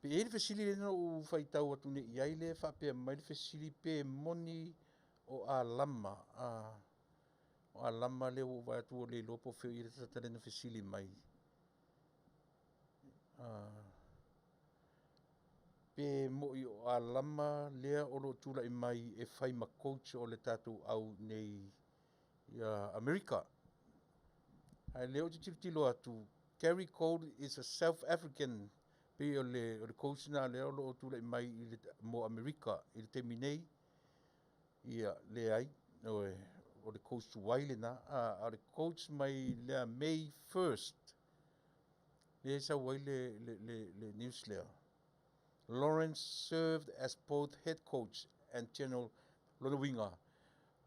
Pe i ai le fesili lea na ou faitau atu nei i ai lea e faapea mai le fesili pe moni o Alama, a o Alama lea ua ou vaai atu ua le iloa po o fea o i ai le tagata lea na fesili mai. Pe moi o Alama lea o lo o tulai mai e fai ma coach o le tatou au nei. Amerika. Ae lea ou te tilotilo atu, Gary Cole is a South African, pei o le coach lena lea o lo o tulai mai i le, mo Amerika i le taimi nei. Ia, leai, o le coach tuai lena, a o le coach mai lea May 1st, lea e sau ai le news lea. Lawrence served as both head coach and general. Lona uiga,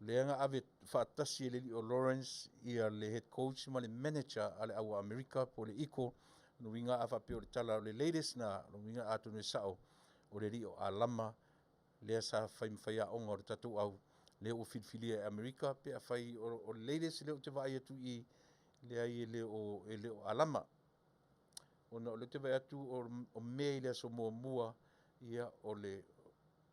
lea na ave faatasi e le alii o Lawrence ia le head coach ma le manager a le au Amerika po o le Eagle. Lona uiga a faapea o le tala o le latest na, lona uiga atonu e sao o le alii o Alama lea sa fai ma faiaoga o le tatou au lea ua filifilia e Amerika pe afai o le latest lea ou te vaai atu i leai e le o Alama ona o lea ou te vaai atu o Me i le aso 1 ia o le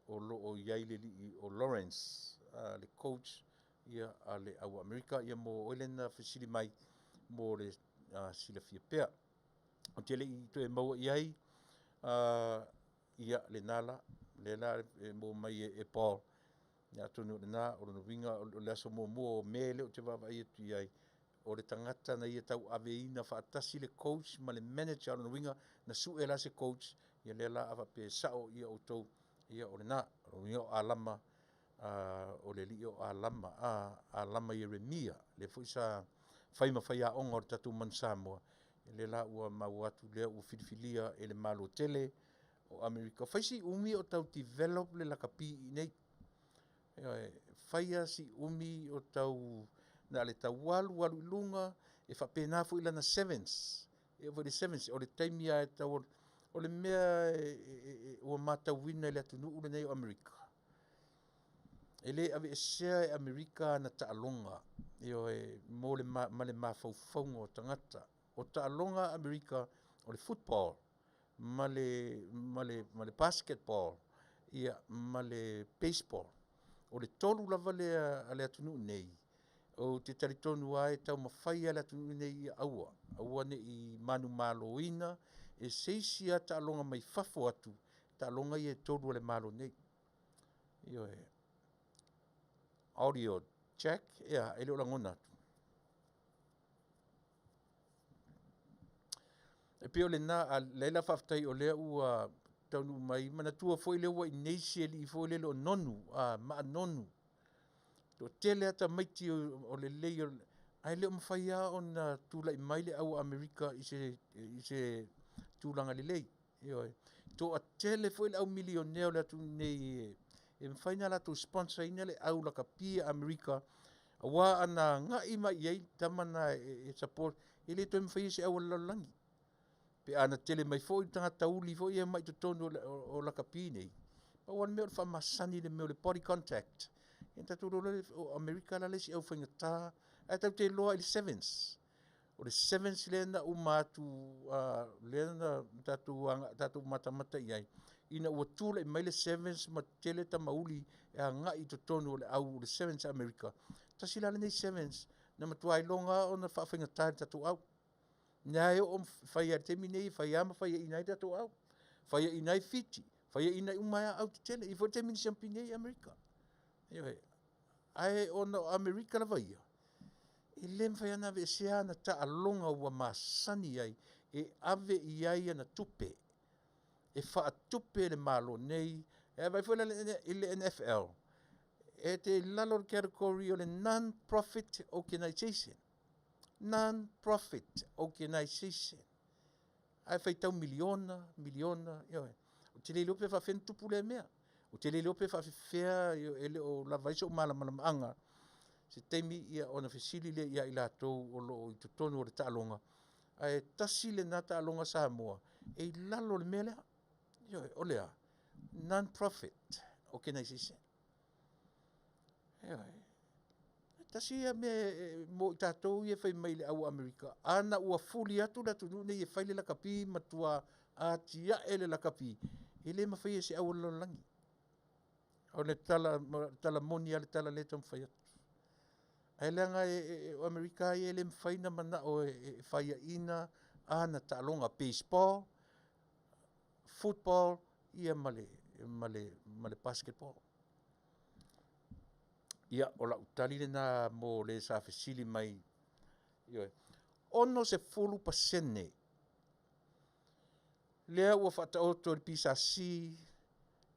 o lo o i ai le alii o Lawrence, le coach ia a le au Amerika ia mo oe lena fesili mai mo le silafia pea. Ou te le i toe maua i ai ia lena la lea la e maua mai e Paul ia atonu o lena o lona uiga o le aso 1 o Me lea ou te vaavaai atu i ai o le tagata na ia tauaveina faatasi le coach ma le manager. O lona uiga na sue la se coach ia lea la a faapea e sao ia outou ia o lena o lona uiga o Alama o le alii o Alama Alama Ieremia lea foi sa fai ma faiaoga o le tatou Manu Samoa lea la ua maua atu lea ua filifilia e le Malo tele o Amerika. Fai si umi o tau develop le lakapi i inei, fai si umi o tau na le tau alu alu i luga e faapena foi lana sevens e oo foi i le sevens o le taimi lava e tau o le mea ua matauina i le atunuu lenei o Amerika e le aveesea e Amerika ana taaloga, ioe, mo le ma le mafaufauga o tagata. O taaloga a Amerika o le football ma le basketball ia ma le baseball. O le tolu lava lea a le atunuu nei ou te talitonu lava e taumafai lava le atunuu nei ia aua aua ne i manumaloina e se isi lava taaloga mai fafo atu, taaloga ia e tolu a le Malo nei. Ioe, audio check ia e le o lagona atu. E pei o lena lea la faafetai o lea ua taunuu mai. Manatua foi lea ua i inei si alii foi lele o Nonu Maa Nonu toatele lava tamaiti o lelei ae le o mafai lava ona tulai mai le au Amerika i se tulaga lelei. Ioe, toatele foi le au milionea o le atunuu nei e mafai ona latou sponsor ina le au lakapi a Amerika aua ana agai mai i ai tama na e support e le toe mafaia se au a le lalolagi pe ana tele mai foi tagata uli foi ia mai totonu o lakapi nei. Pau lava le mea o le faamasani i le mea o le body contact ia tatou iloa lea o Amerika la le isi au faigata ae tatou te iloa i le sevens. O le sevens lea na uma atu lea na tatou matamata i ai ina ua tulai mai le sevens ma tele tamauli e agai i totonu o le au o le sevens a Amerika. Tasi la lenei sevens na matua iloga ona faafaigata i le tatou au lea e oo fai lava i le taimi nei e fai lava ma faiaina ai tatou au, faiaina ai Fiti, faiaina uma ai au tetele i foi le taimi na siamupini ai Amerika. Ioe, ae ona o Amerika lava ia e le mafai ona aveesea ana taaloga ua masani ai e ave i ai ana tupe e faatupe le Malo nei. E vaai foi la i le NFL e te i lalo o le category o le non-profit organization, non-profit organization, ae faitau miliona miliona. Ioe, ou te le iloa pe faafefea ona tupu lea mea, ou te le iloa pe faafefea e le o lava ai sou malamalamaaga. Se taimi ia ona fesili lea ia i latou o lo o i totonu o le taaloga ae tasi lena taaloga Samoa e i lalo o le mea lea. Ioe, o le a non-profit organization. Ioe, tasi ia mea mo i tatou ia fai mai i le au Amerika ana ua fuli atu le atunuu nei e fai le lakapi matua atiae le lakapi e le mafai e se au o le lalolagi. O le tala, tala moni lava le tala lea e taumafai atu ae leaga o Amerika ia e le mafai ona manao e faiaina ana taaloga baseball, football ia ma le basketball. Ia, o lau tali lena mo le sa fesili mai. Ioe. 60% lea ua faataoto e le PSC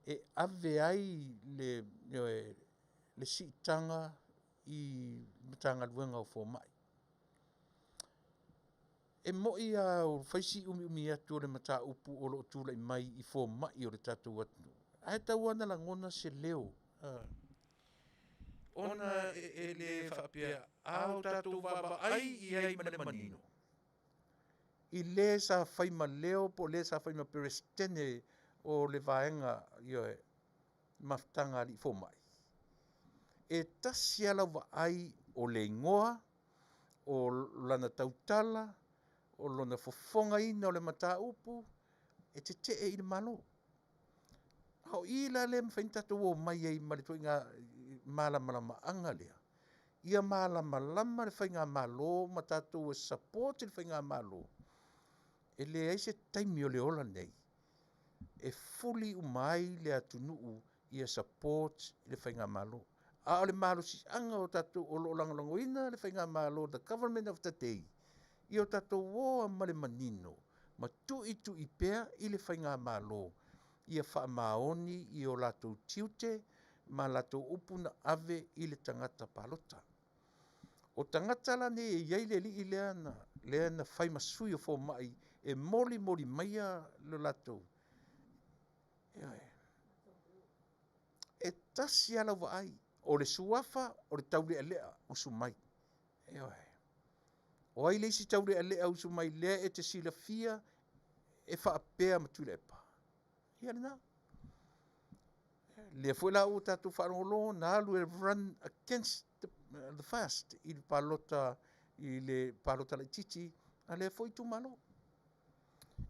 e ave ai le, ioe, le siitaga i Matagaluega o Fomai. E moi lava ua fai si umiumi atu o le mataupu o lo o tulai mai i fomai o le tatou atunuu, ae tau lava ina lagona se leo ona e le faapea a o tatou vaavaai i ai ma le manino i le sa fai ma leo po o le sa fai ma Peresetene o le vaega, ioe, mafutaga a alii fomai, e tasi lava lau vaai o le igoa, o lana tautala, o lona fofogaina o le mataupu, e tetee i le Malo. A o i la lea e mafai ona tatou omai ai ma le ituaiga malamalamaaga lea, ia malamalama le faigamalo ma tatou e support le faigamalo, e leai se taimi o le ola lenei e fuli uma ai le atunuu ia support le faigamalo. A o le malosiaga o tatou o lo o lagolagoina le faigamalo, the government of the day, ia o tatou o lava ma le manino ma tuitui pea i le faigamalo ia faamaoni i o latou tiute ma latou upu na ave i le tagata palota. O tagata la nei e i ai le alii lea na fai ma sui o fomai e molimoli maia lo latou, ioe, e tasi lava lau vaai, o le suafa o le taulealea usu mai. Ioe. O ai le isi taulealea usu mai lea e te silafia e faapea ma Tuilaepa? Ia lena. Lea foi la ua tatou faalogologo na alu e run against the FAST i le palota laitiiti a lea foi itumalo.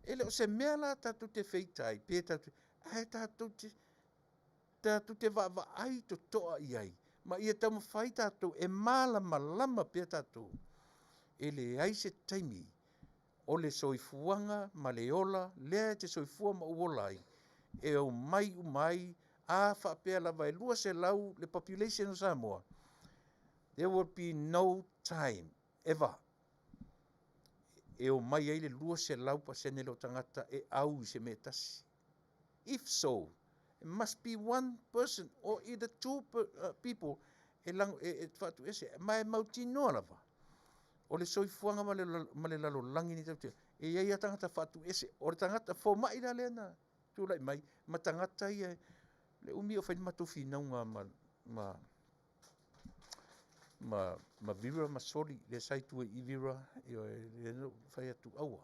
E le o se mea la tatou te feita ai, pe tatou te, ae tatou te vaavaai totoa i ai, ma ia taumafai tatou e malamalama pea tatou, e leai se taimi o le soifuaga ma le ola lea e te soifua ma ou ola ai, e omai uma ai. A faapea lava e 200 le population o Samoa, there will be no time ever e omai ai le 200% lea o tagata e au i se mea e tasi. If so, it must be one person or either two people e faatuese, ma e mautinoa lava o le soifuaga ma le lalolagi nei tatou te, e i ai lava tagata faatuese. O le tagata fomai la lea na tulai mai ma tagata ia, le umi o fai le matou finauga ma Vera ma Soli, lea sa i tua i Vera, ioe, lea na ou fai atu, aua,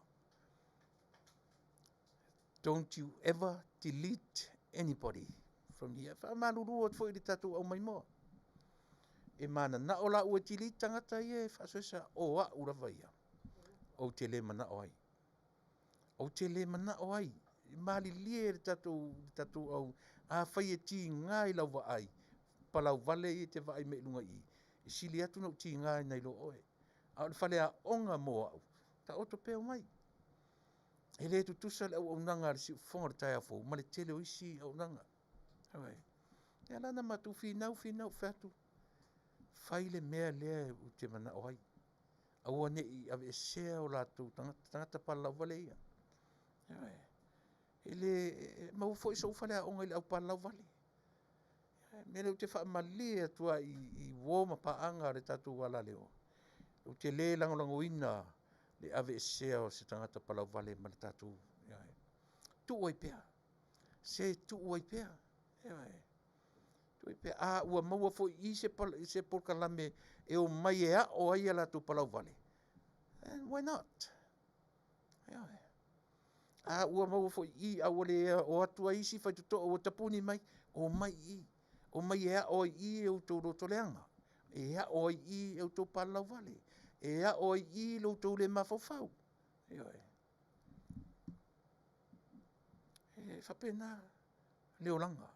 don't you ever delete anybody from here. Faamalulu atu foi i le tatou aumaimoa. E mananao la ua delete tagata ia e faasoesa, o au lava ia, ou te le manao ai. Ou te le manao ai. Malilie le tatou au, afai e tiga i lau vaai, palauvale ia te vaai mai luga i, e sili atu na ou tiga nai lo oe. A o le faleaoga mo au, taoto pea omai. E le tutusa le auaunaga a le siufofoga o le taeao fou ma le tele o isi auaunaga. Ia la na matou finau, finau, fai atu, fai le mea lea ou te manao ai. Aua ne i aveesea o latou tagata, tagata palalauvale ia. E le maua foi sou faleaoga i le au palalauvale. Mea lea ou te faamalie atu ai i uo ma paaga a le tatou alaleoa, ou te le lagolagoina le aveesea o se tagata palauvale ma le tatou, tuu ai pea, se tuu ai pea, tuu ai pea. A ua maua foi i se polokalame e omai e ao ai a latou palauvale, why not? A ua maua foi i, a ua le o atu ai isi faitotoa ua tapuni mai, omai i, omai e ao ai i i outou lotoleaga, e ao ai i i outou palalauvale, e ao ai i i lo outou le mafaufau. E faapena le olaga.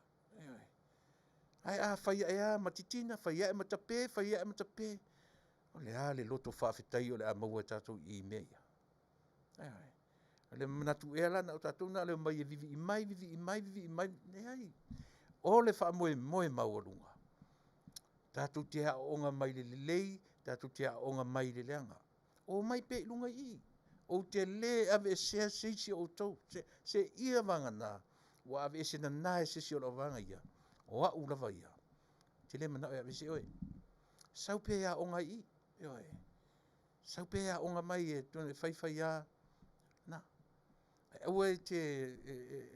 Ae a fai ae lava ma titina, fai ae ma tape, fai ae ma tape, o le a le loto faafetai o le a maua e tatou i mea ia? O le manatu ea la na o tatou na o le omai e vivii mai, vivii mai, vivii mai, leai. O le faamoemoe maualuga. Tatou te aooga mai le lelei, tatou te aooga mai le leaga. O mai pea i luga i i. Ou te lē aveesea se isi o outou, seia vagana ua aveese nana e se isi o le auvaega ia, o au lava ia, ou te le manao e aveese oe. Sau pea e aoga i i, ioe, sau pea e aoga mai e faifai lava, na. Ae aua e te,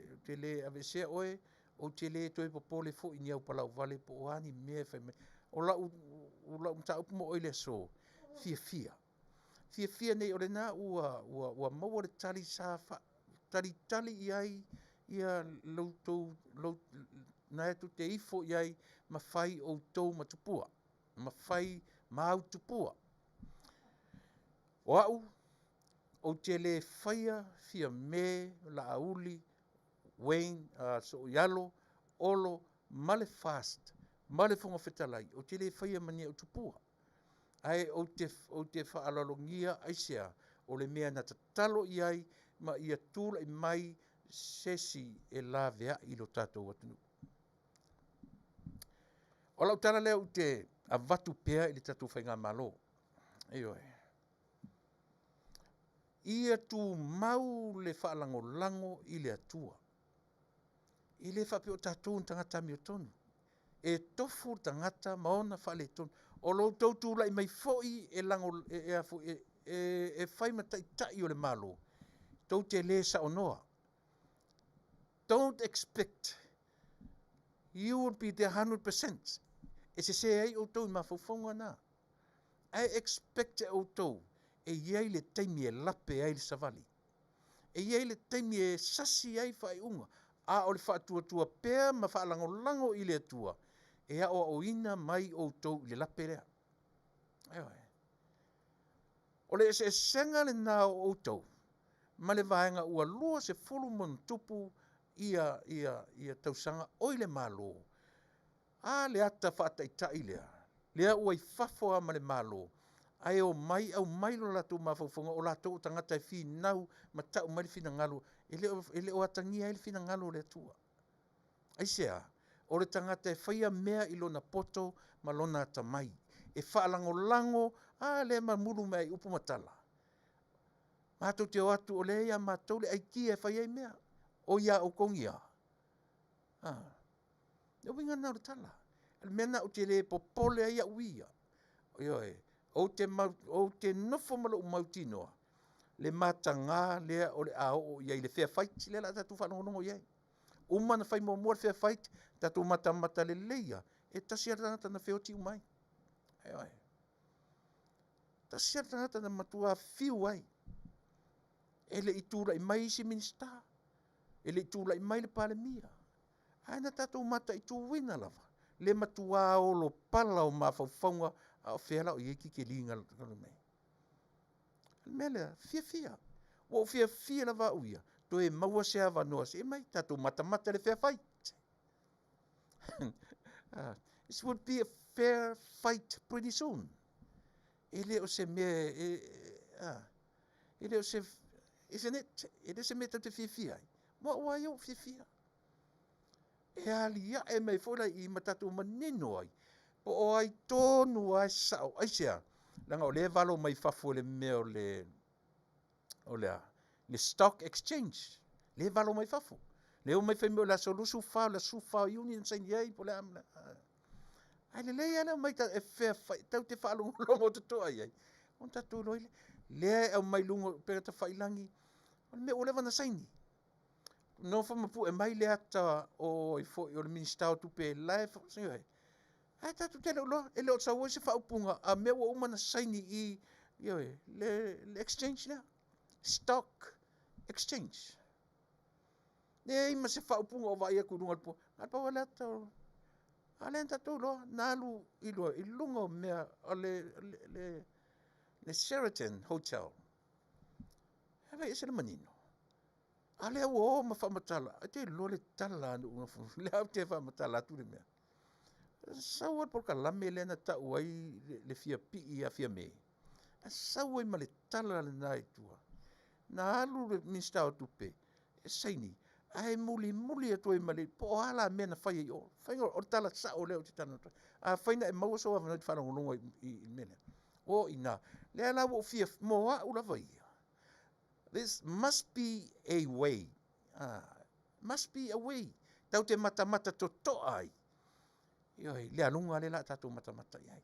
ou te le aveesea oe, ou te le toe popole foi i ni au palauvale po o a ni mea e fai mai. O lau mataupu ma oe i le aso, fiafia, fiafia nei o lena ua maua le tali sa faatalitali i ai la outou, lena tou te ifo i ai ma fai outou ma tupua, ma fai ma autupua. O au, ou te le faia Fiame, Laauli, Wayne Sooialo, Olo ma le FAST ma le Fofoga Fetalai, ou te le faia ma ni au tupua. Ae ou te faaaloalogia aisea? O le mea na tatalo i ai ma ia tulai mai se isi e laveai lo tatou atunuu. O lau tala lea ou te avatu pea i le tatou faigamalo, ioe, ia tumau le faalagolago i le Atua. E le faapea o tatou o tagata amiotonu. E tofu le tagata ma ona faaletonu. O lo outou tulai mai foi e fai ma taitai o le Malo, tou te le saonoa. Don't expect you will be there 100%. E sese ai outou i mafaufauga na. Ae expect e outou e i ai le taimi e lape ai le savali. E i ai le taimi e sasi ai faaiuga, a o le faatuatua pea ma faalagolago i le Atua e aoaoina mai outou i le lape lea. Ioe. O le eseesega lena o outou ma le vaega ua 20+ ia tausaga o i le Malo. A le ata faataitai lea, lea ua i fafo lava ma le Malo, ae omai aumai lo latou mafaufauga, o latou o tagata e finau ma tau mai le finagalo, e le o atagia ai le finagalo o le Atua. Aisea? O le tagata e faia mea i lona poto ma lona atamai, e faalagolago, a lea e mamulu mai ai i upu ma tala. Matou te o atu o lea e ia matou le aikia e fai ai mea, o ia outou ni a? A, le uiga lena o le tala. O le mea lena ou te le popole ai au ia. Ioe, ou te nofo ma lou mautinoa le mataga lea o le a oo i ai le fair fight lea o le a tatou faalogologo i ai. Uma ona fai muamua le fair fight, tatou matamata lelei lava, e tasi lava le tagata na feoti uma ai. Ioe. Tasi lava le tagata na matua fiu ai. E le i tulai mai isi Minisita, e le i tulai mai le Palemia, ae na tatou mataituina lava le matua olo pala o mafaufauga, a o fea la o i ai titiliga talu mai. O le mea lea, fiafia. Ua ou fiafia lava au ia, toe maua se avanoa, se i mai tatou matamata i le fair fight. This would be a fair fight pretty soon. E le o se mea, e le o se, isn't it? E le o se mea tatou te fiafia ai. Mo au lava ia ua fiafia. E aliae mai foi la i i ma tatou manino ai, po o ai tonu lava e sao. Aisea? Leaga o lea e valo mai fafo i le mea o le, o le a? Le stock exchange. Lea e valo mai fafo. Lea e omai fai mai o le aso 24, o le aso 14 o Iuni na saini ai, po o le a ma le a. Ae lelei lava le aumai e fair fight, tatou te faalogologo totoa i ai, ona tatou iloa ai lea. Lea e aumai i luga o upega tafailagi, o le mea ua leva ona saini. Nofo ma pue mai le ata o ai foi o le Minisita o Tupe la e ioe. Ae tatou te le o iloa, e le o sau ai se faaupuga a mea ua uma ona saini i, ioe, le exchange lea, stock exchange. Leai ma se faaupuga o vaai atu i luga o le pua, na o le pau lava le ata o, a lea na tatou iloa, na alu i luga o mea o le Sheraton Hotel. E vaai ese le manino. A lea ua o ma faamatala, e te iloa le tala a nuu, lea ou te faamatala atu le mea. Sau ai le polokalame lea na tau ai le fia pii ia Fiame, a sau ai ma le tala lena i tua. Na alu le Minisita o Tupe e saini. Ae mulimuli atu ai ma le, po o a la mea na fai ai i o. Fai o le tala sao lea ou te talanoa atu ai. Afai na e maua sou avanoa e te faalogologo ai i le mea lea, o i ina. Lea la ua ou fia, mo au lava ia, this must be a way, must be a way, tatou te matamata totoa ai, ioe, le aluga lea o le a tatou matamata i ai.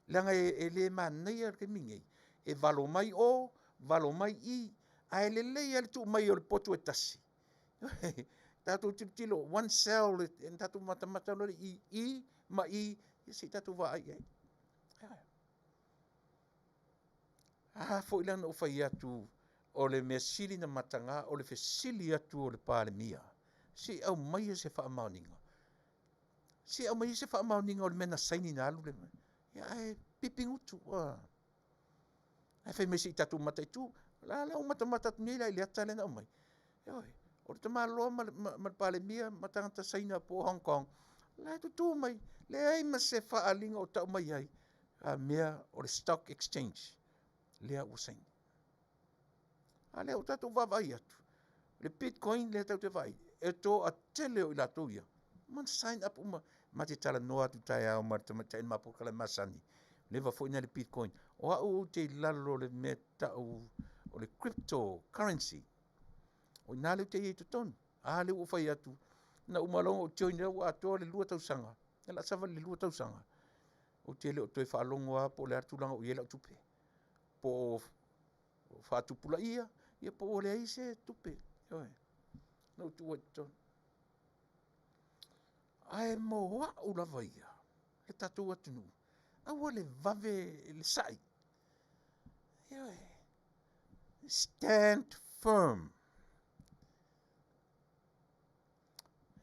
Leaga e le manaia le taimi lenei, e valo mai o, valo mai i, ae lelei lava le tuu mai o le potu e tasi. Tatou tilotilo, one cell, ona tatou matamata loa lea i i ma i, ia se i tatou vaai i ai. A foi la na ou fai atu o le mea sili na mataga o le fesili atu o le Palemia, se i aumaia se faamaoniga. Se i aumaia se faamaoniga o le mea na saini na alu le mea. Ia ae pipi gutu. Ae fai mai se i tatou mataitu. O la la ua matamata atu nei la i le ata lea na aumai. Ioe, o le tamaloa ma le Palemia ma tagata Saina po o Hong Kong, la e tutu mai, leai ma se faaaliga o tau mai ai, a mea o le stock exchange lea ua saini. A lea ua tatou vaavaai atu, le bitcoin lea tatou te vaai, e toatele o i latou ia, ma sign up uma. Ma te talanoa atu taeao ma le tamaitai ma polokalame masani, leva foi na le bitcoin. O au ou te i lalo o le mea tau o le crypto currency. O i nā lea ou te i ai i totonu. A lea ua fai atu, na uma loa ou join lea ua atoa le 2 tausaga. E la savali le 2 tausaga. Ou te le o toe faalogo lava po o le a le tulaga o i ai lau tupe. Po o faatupulaia, ia po ua leai se tupe. Ioe. Na ou tuua i totonu. Ae mo au lava ia, le tatou atunuu, aua le vave le sai. Ioe. Stand firm.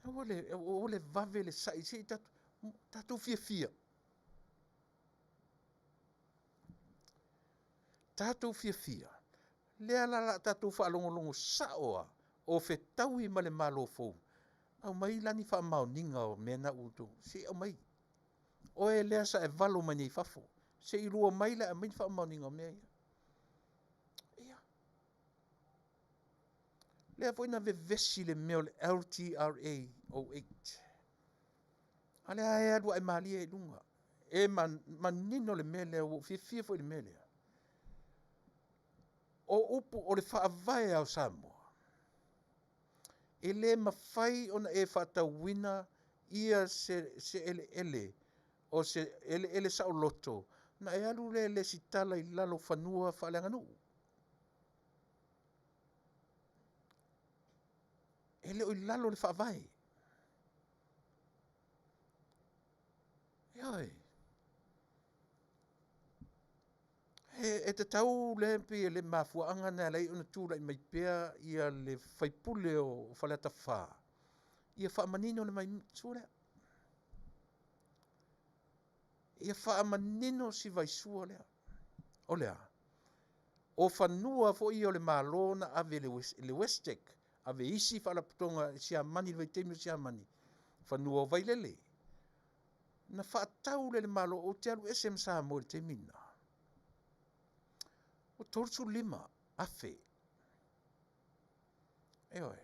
Aua le, aua le vave le sai, se i tatou, tatou fiafia. Tatou fiafia, lea la la tatou faalogologo sao lava o fetaui ma le Malo fou, aumai la ni faamaoniga o mea na ua outou, se i aumai. Oe lea sa e valo mai nei i fafo, se i lua mai la e aumai ni faamaoniga o mea ia. Ia. Lea foi na vevesi le mea o le LTRA 08. A lea e alu ae malie i luga. E manino le mea lea, ua ou fiafia foi i le mea lea. O upu o le faavae lava o Samoa, e le mafai ona e faatauina ia se eleele o se eleele saoloto na e alu lea e lesitala i lalo o fanua faaleaganuu. E le o i lalo o le faavae. Ioe. E tatau lea pei o le mafuaaga na e ala ai ona tulai mai pea ia le faipule o Faleata 4 ia faamanino le vaisua lea. Ia faamanino si vaisua lea. O le a? O fanua foi ia o le Malo na ave i le Westec, ave isi faalapotopotoga Siamani i le vaitaimi o Siamani, fanua o Vailele. Na faatau lea e le Malo, ou te alu ese ma Samoa i le taimi lena. O 35,000. Ioe.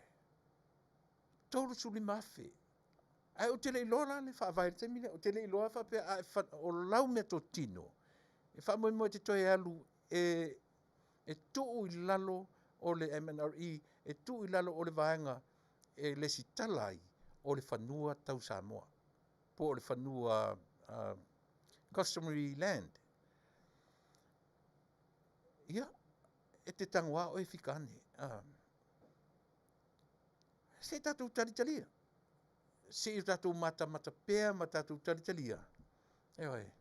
35,000. Ae ou te le iloa la le faavae i le taimi lea. Ou te le iloa faapea a e o lau meatotino, e faamoemoe e te toe alu e tuu i lalo o le MNRE, e tuu i lalo o le vaega e lesitala ai o le fanua tau Samoa, po o le fanua customary land. Ia, e te tago lava oe e fika ane. Se i tatou talitalia. Se i o tatou matamata pea ma tatou talitalia. Ioe.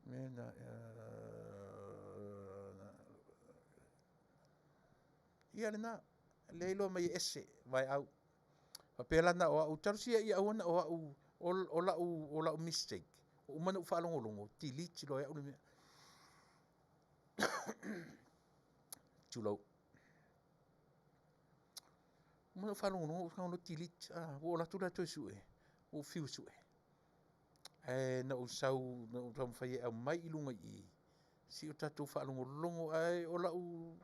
Mena, ia lena, lea iloa mai e ese vaeau. Faapea la na o au, talosia ia aua na o au, o lau mistake, ua uma ona ou faalogologo, delete loa e au le mea. Tulou. Uma ona ou faalogologo ou tago loa delete, ua ou alu atu la e toe sue, ua ou fiu e sue. Ae na ou sau, na ou taumafai e aumai i luga i i, se i o tatou faalogologo, ae o lau...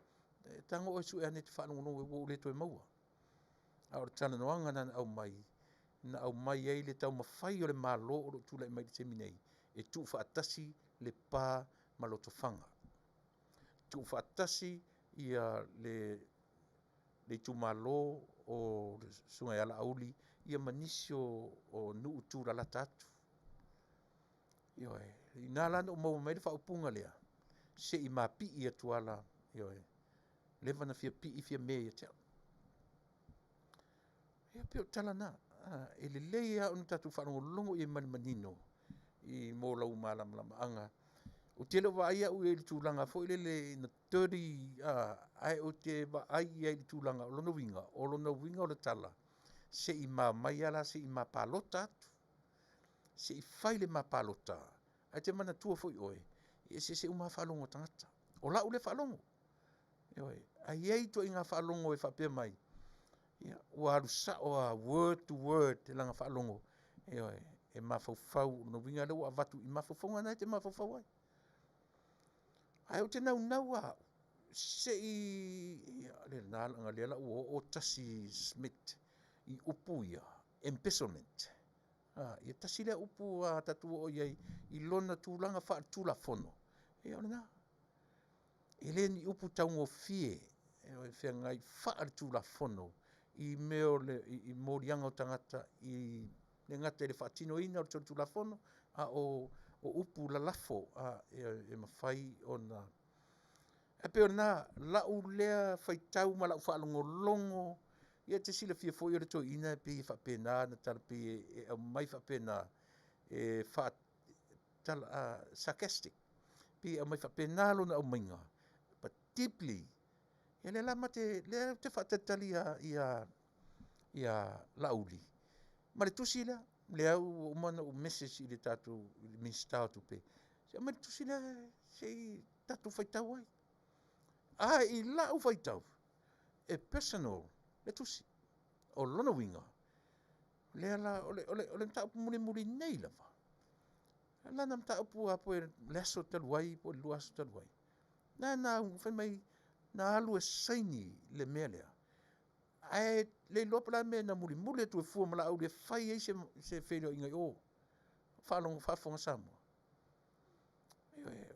E tago oe sue ane e te faalogologo ua ou le toe maua. A o le talanoaga na na aumai, na aumai ai le taumafai o le Malo o lo o tulai mai i le taimi nei e tuufaatasi Lepa ma Lotofaga, tuufaatasi ia le itumalo o le Susuga ia Laauli ia ma nisi o nuu tulalata atu. Ioe, o i ina la na ou maua mai ai le faaupuga lea, se i mapii atu lava la, ioe, leva ona fia pii Fiame ia te au. Ia pei o tala na, e lelei lava ona tatou faalogologo i ai ma le manino i mo lou malamalamaaga. Ou te le o vaai au i ai i le tulaga foi lele ina dirty, ae ou te vaai i ai i le tulaga o lona uiga, o lona uiga o le tala, se i ma omai lava la se i ma palota atu, se i fai le ma palota. Ae te manatua foi oe, e eseese uma lava faalogo a tagata. O lau lea faalogo, ioe, ae i ai ituaiga faalogo e faapea mai, ia, ua alu sao lava word to word lana faalogo, ioe, e mafaufau, o lona uiga lea ua avatu i mafaufauga na e te mafaufau ai. Ae ou te naunau lava au, se i, ia leaga o lea la ua oo tasi Smith i upu ia, embezzlement. Ia tasi lea upu a tatou oo i ai i lona tulaga faaletulafono, ia o lena. E le ni upu taugofie e feagai faaletulafono i mea o le i moliaga o tagata i le gata i le faatinoina o le solitulafono, a o upu lalafo e mafai ona… Ae pei o lena, lau lea faitau ma lau faalogologo, ia e te silafia foi o le toeaina e pei e faapena ana tala, e pei e aumai faapena, e sarcastic, pei e aumai faapena lona aumaiga, but deeply, ia lea la ma te, lea ou te faatalitali ia Laauli ma le tusi lea, lea ua uma ona ou message i le tatou Minisita o Tupe, se i aumai le tusi lea se i tatou faitau ai. Ae i lau faitau, e personal le tusi. O lona uiga, lea la, o le mataupu mulimuli nei lava, lana mataupu lava po o le aso talu ai po o le 2 aso talu ai, na fai mai na alu e saini le mea lea, ae le iloa po o le a le mea na mulimuli atu ai fua ma Laauli e fai ai se feiloaiga i o, o faafofoga Samoa. Ioe.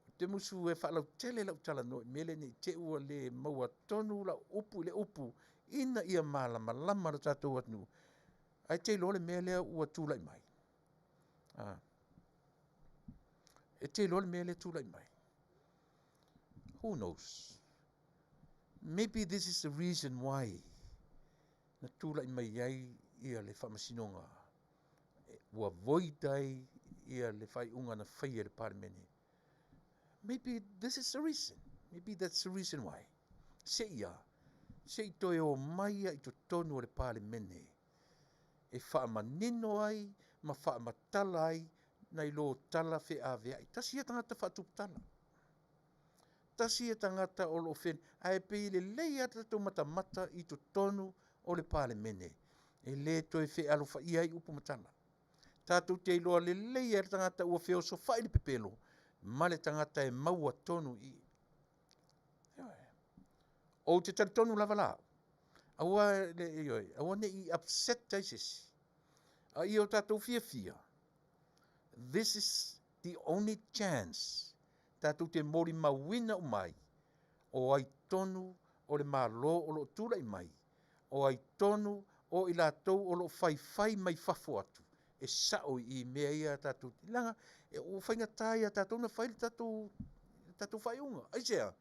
Ou te musu e faalautele lau talanoa i le mea lea ne i te i ua le maua tonu lau upu i le upu ina ia malamalama lo tatou atunuu. Ae te iloa le mea lea ua tulai mai. E te iloa le mea lea e tulai mai. Who knows? Maybe this is the reason why na tulai mai ai ia le faamasinoga ua void ai ia le faaiuga na faia e le Palemene. Maybe this is the reason. Maybe that's the reason why. Se i a, se i toe o mai i totonu o le Palemene e faamanino ai ma faamatala ai nai lo tala feaveai. Tasi ia tagata faatuputala. Tasi ia tagata o lo o ae pei lelei lava tatou matamata i totonu o le Palemene, e le toe fealofaia ai upu ma tala. Tatou te iloa lelei e le tagata ua feosofai le pepelo ma le tagata e maua tonu i i. Ou te talitonu lava la au, aua le, ioe, aua ne i upset ai se isi, a ia o tatou fiafia, this is the only chance tatou te molimauina uma ai o ai tonu o le Malo o lo o tulai mai, o ai tonu o i latou o lo o faifai mai fafo atu, e sao i mea ia tatou te, leaga ua faigata ia tatou ona fai le tatou faaiuga. Aisea?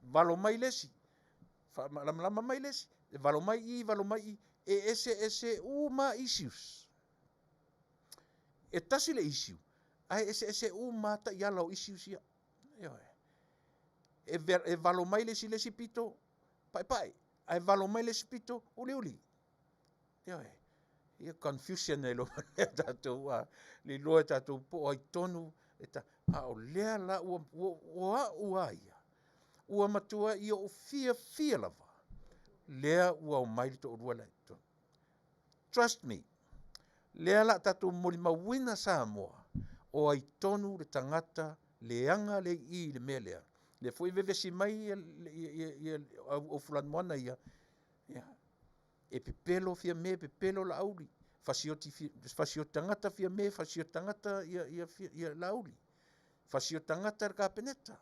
Valo mai le isi, faamalamalama mai le isi, valo mai i, valo mai i, e eseese uma issues. E tasi le issue, ae eseese uma taiala o issues ia. Ioe. E valo mai le isi le isi pito, paepae, ae valo mai le isi pito, uliuli. Ioe. Ia confusion e iloa e tatou, le iloa e tatou po o ai tonu, a o lea la ua au a ia, ua matua i ou fiafia lava, lea ua omai le toalua lea i totonu. Trust me, lea la tatou molimauina Samoa, o ai tonu le tagata leaga le i i le mea lea. Lea foi e vevesi mai ia, ia, ia, ia au fulanuana ia, ia, e pepelo Fiame, pepelo Laauli, fasioti, fasioti tagata Fiame, fasioti tagata ia, ia, ia Laauli, fasioti tagata le Kapeneta.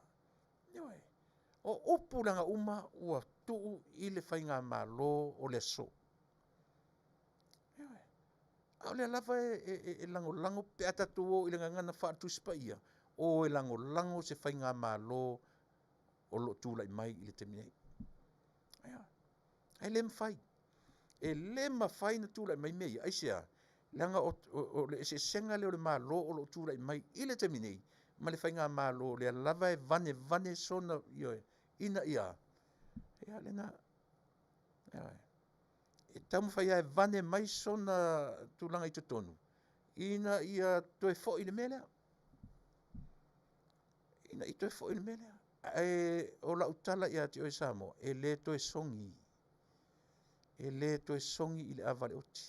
Ioe. O upu leaga uma ua tuu i le faigamalo o le aso. Ioe. A o lea lava e, e, e, e lagolago pe a tatou o i le gagana faale-Tusi Paia, o e lagolago se faigamalo o lo o tulai mai i le taimi nei. Ioe. Ae le mafai. E le mafai ona tulai mai mea ia. Aisea? Leaga o, o, o le eseesega lea o le Malo o lo o tulai mai i le taimi nei ma le faigamalo lea lava e vanevane sona, ioe, ina ia, ia lena, ioe, e taumafai lava e vane mai sona tulaga i totonu ina ia toe foi i le mea lea. Ina ia toe foi i le mea lea. Ae o lau tala ia te oe Samoa, e le toe sogi, e le toe sogi i le ava a le oti.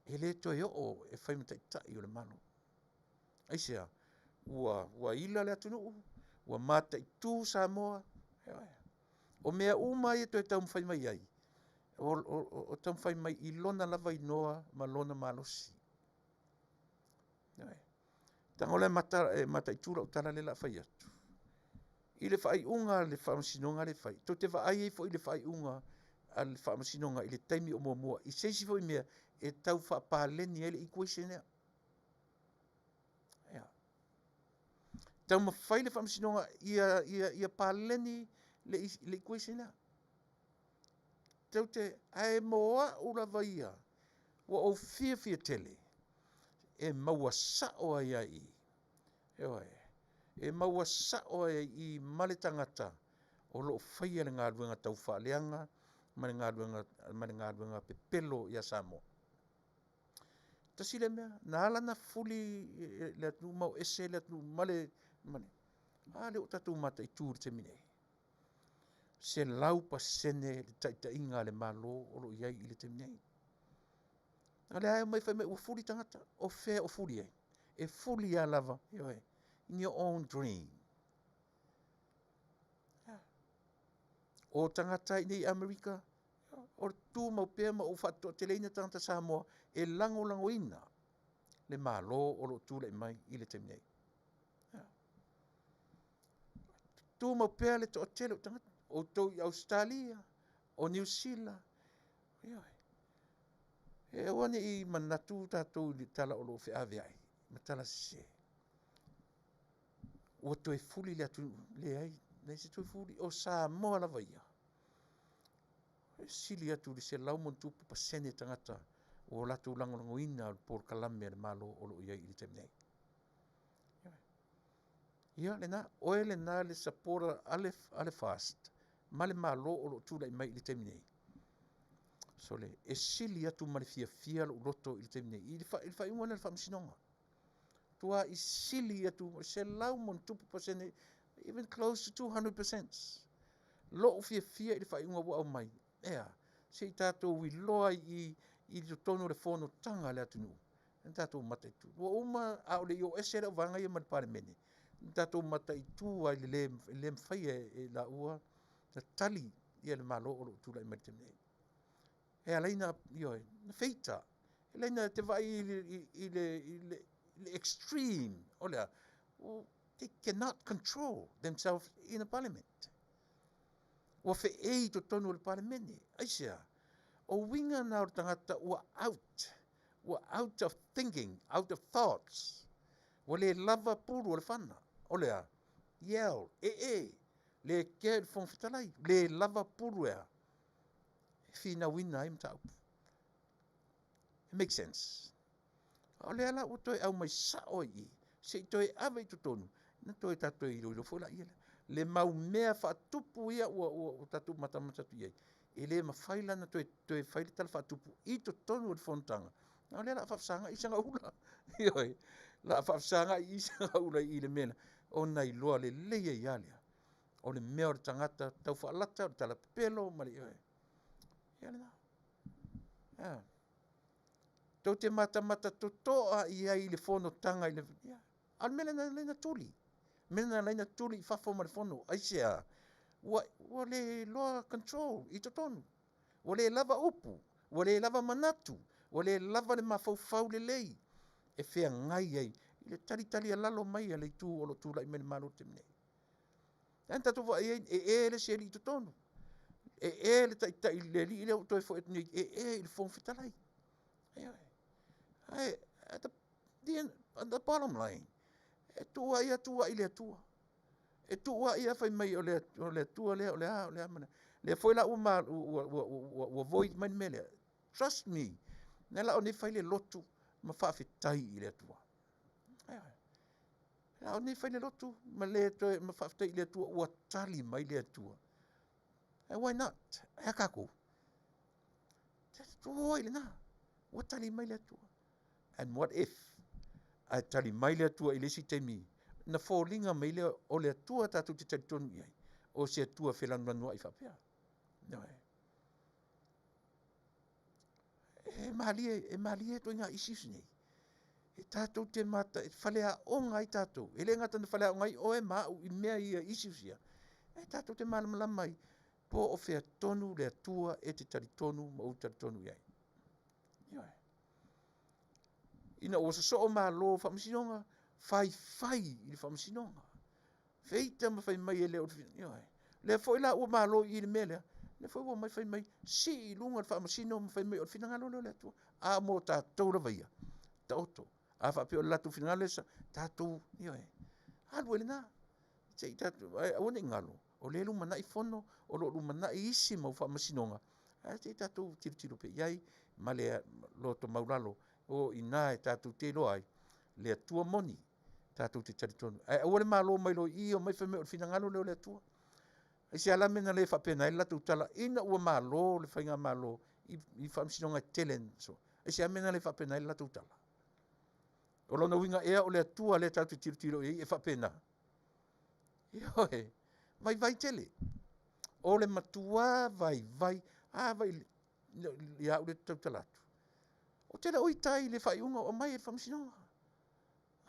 E le toe oo e fai ma taitai o le Malo. Aisea? Ua, ua ila le atunuu, ua mataitu Samoa. Ioe. O mea uma ia e toe taumafai mai ai, o, o, o taumafai mai i lona lava inoa ma lona malosi. Ioe. Tago la e, mata, e mataitu lau tala lea o le a fai atu. I le faaiuga a le faamasinoga lea e fai, tou te vaai ai foi i le faaiuga a le faamasinoga i le taimi o muamua i se isi foi mea e tau faapaleni ai le equation lea. Ia. Taumafai le faamasinoga ia, ia, ia paleni le, le equation lea. Tou te, ae mo au lava ia, ua ou fiafia tele e maua sao ai ai i. Ioe, e maua sao ai ai i ma le tagata o lo o faia le galuega taufaaleaga ma le galuega, ma le galuega pepelo ia Samoa. Tasi lea mea, na ala ona fuli le atunuu ma o ese le atunuu ma le, ma le, a lea ua tatou mataitu i le taimi nei. 100% le taitaiga a le Malo o lo o i ai i le taimi nei. A lea e omai fai mai ua fuli tagata, o fea o fuli ai? E fuli lava lava, ioe, in your own dream. O tagata i nei Amerika, o le tumau pea ma ou faatoateleina tagata Samoa e lagolagoina le Malo o lo o tulai mai i le taimi nei. Tumau pea le toatele o tagata, outou i Ausetalia, o Niu Sila, ioe. E aua ne i manatu tatou i le tala o lo o feaveai ma tala sese. Ua toe fuli le atunuu, leai, leai se toe fuli, o Samoa lava ia. E sili atu i le 100+% tagata ua latou lagolagoina le polokalame a le Malo o lo o i ai i le taimi nei. Ia lena, oe lena le supporter a le, a le FAST ma le Malo o lo o tulai mai i le taimi nei. Sole, e sili atu ma le fiafia lou loto i le taimi nei, i le, fa, i le faaiuga lea o le faamasinoga. Tua i sili atu, 100+%, even close to 200%. Lou fiafia i le faaiuga ua aumai. Ea, se i tatou iloa i, i totonu o le fonotaga a le atunuu. Na tatou mataitu. Ua uma, a o le i o ese le auvaega ia ma le Palemene, na tatou mataitu ai le le, le mafai e, e laua na tali ia le Malo o lo o tulai mai i le taimi nei. E ala ai na, ioe, na feita. E ala ai na te vaai i le, i, i le, i le, i le extreme o le a, they cannot control themselves in a parliament. Ua feei i totonu o le Palemene. Aisea? O uiga na o le tagata ua out, ua out of thinking, out of thoughts. Ua le lava pulu o le fana. O le a? Yell, ee, le kea i le Fofoga Fetalai, le lava pulu e a? E finauina ai mataupu. It makes sense. A o lea la ua toe aumai sao ai i i, se i toe ave i totonu, na toe tatou iloilo foi laia lea. Le mau mea faatupu ia ua, ua, ua tatou matamata atu i ai, e le mafai la ona toe, toe fai le tala faatupu i totonu o le fonotaga. A o lea o le a faafesagai Sagaula. Ioe, o le a faafesagai i Sagaula i le mea lea, ona iloa lelei ai lava lea, o le mea o le tagata tau faalata, o le tala pepelo ma le, ioe. Ia lena. Yeah. Tou te matamata totoa i ai i le fonotaga i le, ia. A o le mea lena, lena tuli. Mea na ala ai ona tuli i fafo ma le fono, aisea? Ua, ua le iloa control i totonu. Ua le lava upu, ua le lava manatu, ua le lava le mafaufau lelei e feagai ai i le talitalialalo mai a le itu o lo o tulai mai i le Malo i le taimi nei. Lea na tatou vaai ai, e e le isi alii i totonu, e e le taitai i le alii lea ua toe foi atu nei, e e i le Fofoga Fetalai. Ioe. Ae at the bottom line, e tuuai lava tuuai i le Atua. E tuuai lava fai mai o le Atua lea, o le a, o le a ma le a. Lea foi la ua void mai le mea lea. Trust me, o lea la o nei fai le lotu ma faafetai i le Atua. Ioe. A o nei fai le lotu ma le toe ma faafetai i le Atua ua tali mai le Atua. And why not? E a tatou? Tuu ai lena. Ua tali mai le Atua. And what if? Ae tali mai le Atua i le isi taimi, na foliga mai lea o le Atua tatou te talitonu i ai, o se Atua felanulanuai faapea. Ioe. E malie, e malie ituaiga issues nei. E tatou te mata, e faleaoga ai tatou. E le gata na faleaoga ai oe ma au i mea ia, issues ia. E tatou te malamalama ai po o fea tonu le Atua e te talitonu ma ou talitonu i ai. Ioe. Ina ua sosoo malo o faamasinoga, faifai i le faamasinoga. Feita ma fai mai e le o le ioe. Lea foi la ua malo i i le mea lea, lea foi ua omai fai mai, sii i luga le faamasino ma fai mai o le finagalo lea o le Atua. A mo tatou lava ia, taoto. A faapea o le latou finagalo lea, tatou, ioe, alu ai lena. Se i tatou, ae aua ne i galo, o lea e lumanai fono, o lo o lumanai isi mau faamasinoga, ae se i tatou tilotilo pea i ai ma le loto maualalo, o i ina e tatou te iloa ai le Atua moni, tatou te talitonu. Ae aua le malo mai loa i i omai fai mai o le finagalo lea o le Atua. Aisea la le mea na le faapena ai le latou tala ina ua malo le faigamalo i faamasinoga e tele? Aisea mea na le faapena ai le latou tala? O lona uiga ea o le Atua lea tatou te tilotilo i ai e faapena? Ioe, vaivai tele. O le matuā vaivai. A vai ia au lea e tautala atu. Ou te le o ita ai i le faaiuga o aumai e le faamasinoga.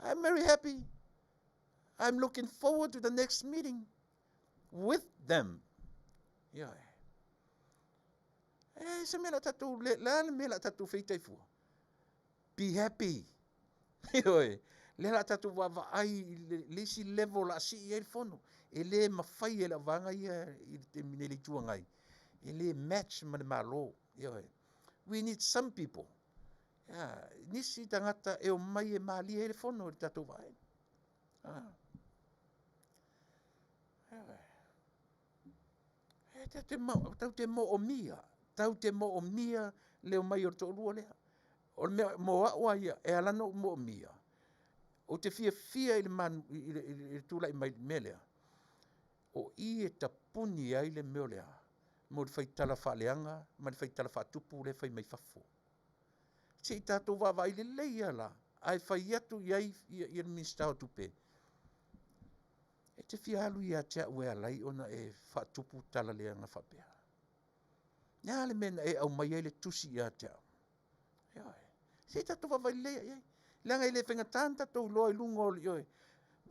I'm very happy. I'm looking forward to the next meeting with them. Ioe. E se mea la tatou, le a le mea la tatou feita ai fua? Be happy. Ioe. Lea la tatou vaavaai i le isi level o le a sii ai le fono. E le mafai e le auvaega ia i le taimi nei i le Itu Agai. E le match ma le Malo. Ioe. We need some people. Yeah, nisi tagata e omai e malie ai le fono i le tatou vaega. Ah. Ioe. E tau te, tau te moomia, tau te moomia le omai o le toalua lea. O le mea mo au a ia, e ala ona ou moomia, ou te fiafia i le, manu, i le tulai mai le mea lea, o i e tapuni ai le mea o le a, mo le faitala faaleaga ma le faitala faatupu lea e fai mai fafo. Se i tatou vaavaai lelei lava la, ae fai atu i ai le Minisita o Tupe, e te fia alu ia te au e ala ai ona e faatupu tala leaga faapea. Le a le mea na e aumai ai le tusi ia te au? Ioe. Se i tatou vaavaai lelei i ai. Leaga e le faigata ona tatou iloa i luga o le ioe.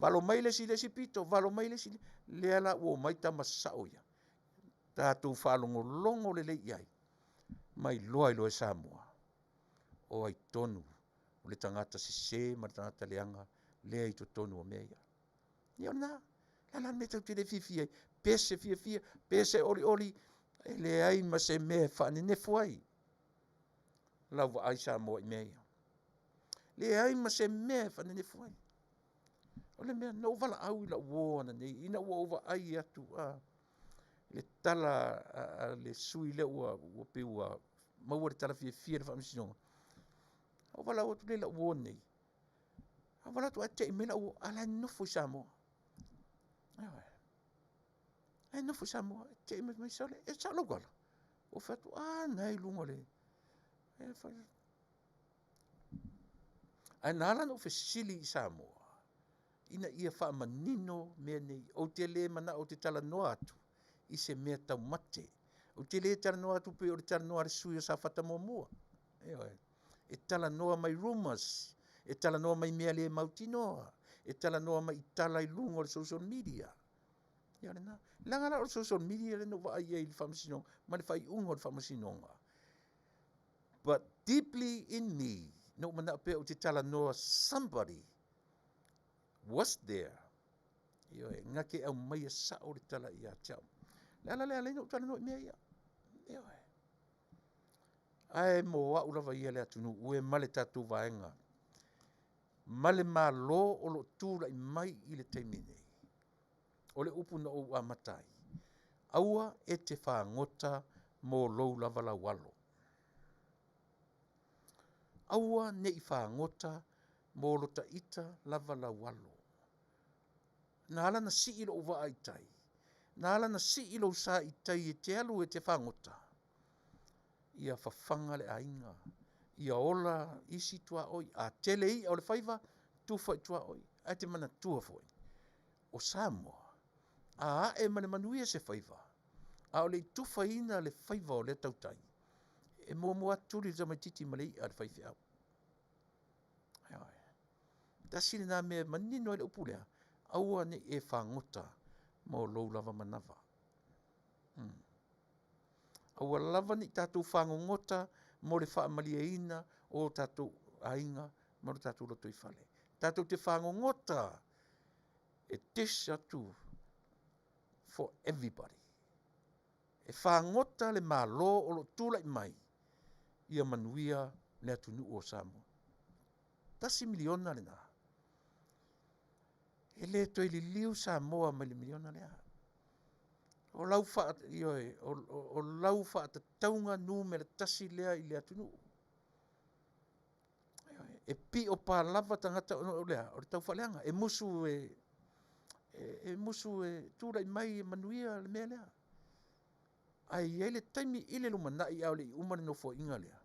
Valo mai le isi i le isi pito, valo mai le isi, lea la ua omai tama sasao ia. Tatou faalogologo lelei i ai, ma iloa ai loa e Samoa, o ai tonu o le tagata sese ma le tagata leaga lea i totonu o mea ia. Ia o lena, le a la le mea tatou te le fiafia ai? Pese fiafia, pese olioli, e leai ma se mea e faanenefu ai lau vaai Samoa i mea ia. Leai ma se mea e faanenefu ai. O le mea, na ou valaau i lau uo ananei, ina ua ou vaai atu a le tala a le sui lea ua pei ua maua le tala fiafia i le faamasinoga. Ou valaau atu lea i lau uo nei, ou valaau atu ae te i mai lau uo, a o la e nofo i Samoa. Ioe. La e nofo i Samoa, te i mai, mai sole, e sao lau tala. Ou fai atu, a, na i luga o le, e fai. Ae na ala ona ou fesili i Samoa, ina ia faamanino mea nei. Ou te le manao ou te talanoa atu i se mea taumate. Ou te le talanoa atu pei o le talanoa a le sui o Safata muamua. Ioe. E talanoa mai rumors, e talanoa mai mea le mautinoa. e talanoa mai i tala i luga o le social media. Ia lena. Leaga la o le social media lea na ou vaai ai i le faamasinoga ma le faaiuga o le faamasinoga. But deeply in me, na ou manao pea ou te talanoa, somebody was there. Ioe, na te aumaia sao le tala ia te au. Le ala lea na ou talanoa i mea ia. Ioe. Ae mo au lava ia le atunuu e ma le tatou vaega ma le Malo o lo o tulai mai i le taimi nei. O le upu na ou amata ai, aua e te fagota mo lou lava laualo. Aua ne i fagota mo lo ta ita lava laualo. Na ala na sii lou vaa i tai, na ala na sii lou sa i tai e te alu e te fagota, ia fafaga le aiga, ia ola isi tuaoi, a tele i'a o le faiva, tufa i tuaoi. Ae te manatua foi, o Samoa, a ae ma le manuia se faiva, a o le i tufaina le faiva o lea tautai, e muamua atu tuli le tamaitiiti ma le i'a a le faifeau. Tasi lena mea e manino ai le upu lea, aua ne i e fagota mo lou lava manava. Aua lava ne i tatou fagogota mo le faamalieina o tatou aiga ma lo tatou lotoifale. Tatou te fagogota e dish atu for everybody. E fagota le Malo o lo o tulai mai ia manuia le atunuu o Samoa. $1 miliona lena. E le toe liliu Samoa mai le miliona lea. O lau ioe, o lau faatatauga numera tasi lea i le atunuu. E pio palava tagata o lea, o le taufaaleaga. E musu e, e musu e tulai mai e manuia le mea lea. Ae i ai le taimi i le lumanai a o le i uma le nofoaiga lea,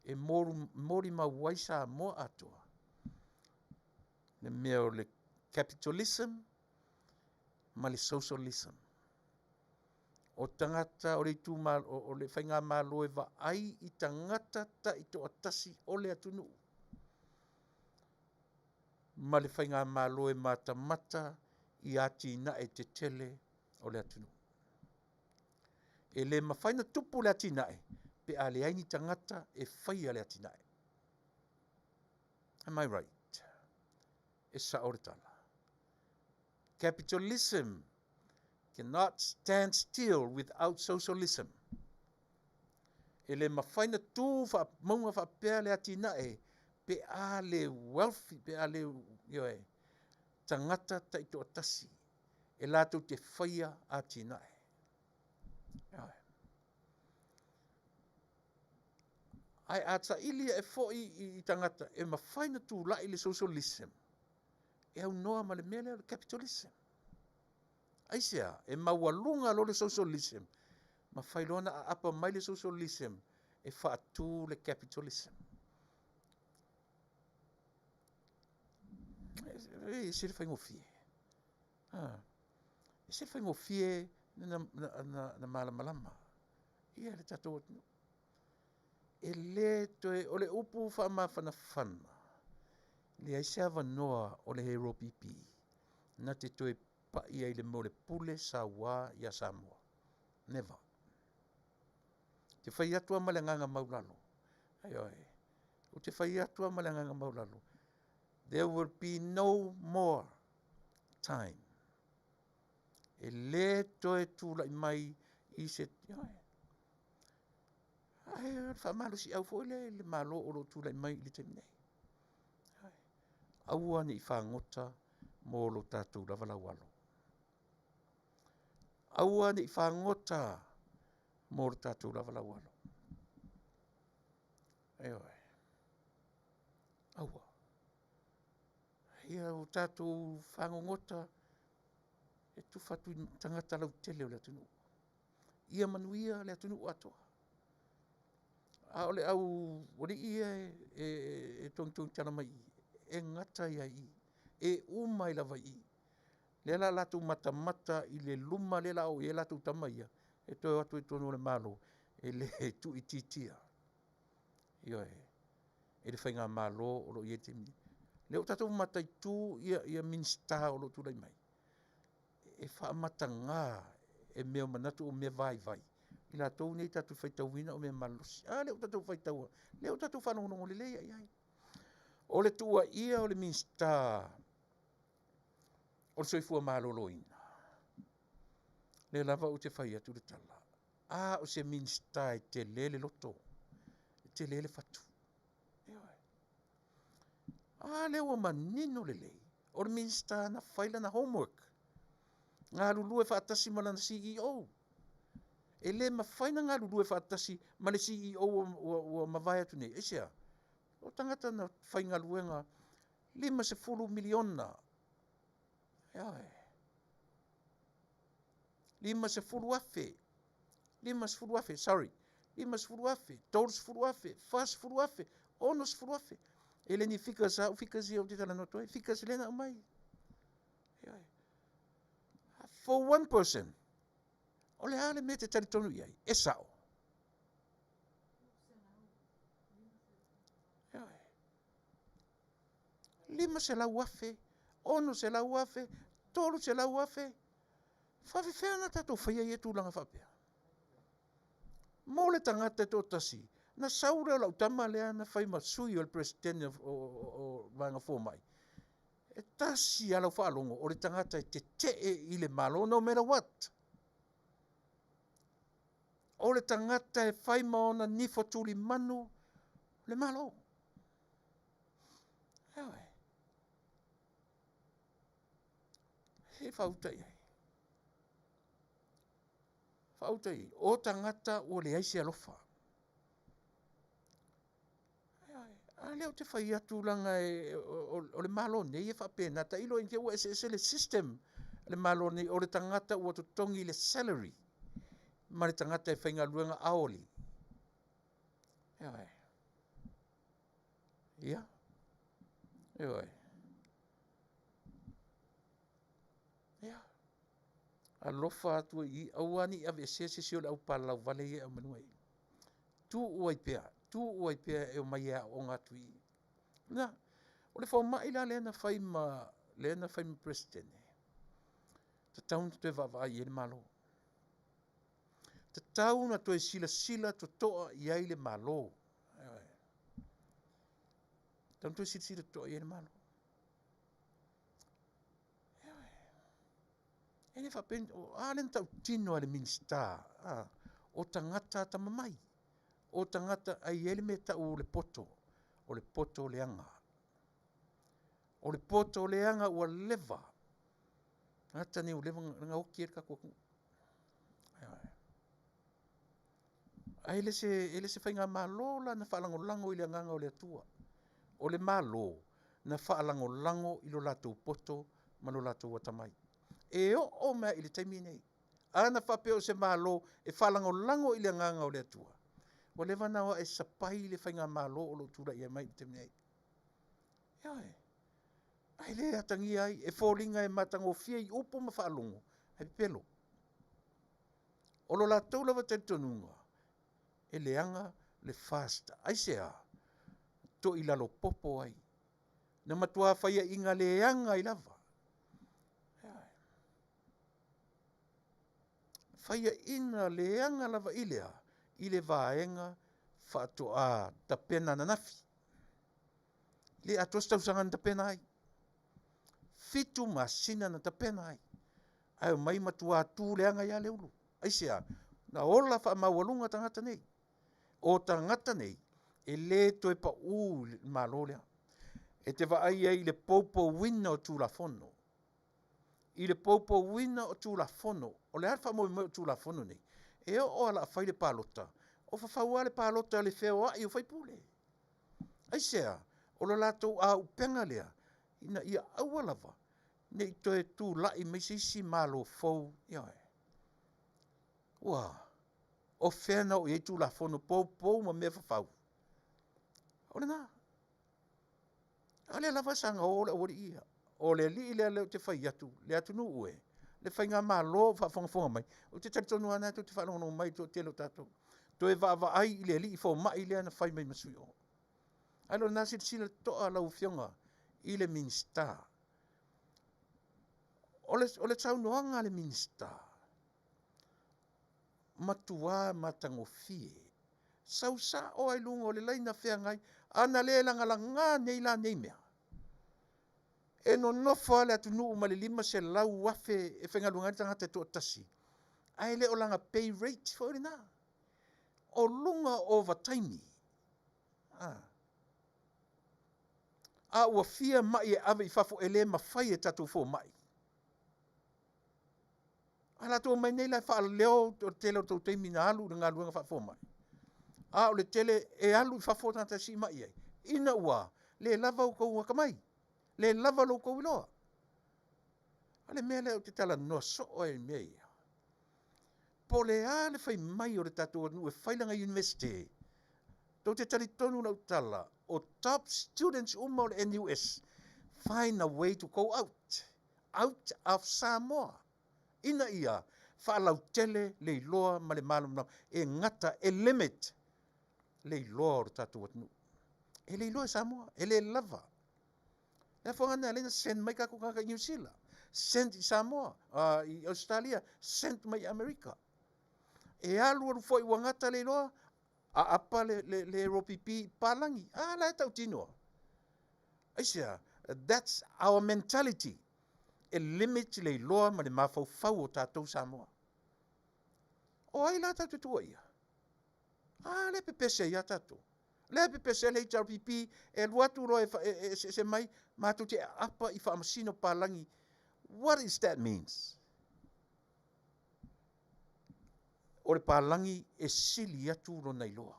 e molimau ai Samoa atoa le mea o le capitalism ma le socialism. O tagata o le itumalo, o le faigamalo e vaai i tagata taitoatasi o le atunuu, ma le faigamalo e matamata i atinae tetele o le atunuu. E le mafai ona tupu le atinae pe a leai ni tagata e faia le atinae. Am I right? E sao le tala. Capitalism cannot stand still without socialism. E le mafai ona tu faamauga faapea le atinae pe a le wealthy, pe a le, ioe, tagata taitoatasi e latou te faia atinae. Ae a saili ae foi i tagata e mafai ona tulai le socialism e aunoa ma le mea lea o le capitalism. Aisea? E maualuga loa le socialism, mafai loa ona aapa mai le socialism e faatu le capitalism. E ese le faigofie. E ese le faigofie na malamalama ia le tatou atunuu. E le toe, o le upu faamafanafana, leai se avanoa o le HRPP na te toe pai ai i le mea o le pule saua ia Samoa. Never. Te fai atu lava ma le agaga maulalo. Ioe. Ou te fai atu lava ma le agaga maulalo. There will be no more time. E le toe tulai mai i se, ioe. Ae o le faamalosiau foi lea i le Malo o lo o tulai mai i le taimi nei. Aua ne i fagota mo lo tatou lava laualo. Aua ne i fagota mo lo tatou lava laualo. Ioe. Aua. Ia o tatou fagogota e tufa atu i tagata lautele o le atunuu. Ia manuia le atunuu atoa. A o le au alii ia e togitogi tala mai i, e gata ia i i. E uma ai lava i i. Lea la latou matamata i le luma lea la o i ai latou tama ia, e toe o atu i totonu o le Malo, e le tuuitiitia. Ioe, e le faigamalo o lo o i ai i le taimi nei. Lea ua tatou mataitu ia, ia Minisita o lo o tulai mai, e faamataga e mea manatu o mea vaivai i latou nei tatou faitauina o mea malolosi. A lea ua tatou faitaua, lea ua tatou faalogologo lelei i ai. O le tuuaia o le Minisita o le Soifua Maloloina, lea lava ou te fai atu le tala, a o se Minisita e tele le loto, e tele le fatu. Ioe. A lea ua manino lelei, o le Minisita na fai lana homework, galulue faatasi ma lana CEO. E le mafai na galulue faatasi ma le CEO ua mavae atu nei. Aisea? O tagata na faigaluega 50 miliona. Ioe. 50,000, 50,000, sorry, 50,000, 30,000, 40,000, 60,000. E le ni figures a u figures ia ou te talanoa atu ai, figures lea na aumai. Ioe. For one person, o le a le mea e te talitonu i ai? E sao. Ioe. 500,000, 600,000, 300,000. Faafefea ona tatou faia ia tulaga faapea? Mo le tagata e toatasi, na sau lea o lau tama lea na fai ma sui o le Peresetene o Vaega Fomai, e tasi lava lau faalogo o le tagata e tetee i le Malo no matter what. O le tagata e fai ma ona nifo tulimanu le Malo. Ioe. Se faauta i ai. Faauta i ai. O tagata ua leai se alofa. A lea ou te fai atu leaga o le Malo nei e faapena. Tailo i te ua eseese le system le Malo nei, o le tagata ua totogi le salary ma le tagata e faigaluega hourly. Ioe. Ia. Ioe. Ia. Alofa atu i aua ne i aveesea se isi o le au palalauvale ia e aumanua i. Tuu ai pea, tuu ai pea e omai e aooga atu i. Na, o le fomai la lea na fai ma, lea na fai ma Peresetene, tatau ona toe vaavaai i ai le Malo. Tatau ona toe silasila totoa i ai le Malo. Tatau ona toe silasila totoa i ai le Malo. E le faapea, a lea na tautino e le Minisita, a, o tagata atamamai, o tagata, ai i ai le mea e tau o le poto, o le poto leaga. O le poto leaga ua leva, tagata nei ua leva na gaoti ai le tatou atunuu. Ae e le se faigamalo la na faalagolago i le agaga o le Atua. O le Malo na faalagolago i lo latou poto ma lo latou atamai. E oo mai i le taimi nei, a na faapea o se Malo e faalagolago i le agaga o le Atua, ua leva na o e sapai le faigamalo o lo o tulai mai i le taimi nei. Ioe. Ae le atagia ai, e foliga e matagofie i upu ma faalogo, ae pepelo. O lo latou lava talitonuga, e leaga le FAST. Aisea? Toilalo popo ai. Na matua faiaina leaga ai lava. Faiaina leaga lava i lea, i le vaega faatoa tapena ananafi. Le atoa se tausaga na tapena ai. 7 masina na tapena ai. Ae omai matua tu leaga ia Leulu. Aisea? Na ola faamaualuga tagata nei. O tagata nei, e le toe pau i le Malo lea. E te vaai ai i le poupouina o Tulafono. I le poupouina o Tulafono, o le a le faamoemoe o Tulafono nei? E oo lava o le a fai le palota, o fafau lava le palota i le feoai o faipule. Aisea? O le latou auupega lea, ina ia aua lava ne i toe tulai mai se isi Malo fou. Ioe. Ua, o fea na oo i ai Tulafono poupou ma mea fafau? O lena. A lea lava sa gao le aualii ia. O le alii lea lea ou te fai atu, le atunuu e, le faigamalo o faafogafoga mai, ou te talitonu lava na tou te faalogologo mai i le toatele o tatou. Toe vaavaai i le alii fomai lea na fai mai ma sui o. Ae o lena silasila totoa lau Afioga i le Minisita. O le, o le saunoaga a le Minisita, matuā matagofie, sau sa'o lava i luga o le laina feagai, a na le lagalaga nei la nei mea, e nonofo lava le atunuu ma le $500,000 e faigaluega ai le tagata e toatasi, ae le o lana pay rate foi lena, o luga o ovataimi. A ua fia mai e ave i fafo e le mafai e tatou fomai. A latou omai nei la e faaleo o le tele o tou taimi na alu i le galuega faafomai, a o le tele e alu i fafo tagata e siimai ai, ina ua le lava outou atamai, le lava lo outou iloa. O le mea lea ou te talanoa soo ai i mea ia, po o le a le fai mai o le tatou atunuu e fai lana Iunivesite, tou te talitonu lau tala, o top students uma o le NUS find a way to go out, out of Samoa, ina ia faalautele le iloa ma le malamalama e gata e limit le iloa o le tatou atunuu. E le iloa e Samoa, e le lava. Le afuaga lena e ala ai ona send mai tatou tagata i Niu Sila, send i Samoa, i Ausetalia, send mai i Amerika. E alu alu foi ua gata le iloa, aapa le, le, le ropp i palagi. A la e tautino lava. Aisea? That's our mentality. E limit le iloa ma le mafaufau o tatou Samoa. O ai la tatou te tuuaia? A lea e pepese ai lava tatou. Lea e pepese ai le HRPP e alu atu loa e eseese mai matou te aapa i faamasino palagi. What is that means? O le palagi e sili atu lona iloa.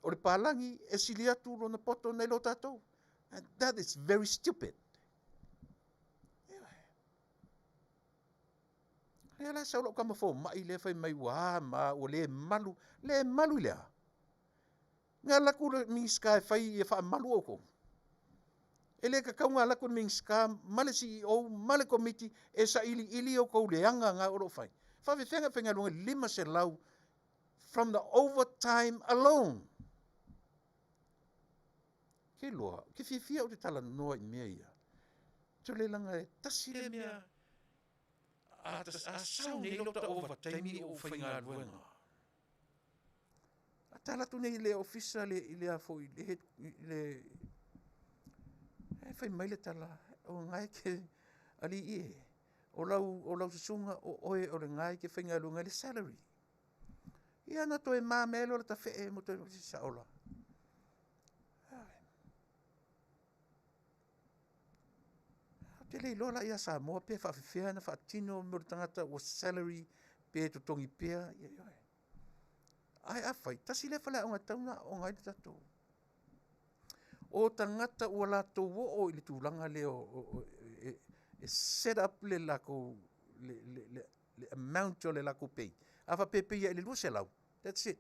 O le palagi e sili atu lona poto nai lo tatou. And that is very stupid. Lea la sau lau tama fomai lea fai mai ua a ma ua le malu, le malu i le a? Na alu atu le Minisita e fai ia faamalu outou. E le tatau ona alu atu le Minisita ma le CEO ma le Komiti e sailiili outou leaga na o lo o fai. Faafefea ona faigaluega i le 500 from the overtime alone? Ke iloa, ou te fiafia ou te talanoa i mea ia. Tole leaga e tasi le mea a, a sau nei lota ovataimi o ou faigaluega. A tala atu nei i le ofisa le, i le a foi, i le, i le, e fai mai le tala, o lena e te, alii e, o lau, o lau susuga o oe o lena e te faigaluega i le salary. Ia na toe mamea ai loa le tafee mo toe sao la. Ou te le iloa la ia Samoa pe faafefea ona faatino mea o le tagata ua salary pe totogi pea. Ia, ioe. Ae afai, tasi lea faleaoga e tatau ona aooga ai le tatou. O tagata ua latou oo i le tulaga lea o, e, e set up le latou le, le, le, le amount o le latou pay. A faapea e pay i le 200, that's it.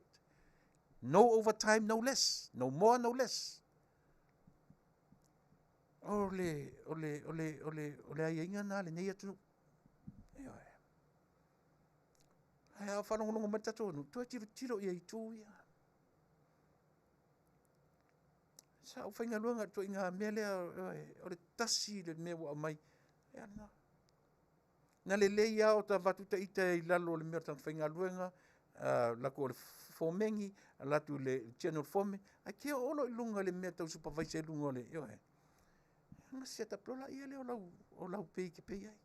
No overtime, no less. No more, no less. O le, o le, o le, o le, o le aiaiga lena a lenei atunuu. Ioe. Ae a faalogologo mai le tatou atunuu, toe tilotilo i itu ia. Sa ou faigaluega i le ituaiga mea lea, o le tasi le mea ua aumai. Ia lena. Na lelei lava o ta avatu ta ita i lalo o le mea o le tagata faigaluega, alu atu o le fomeni, alu atu i le general foreman, ae te oo loa i luga i le mea tau supervisor i luga o le, ioe. Ona set up loa lea lea o lau, o lau pay e te pay ai.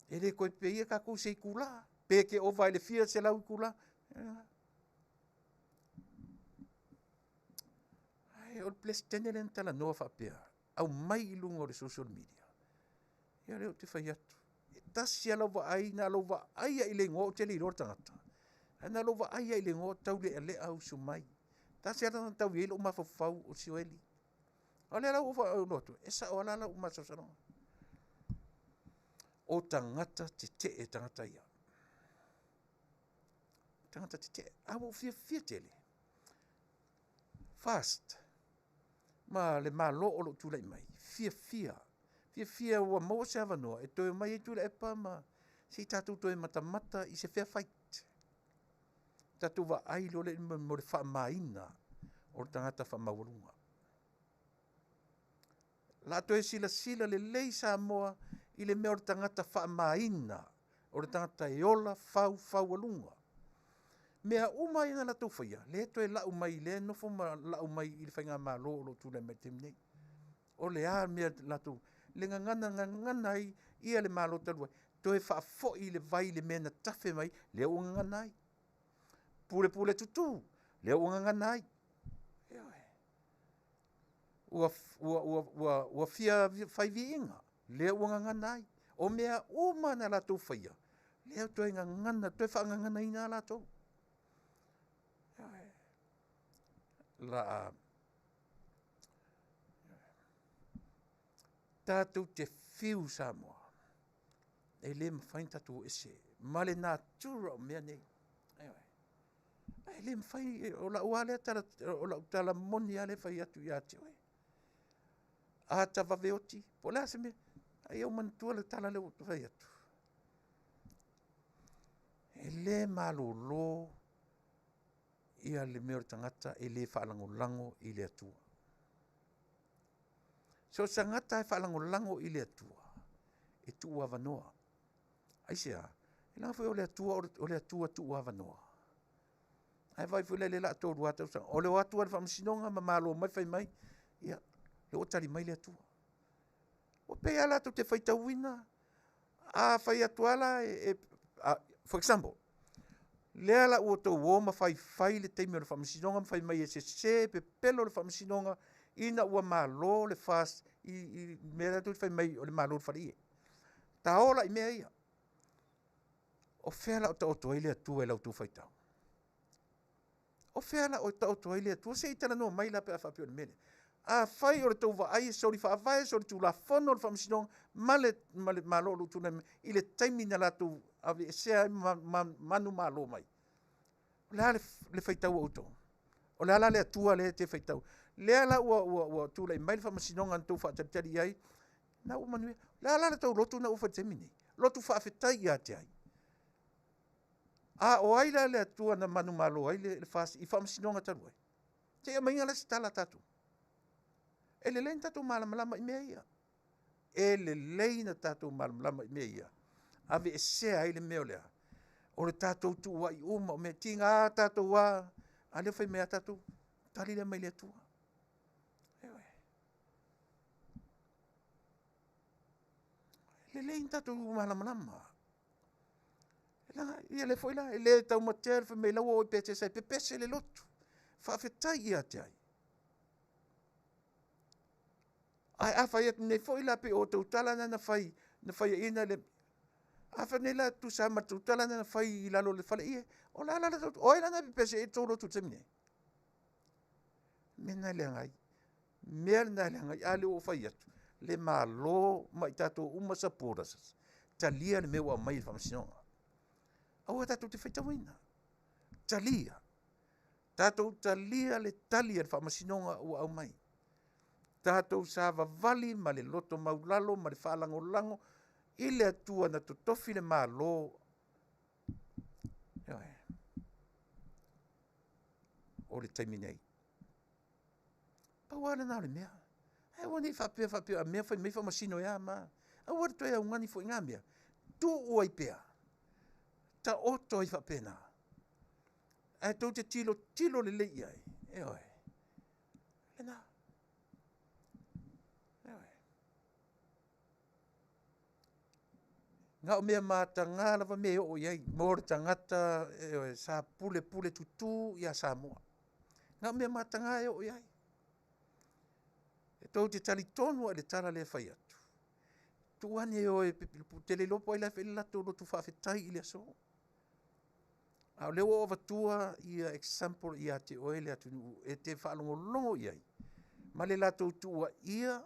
E le toe pay ia tatou i se itula, pe te ova i le fia selau itula. Ae o le Peresetene lea na talanoa faapea, aumai i luga o le social media. Ia lea ou te fai atu, e tasi lava lau vaai, na o lou vaai lava i le igoa ou te le iloa le tagata. Ae na o lou vaai lava i le igoa taulealea usu mai. Tasi lava le tagata na tau i ai lou mafaufau o Sioeli. O lea la ua ou faailoa atu, e sao lava la lau masalosaloga. O tagata tetee tagata ia. Tagata tetee. A ua ou fiafia tele. First, ma le Malo o lo o tulai mai, fiafia, fiafia ua maua se avanoa e toe omai ai Tuilaepa ma se i tatou toe matamata i se fair fight. Tatou vaai loa lea mo le faamaina o le tagata faamaualuga. O le a toe silasila lelei Samoa i le mea o le tagata faamaina, o le tagata e ola faufaualuga. Mea uma ia na latou faia, lea e toe lau mai, lea e nofo ma lau mai i le faigamalo o lo o tulai mai i le taimi nei. O le a le mea latou, le gagana na gagana ai ia le Malo talu ai, toe faafoi le vai i le mea na tafe mai ai, lea ua gagana ai. Pulepule tutu, lea ua gagana ai. Ioe. Ua fia fai viiga, lea ua gagana ai. O mea uma na latou faia, lea ua toe gagana, toe faagaganaina lava latou. Ioe. Tatou te fiu Samoa, e le mafai ona tatou o ese ma le natura o mea nei. Ioe. E le mafai, o lau lava lea tala, o lau tala moni lava lea e fai atu ia te oe. A ta vave oti, po o le a se mea, a ia ou manatua le tala lea ou te fai atu, e le malolo le mea o le tagata e le faalagolago i le Atua. So o se tagata lava e faalagolago i le Atua, e tuuavanoa. Aisea? Leaga foi o le Atua o le Atua tuuavanoa. Ae vaai foi la i lea o le a 30 tausaga, o le o atu lava i le faamasinoga ma malo mai fai mai, ia, o lea ua tali mai le Atua. Ua pei lava la tou te faitauina, a fai atu lava la, for example, lea la ua outou o ma faifai le taimi o le faamasinoga ma fai mai e sese, pepelo le faamasinoga ina ua malo le FAST i le mea lea tou te fai mai ai o le malo i le faleie. Ta o la i mea ia. O fea la o taoto ai le Atua i la outou faitau? O fea la o taoto ai le Atua? Se i talanoa mai la pe a faapea o le mea lea. Afai o le tou vaai e soli faavae, soli tulafono le faamasinoga ma le Malo o lo o tulai mai i le taimi na latou aveesea ai ma manumalo mai, o le a le faitau a outou? O le a la le Atua lea e te faitau? Lea la ua tulai mai le faamasinoga na outou faatalitali i ai, lena ua manuia. O le a la le tou lotu lena ua fai i le taimi lenei? Lotu faafetai ia te ai? A o ai la le Atua na manumalo ai le FAST i faamasinoga talu ai? Se i aumaiga la se tala a tatou. E lelei ona tatou malamalama i mea ia. E lelei ona tatou malamalama i mea ia, aveesea ai le mea o le a? O le tatou tuuai uma, o mea tiga tatou a, a lea ua fai mai lava tatou, tali lea mai le Atua. Ioe. E lelei ona tatou malamalama. Leaga, ia lea foi la, e le taumatea le fai mai la ua o i Petesa e pepese le lotu. Faafetai ia te ai? Ae a fai atu nei foi la pei o outou tala na na fai, na faiaina le, a fai nei la e tusa lava ma le tou tala lena na fai i lalo o le faleie, o le a la le tou, o ai la na pepese i ai le tou lotu i le taimi nei? O le mea lena e leaga ai. O le mea lena e leaga ai, a lea ua ou fai atu, le Malo ma i tatou uma supporters, talia le mea ua aumai e le Faamasinoga. Aua tatou te faitauina, talia. Tatou talia le tali a le Faamasinoga ua aumai. Tatou savavali ma le loto maulalo ma le faalagolago i le Atua na totofi le Malo. Ioe. O le taimi nei. Pau lava lena o le mea. Ae aua ne i faapea faapea a mea fai mai faamasino e a ma. Aua le toe augani foi i na mea. Tuu ai pea. Taoto ai faapena. Ae tou te tilotilo lelei i ai. Ioe. Lena. Ioe. Na o mea mataga lava mea e oo i ai mo le tagata, ioe, sa pulepule tutu ia Samoa. Na o mea mataga e oo i ai. E tou te talitonu lava i le tala lea e fai atu, tuu ane e o e ou te le iloa po o ai la e fai le latou lotu faafetai i le aso. A o lea ua ou avatua ia example ia te oe le atunuu e te faalogologo i ai ma le latou tuuaia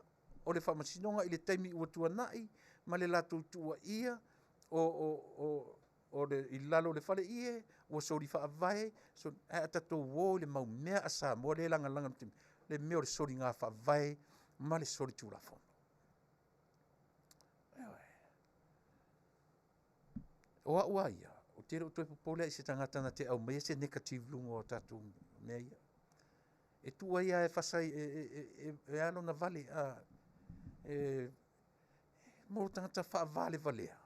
o le faamasinoga i le taimi ua tuanai ma le latou tuuaia o le, i lalo o le faleie ua soli faavae, ae a tatou o i le mau mea a Samoa lea e lagalaga i le taimi, le mea o le soliga faavae ma le soli tulafono. Ioe. O au lava ia, ou te le o toe popole lava i se tagata na te aumaia se negative i luga o tatou mea ia. E tuu ai lava e fasa e a lona vale. E mo tagata faavalevalea.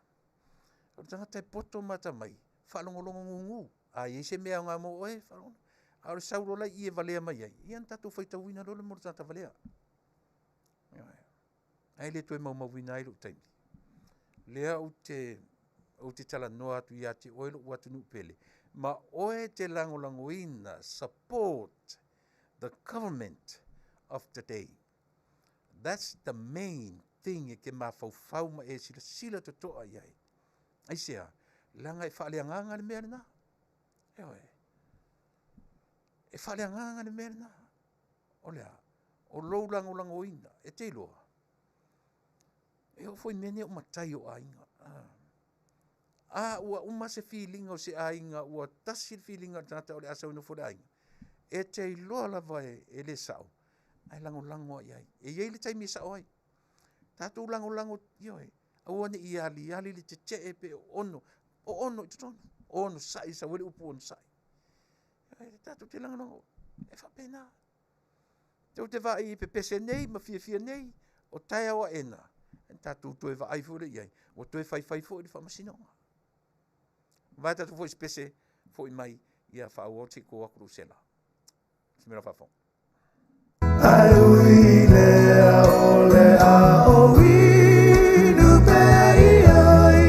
O le tagata e poto ma atamai, faalogologo gugu. A i ai se mea aoga mo oe, faalogo. A o le sau loa la i i e valea mai ai, ia ona tatou faitauina loa lea mo le tagata valea. Ioe. Ae le toe maumauina ai lou taimi. Lea ou te talanoa atu ia te oe lou atunuu pele, ma oe e te lagolagoina, support the government of the day. That's the main thing e te mafaufau ma e silasila totoa i ai. Aisea? Leaga e faaleagaga le mea lena. Ioe. E faaleagaga le mea lena. O le a? O lou lagolagoina, e te iloa, e oo foi i mea nei o matai o aiga. A ua uma se filiga o se aiga, ua tasi le filiga o le tagata o le a sau e nofo i le aiga, e te iloa lava e le sao, ae lagolago lava i ai. E i ai le taimi e sao ai. Tatou lagolago, ioe, aua ne i aliali le tetee pe ono, o ono i totonu, onosai, sau ai le upu onosai. E tatou te lagolago, e faapena. Tou te vaai i pepese nei ma fiafia nei, o taeao aena, tatou toe vaai foi lea i ai, ua toe faifai foi le faamasinoga. Vae tatou foi se pese, foi mai, ia faaauau se i to atu lou sela. Simela faafofoga.
Ae ui lea o le a ou inu pea i ai.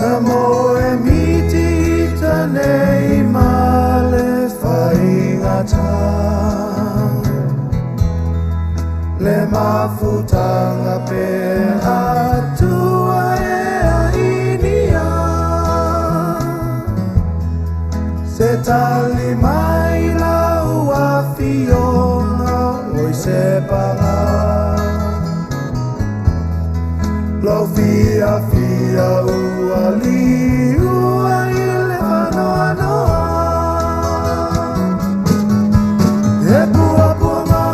Na moe miti ita nei ma le faigata. Le mafutanga pe atua e ainia. Se tali mai lau afioga oi se paga. Lou fiafia ua liua i le faanoanoa. E puapuaga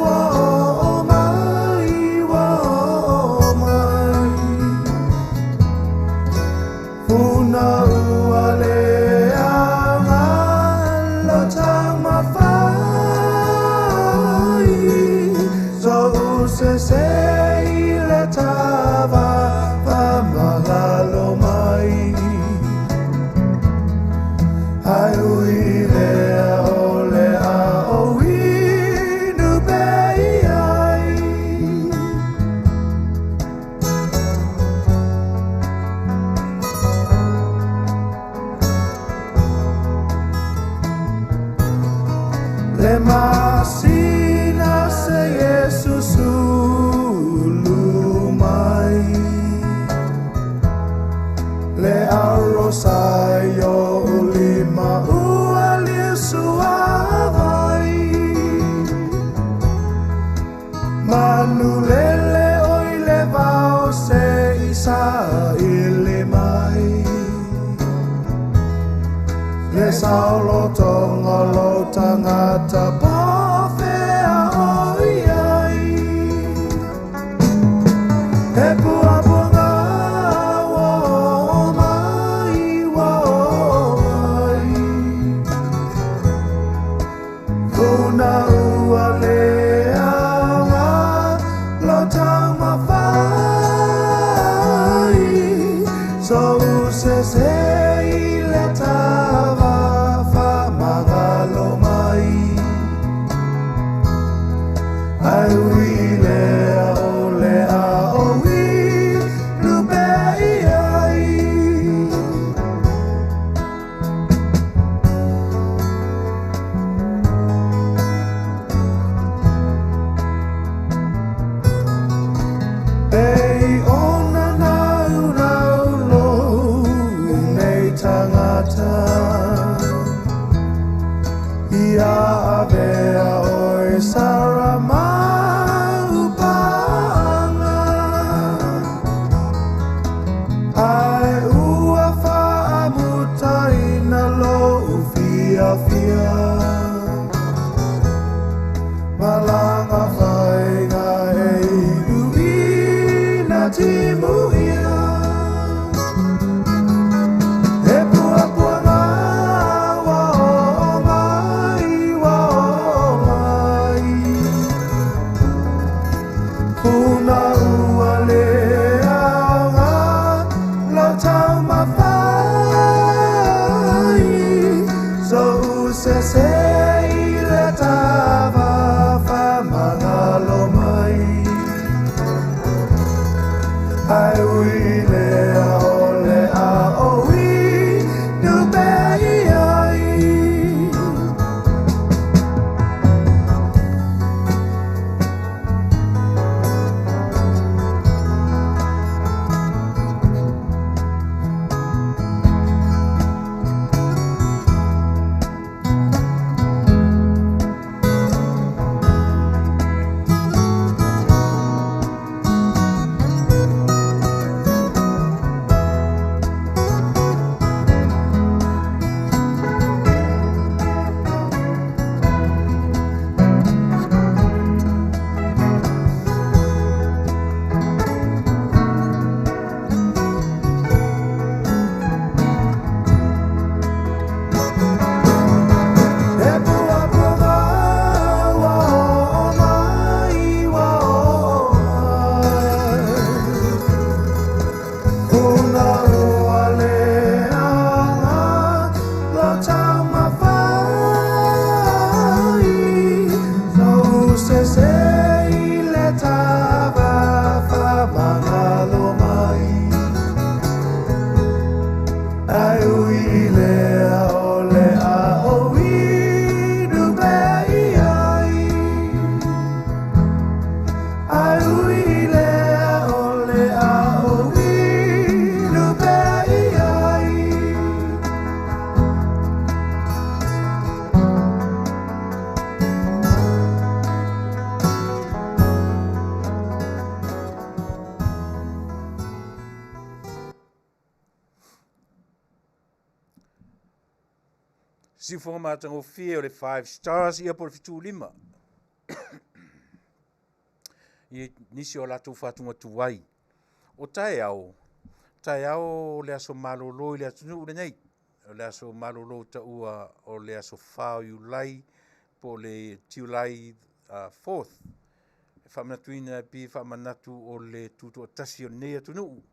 ua oo mai, ua oo mai. Funa ua leaga lo taumafai. Sou sese i le tava faamagalo mai. Ae ui lea o le a ou inu pea i ai. Le masina se Iesu sulu mai. Le arosai o lima ua liu suavai. Manu lele oi le vao se i saili mai. Le saolotoga o lou tagata po o fea o i ai. E puapuaga ua oo mai, ua oo mai. Funa ua leaga lo taumafai. Sou sese i le tava faamagalo mai. Ae ui lea o le a ou inu pea i ai. Pei ona naunau lou nei tagata. Ia avea oe sara mau paaga. Ae ua faamutaina lou fiafia. Malaga faiga e iuina timuia.
Siufoga matagofie o le five stars ia po o le 75 i nisi o latou fatuga tuai. O taeao, taeao o le aso malolo i le atunuu lenei. O le aso malolo taua o le aso 4 o Iulai po o le July 4th. E faamanatuina e pei e faamanatu o le tutoatasi o lenei atunuu.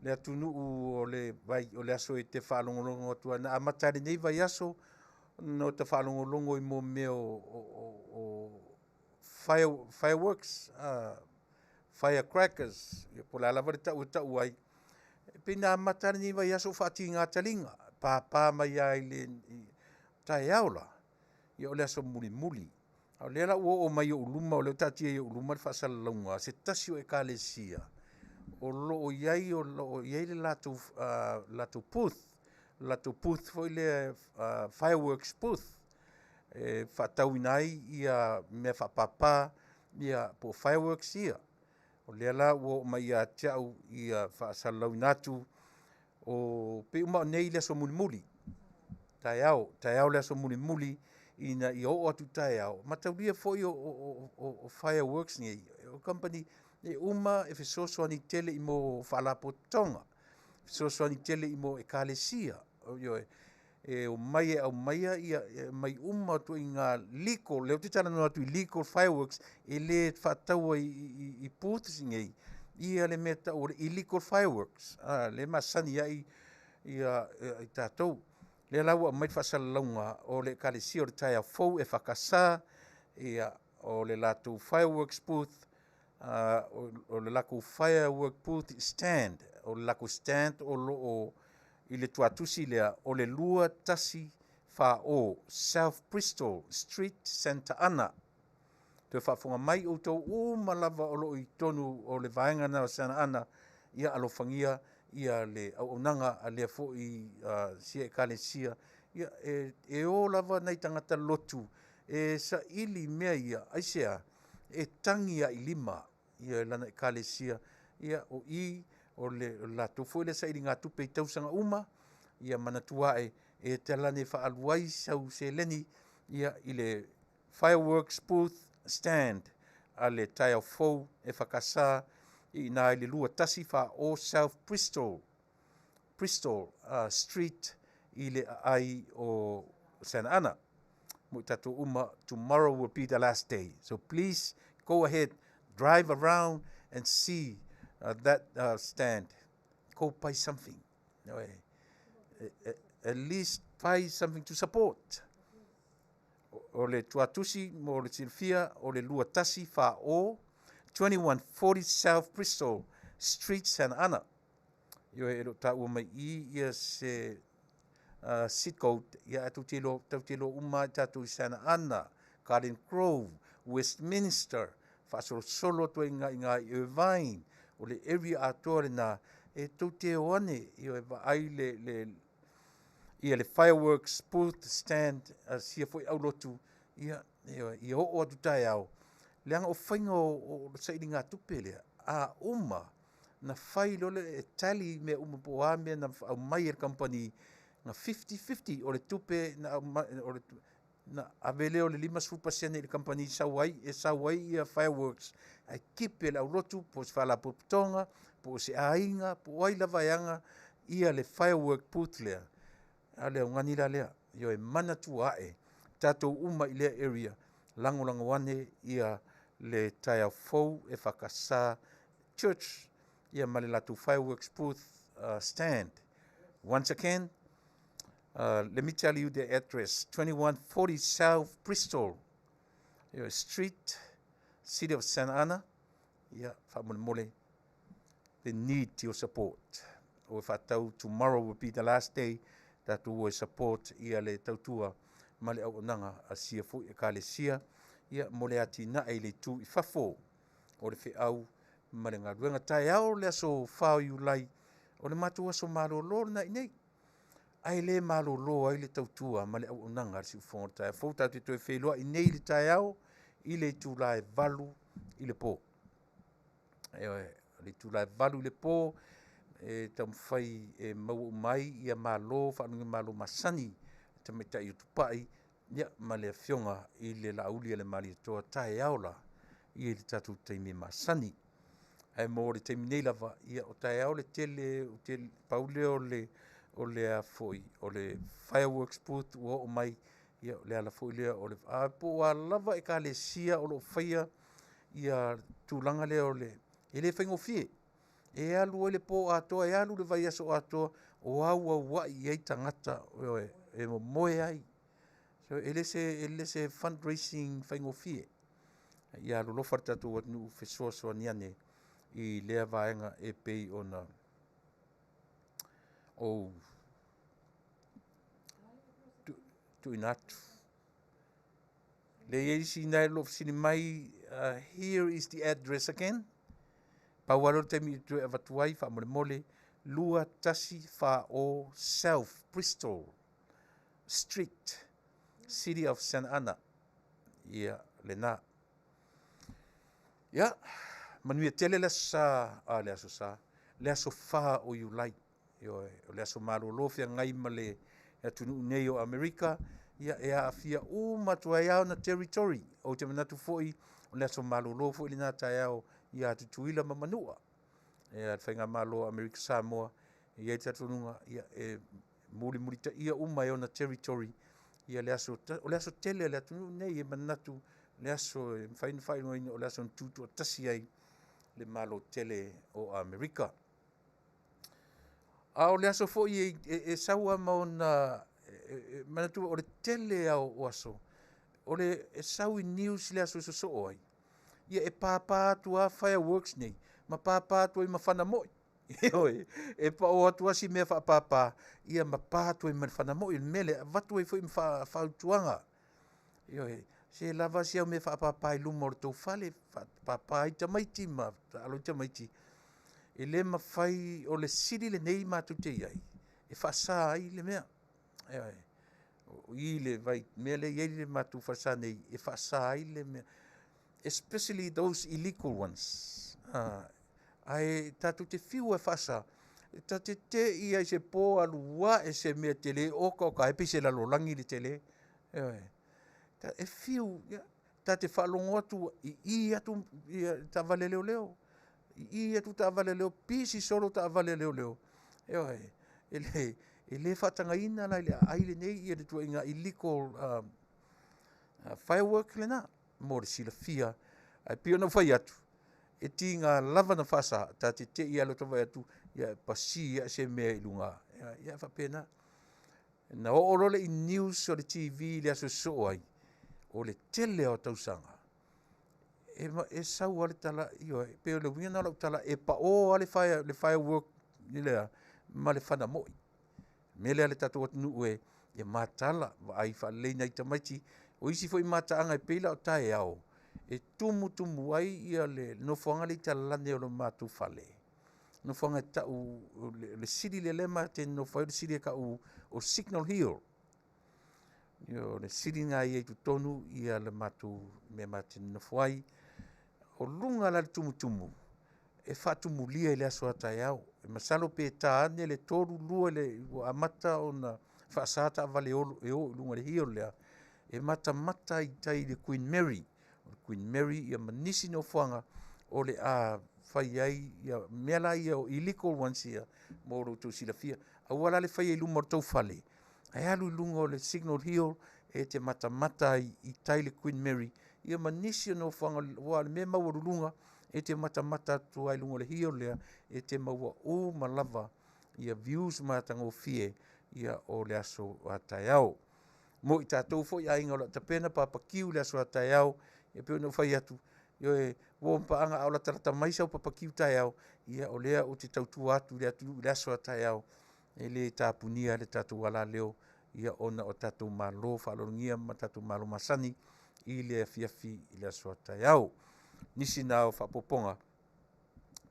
Le atunuu o le vai o le aso e te faalogologo atu ai na amata lava i lenei vaiaso ona ota faalogologo i mea o fireworks, firecrackers, ia po o le a lava le tau e tau ai, e pei na amata lava lenei vaiaso o faatiga taliga, papa mai lava i le taeao la, ia o le aso mulimuli. A o lea la ua oo mai i ou luma o lea ua taatia i ou luma le faasalalauga a se tasi o Ekalesia o lo o i ai le latou booth, le latou booth foi lea fireworks booth e faatauina ai mea faapapa po o fireworks ia. O lea la ua oo mai ia te au ia faasalalauina atu, pei uma o nei le aso mulimuli, taeao, taeao le aso mulimuli ina ia oo atu taeao. Mataulia foi o fireworks nei, o kamupani e uma e fesoasoani tele i mea o faalapotopotoga, fesoasoani tele i mea o Ekalesia. Ioe. E omai e aumaia uma ituaiga legal, o lea ou te talanoa atu i legal fireworks, e le faataua i booths nei le mea e tau o le illegal fireworks, lea e masani ai i tatou. O lea la ua aumai le faasalalauga o le Ekalesia o le Taeao Fou EFKS, o le latou fireworks booth, o le latou firework booth stand, o le latou stand o lo o i le tuatusi lea o le 2140 South Bristol Street, Santa Ana. Toe faafofoga mai outou uma lava o lo o i totonu o le vaega lena o Santa Ana, ia alofagia le auaunaga a lea foi sia Ekalesia. Ia, e o lava nai tagata lotu e saili mea ia. Aisea? E tagi lava i lima lana Ekalesia. Ia, o i o le latou foi lea sailigatupe i tausaga uma, ia manatua ae e talane e faaalu ai sau seleni i le fireworks booth stand a le Taeao Fou EFKS i ina i le 2140 South Bristol Street i le aai o Santa Ana. Mo i tatou uma, tomorrow will be the last day. So please go ahead, drive around and see that stand. Go buy something. At least buy something to support. O le tuatusi mo le silafia o le 2140 2140 South Bristol Street, Santa Ana. Ioe, e le o taua mai i ia se zip code, ia ae tou te iloa uma lava i tatou i Santa Ana, Garden Grove, Westminster, faasolosolo atu ai i ina i Irvine, o le area atoa lena, e tou te o ane e vaai le fireworks booth stand a sia foi aulotu, ia oo atu taeao, leaga o faiga o le sailigatupe lea, a uma na fai loa lea e tally mea uma po o a mea na aumai e le kamupani, na 50-50 o le tupe na aumai, na ave lea o le 50% i le kamupani e sau ai ia fireworks, ae tipi e le aulotu po o se faalapotopotoga, po o se aiga, po o ai lava e ana le firework booth lea. A o le augani la lea, ioe, manatua ae tatou uma i lea area, lagolago ane le Taeao Fou EFKS Church ma le latou fireworks booth stand. Once again, let me tell you the address, 2140 South Bristol Street, City of Santa Ana. Ia, faamolemole, they need your support. O e faatau, tomorrow will be the last day tatou o e support ia le tautua ma le auaunaga a sia foi Ekalesia ia mo le atinae i le itu i fafo o le feau ma le galuega. Taeao le aso 4 o Iulai, o le matou aso malolo lena i inei. Ae le malolo ai le tautua ma le auaunaga a le Siufofoga o le Taeao Fou. Tatou te toe feiloai nei i le taeao i le itula e 8 i le po. Ioe, o le itula e 8 i le po e taumafai e maua uma ai ia malo, faamanuia malo masani. Tamaitai o Tupai, ia ma le Afioga i le Laauli a le Malietoa taeao la i le tatou taimi masani. Ae mo le taimi nei lava, ia o taeao le tele, pau lea o le o le a foi o le fireworks booth ua oo mai, ia o le ala foi lea o le a po o a lava ekalesia o lo o faia ia tulaga lea o le e le faigofie. E alu ai le po atoa, e alu le vaiaso atoa o auauai i ai tagata, ioe, e momoe ai. So e le se fundraising faigofie. Ia alolofa le tatou atunuu fesoasoani ane i lea vaega e pei ona ou tuuina atu. Lea e i ai isi na o lo o fesili mai, here is the address again. Pau lava lea o le taimi e toe avatu ai faamolemole, 2140 South Bristol Street, City of Santa Ana. Ia, lena. Ia, manuia tele le Aso Sa, a le Aso Sa, le aso 4 o Iulai. Ioe, o le aso malolo feagai ma le atunuu nei o Amerika, ia e aafia uma atu ai lava ona territory. Ou te manatu foi o le aso malolo foi lena taeao ia Tutuila ma Manua. Ia le Faigamalo a Amerika Samoa, e i ai le talitonuga ia e mulimulitaia uma e ona territory ia le aso, o le aso tele a le atunuu lenei e manatu le aso e mafai ona faaigoaina o le aso na tutoatasi ai le Malo tele o Amerika. A o le aso foi e sau lava ma ona manatua o le tele lava o aso o le e sau i news le aso e sosoo ai, ia e papa atu lava fireworks nei ma papa atu ai ma fana moi. Ioe, e pao atu lava si mea faapapa ia ma pa atu ai ma le fana moi. O le mea lea e avatu ai foi ma fautuaga. Ioe, se lava si au mea faapapa i luma o le tou fale, faapapa ai tamaiti ma taalo ai tamaiti. E le mafai, o le sili lenei matou te i ai e faasa ai le mea. Ioe, o i le vai mea lea e i ai le matou falesa nei e faasa ai le mea, especially those illegal ones. Ae tatou te fiu e faasa, ta te te i ai i se po alu ae se mea tele oka oka ai pei se lalolagi le tele. Ioe, e fiu, ta te faalogo atu i i atu ia taavale a leoleo, i i atu taavale a leoleo, pisi solo taavale a leoleo. Ioe, e le faatagaina la i le aai lenei ia le ituaiga illegal firework lena mo le silafia. Ae pei ona ou fai atu, e tiga lava ona faasa, ta te te i lava loa vaai atu ia pasi ae se mea i luga, ia e faapena. Na oo loa lea i news o le TV i le aso e sosoo ai, o le tele lava o tausaga e sau lava le tala, ioe, e pei o le uiga lena o lau tala, e pao lava le firework lea ma le fana moi. O le mea lea le tatou atunuu e, ia mataala, vaai faalelei nai tamaiti. O isi foi mataaga e pei la o taeao, e tumutumu ai ia le nofoaga lea i talane o le matou fale, nofoaga e tau o le city lea lea ma te nonofo ai o le city e tau o Signal Hill. O le city lena e i ai i totonu ia le matou mea ma te nonofo ai. O luga la i le tumutumu, e faatumulia i le aso a taeao. E masalo pe ta ane le 3, 2 ua amata ona faasa taavale e o i luga o le hill lea, e matamata i tai i le Queen Mary. O le Queen Mary ia ma nisi nofoaga o le a fai ai ia mea la ia o illegal ones ia mo lo outou silafia. Aua la le faia i luma o le tou fale, ae alu i luga o le Signal Hill e te matamata ai i tai i le Queen Mary ia ma nisi o nofoaga aua o le mea e maualuluga e te matamata atu ai i luga o le hill lea, e te maua uma lava ia views matagofie ia o le aso a taeao. Mo i tatou foi aiga o lo o tapena papakiu i le aso a taeao, e pei ona ou fai atu, ioe, uo ma paaga a o latalata mai sau papakiu taeao, ia o lea ou te tautua atu i le atunuu i le aso a taeao, e le tapunia le tatou alaleo ia ona o tatou malo faaaloalogia ma tatou malo masani i le afiafi i le aso a taeao. Nisi na o faaopoopoga,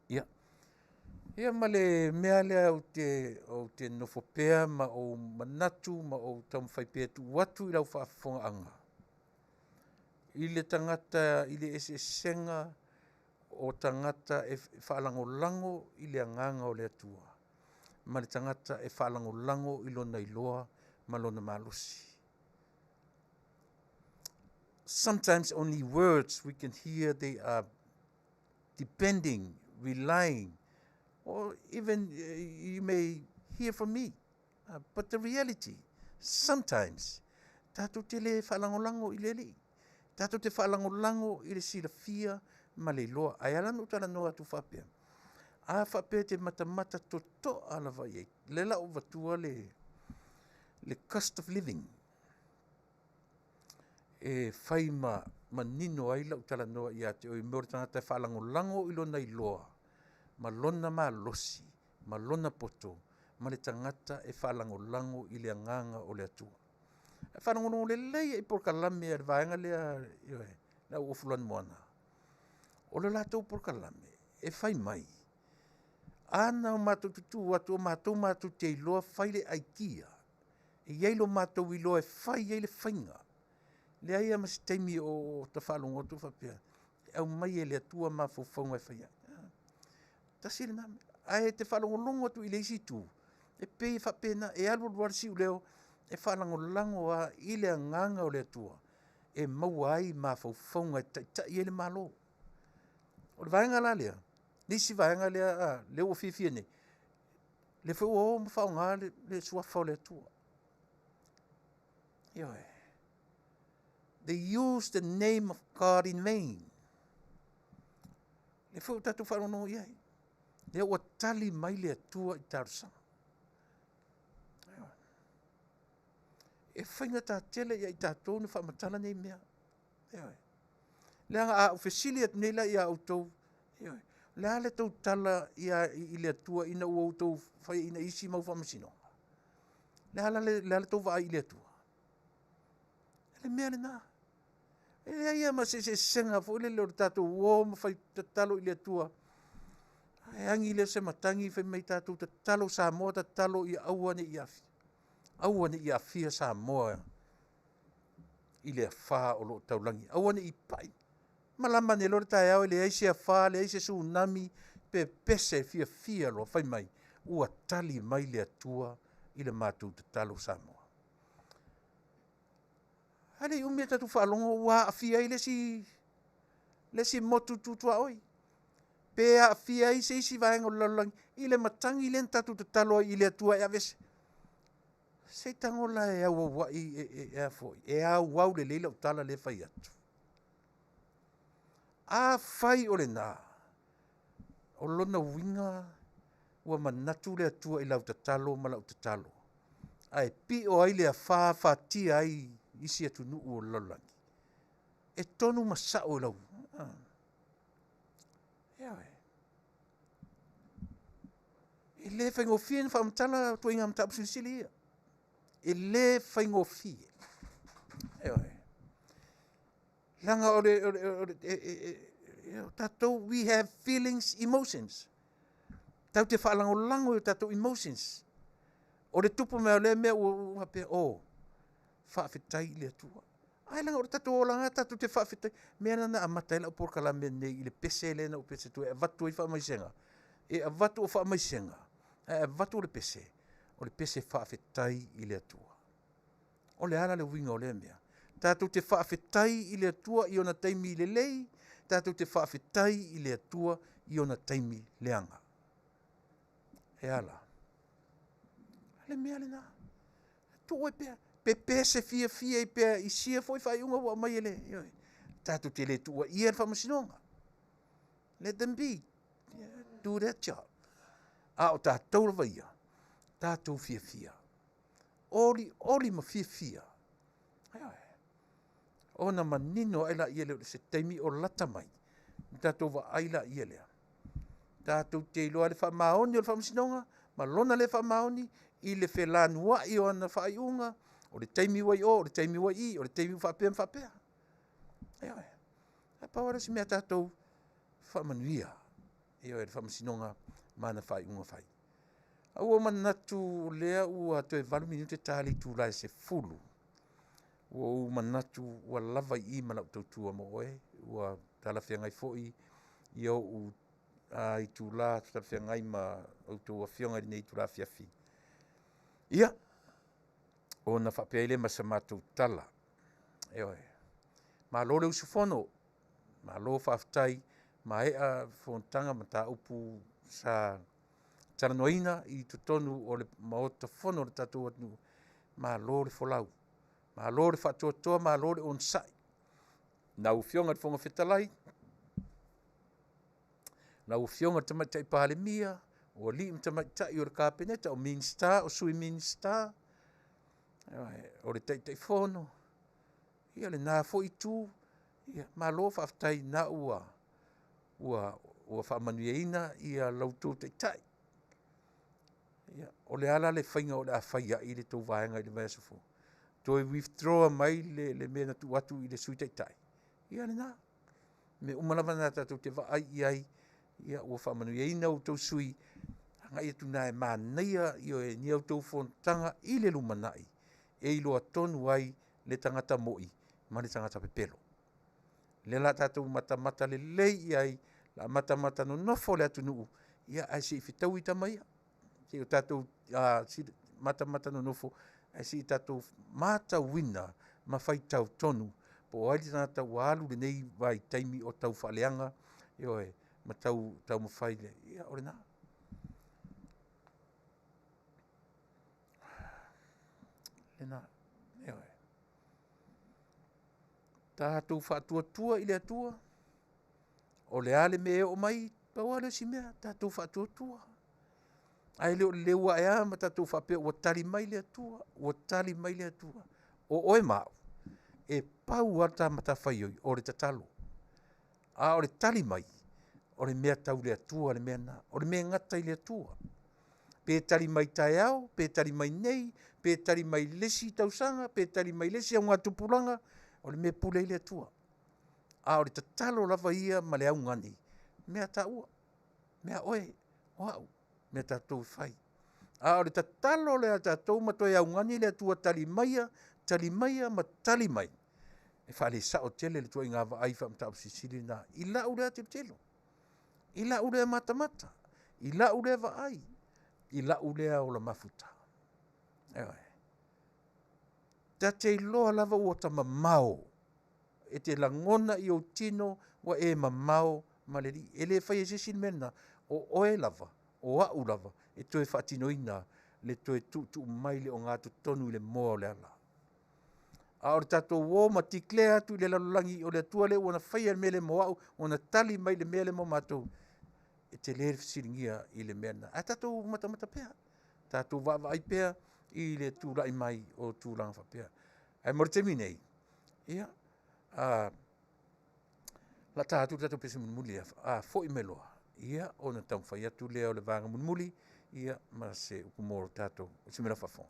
ia, ia ma le mea lea ou te nofo pea ma ou manatu ma ou taumafai pea e tuu atu i lau faafofogaaga i le tagata i le eseesega o tagata e faalagolago i le agaga o le Atua ma le tagata e faalagolago i lona iloa. ma lona malosi. Sometimes only words we can hear, they are depending, relying, or even you may hear from me. But the reality, sometimes, tatou te le faalagolago i le Alii. Tatou te faalagolago i le silafia ma le iloa. Ae ala ona ou talanoa atu faapea, a faapea e te matamata totoa lava i ai, lea la ua avatua le, le cost of living e fai ma manino ai lau talanoa ia te oe mo le tagata e faalagolago i lona iloa ma lona malosi ma lona poto ma le tagata e faalagolago i le agaga o le Atua. E faalogologo lelei i polokalame a le vaega lea, ioe, le au ofu lanumoana. O le latou polokalame e fai mai, ana o matou tutu atu o matou matou te iloa fai le aikia, e i ai lo matou iloa e fai ai le faiga. Leai lava ma se taimi o ta faalogo atu o faapea, e aumai e le Atua mafaufauga e fai ai. Tasi lena mea. Ae e te faalogologo atu i le isi itu, e pei e faapena, e alu alu lava le siuleo, e faalagolago lava i le agaga o le Atua e maua ai mafaufauga e taitai ai le Malo. O le vaega la lea, le isi vaega lea, lea ua fiafia nei, lea foi ua o ma faaaoga le suafa o le Atua. Ioe. They use the name of God in vain. Lea foi ua tatou faalogologo i ai. Lea ua tali mai le Atua i talosaga. Ioe. E faigata tele ia i tatou ona faamatala nei mea. Ioe. Leaga a ou fesili atu nei la ia outou, ioe, o le a le tou tala ia, i le Atua ina ua outou faiaina i isi mau faamasinoga? Le a la le tou vaai i le Atua? O le mea lena. E leai lava ma se eseesega foi lele o le tatou o ma fai tatalo i le Atua, ae agi lea o se matagi fai mai tatou tatalo Samoa tatalo ia aua ne i aafia. Aua ne i aafia Samoa i le afa o lo o taulagi, aua ne i pai. Malama ane loa le taeao e leai se afa, leai se tsunami, pepese fiafia loa fai mai, ua tali mai le Atua i le matou tatalo Samoa. Ae le i umi ae tatou faalogo ua aafia ai le isi motu tu tuaoi, pe aafia ai se isi vaega o le lalolagi i le matagi lea na tatou tatalo ai i le Atua e aveese. Se i tago la e auauai e, a foi, e auau lelei lau tala lea e fai atu. Afai o lena, o lona uiga ua manatu le Atua i lau tatalo ma lau tatalo, ae pio ai le afa afatia ai isi atunuu o le lalolagi, e tonu ma sao i lau... Ioe. E le faigofie ona faamatala ituaiga mataupu silisili ia. E le faigofie. Ioe. Leaga o le, o le, o le e, e, e, o tatou, we have feelings, emotions. Tatou te faalagolago i o tatou emotions. O le tupu mai o lea mea ua faapea, oh, faafetai i le Atua. Ae leaga o le tatou olaga tatou te faafetai. Mea lena na amata ai lau polokalame nei i le pese lea na ou pese atu ai, e avatu ai faamaisega. E avatu o faamaisega, ae avatu o le pese, o le pese faafetai i le Atua. O le a la le uiga o lea mea? Tatou te faafetai i le Atua i ona taimi lelei, tatou te faafetai i le Atua i ona taimi leaga. E a la? Le mea lena. Tuu ai pea. Pepese fiafia ai pea i sia foi faaiuga ua aumai e le... Ioe. Tatou te le tuuaia le faamasinoga. Let them be. Do their job. A o tatou lava ia, tatou fiafia. Oli oli ma fiafia. Ioe. Ona manino ae laia lea o se taimi o lata mai, ona tatou vaai laia lea. Tatou te iloa le faamaoni o le faamasinoga ma lona le faamaoni i le felanuai o ana faaiuga, o le taimi ua i o, o le taimi ua i i, o le taimi ua faapea ma faapea. Ioe. Ae pau lava le isi mea tatou faamanuia, ioe, le faamasinoga ma ana faaiuga fai. A ua manatu o lea ua toe 8 minute ta le itula e 10. Ua ou manatu ua lava i i ma lau tautua mo oe, ua talafeagai foi ia ou itula talafeagai ma outou afioga i lenei itula afiafi. Ia, Ona faapea ai lea ma sa matou tala. Ioe. Malo le usufono, malo faafetai, maea fonotaga mataupu sa talanoaina i totonu o le Maota Fono o le tatou atunuu, malo le folau, malo le faatoatoa malo le onosai. Lau Afioga i le Fofoga Fetalai, lau Afioga i le Tamaitai Palemia, o alii ma tamaitai o le Kapeneta, o Minisita, o Sui Minisita, o le Taitaifono, ia lena foi Itu, malo faafetai o lena ua faamanuiaina la outou Taitai. Ia, o le a la le faiga o le a fai ai le tou Vaega i le vaiaso fou? Toe withdraw mai le mea na tuu atu i le Sui Taitai? Ia lena. O mea uma lava na tatou te vaai i ai, ua faamanuiaina outou sui usufono, agai atu i ina e manaia ni a outou fonotaga i le lumanai e iloa tonu ai le tagata moi ma le tagata pepelo. O lea o le a tatou matamata lelei i ai, o le a matamata nonofo le atunuu, ae se i fetaui tama ia, se i o tatou matamata nonofo ae se i tatou matauina ma faitau tonu po o ai le tagata ua alu lenei vaitaimi o tau faaleaga, ioe, ma tau taumafai. Ia o lena. Lena, ioe. Tatou faatuatua i le Atua, o le a le mea e oo mai, pau lava lea o si mea, tatou faatuatua. Ae le o le leu ae lava ma tatou faapea ua tali mai le Atua, ua tali mai le Atua. O oe ma au, e pau lava le ta matafaioi o le tatalo, a o le tali mai, o le mea tau le Atua le mea lena, o le mea e gata i le Atua. Pe tali mai taeao, pe tali mai nei, pe tali mai le isi tausaga, pe tali mai le isi augatupulaga, o le mea e pule ai le Atua. A o le tatalo lava ia ma le augani, o mea a taua, mea a oe, o au, mea a tatou e fai. A o le tatalo lea a tatou ma toe augani le Atua, tali maia, tali maia ma tali mai, e faalesao tele le ituaiga vaai faa-Matautu Silisili lena i lau lea tilotilo, i lau lea matamata, i lau lea vaai, i lau lea ola mafuta. Ioe. Ta te iloa lava ua ta mamao, e te lagona i ou tino ua e mamao ma le Alii. E le faia e se isi le mea lena, o oe lava, o au lava e toe faatinoina le toe tuutuu mai i le ogatotonu i le moa o le ala. A o le tatou o ma declare atu i le lalolagi o le Atua lea ua na faia le mea lea mo au, ua na tali mai le mea lea mo matou, e tele le fesiligia i le mea lena. Ae tatou matamata pea, tatou vaavaai pea i le tulai mai o tulaga faapea. Ae mo le taimi nei, ia, o le a ta atu le tatou pese mulimuli lea, a foi mai loa, ia ona taumafai atu lea o le vaega mulimuli, ia ma se upu mo tatou. Usi mai lau faafofoga.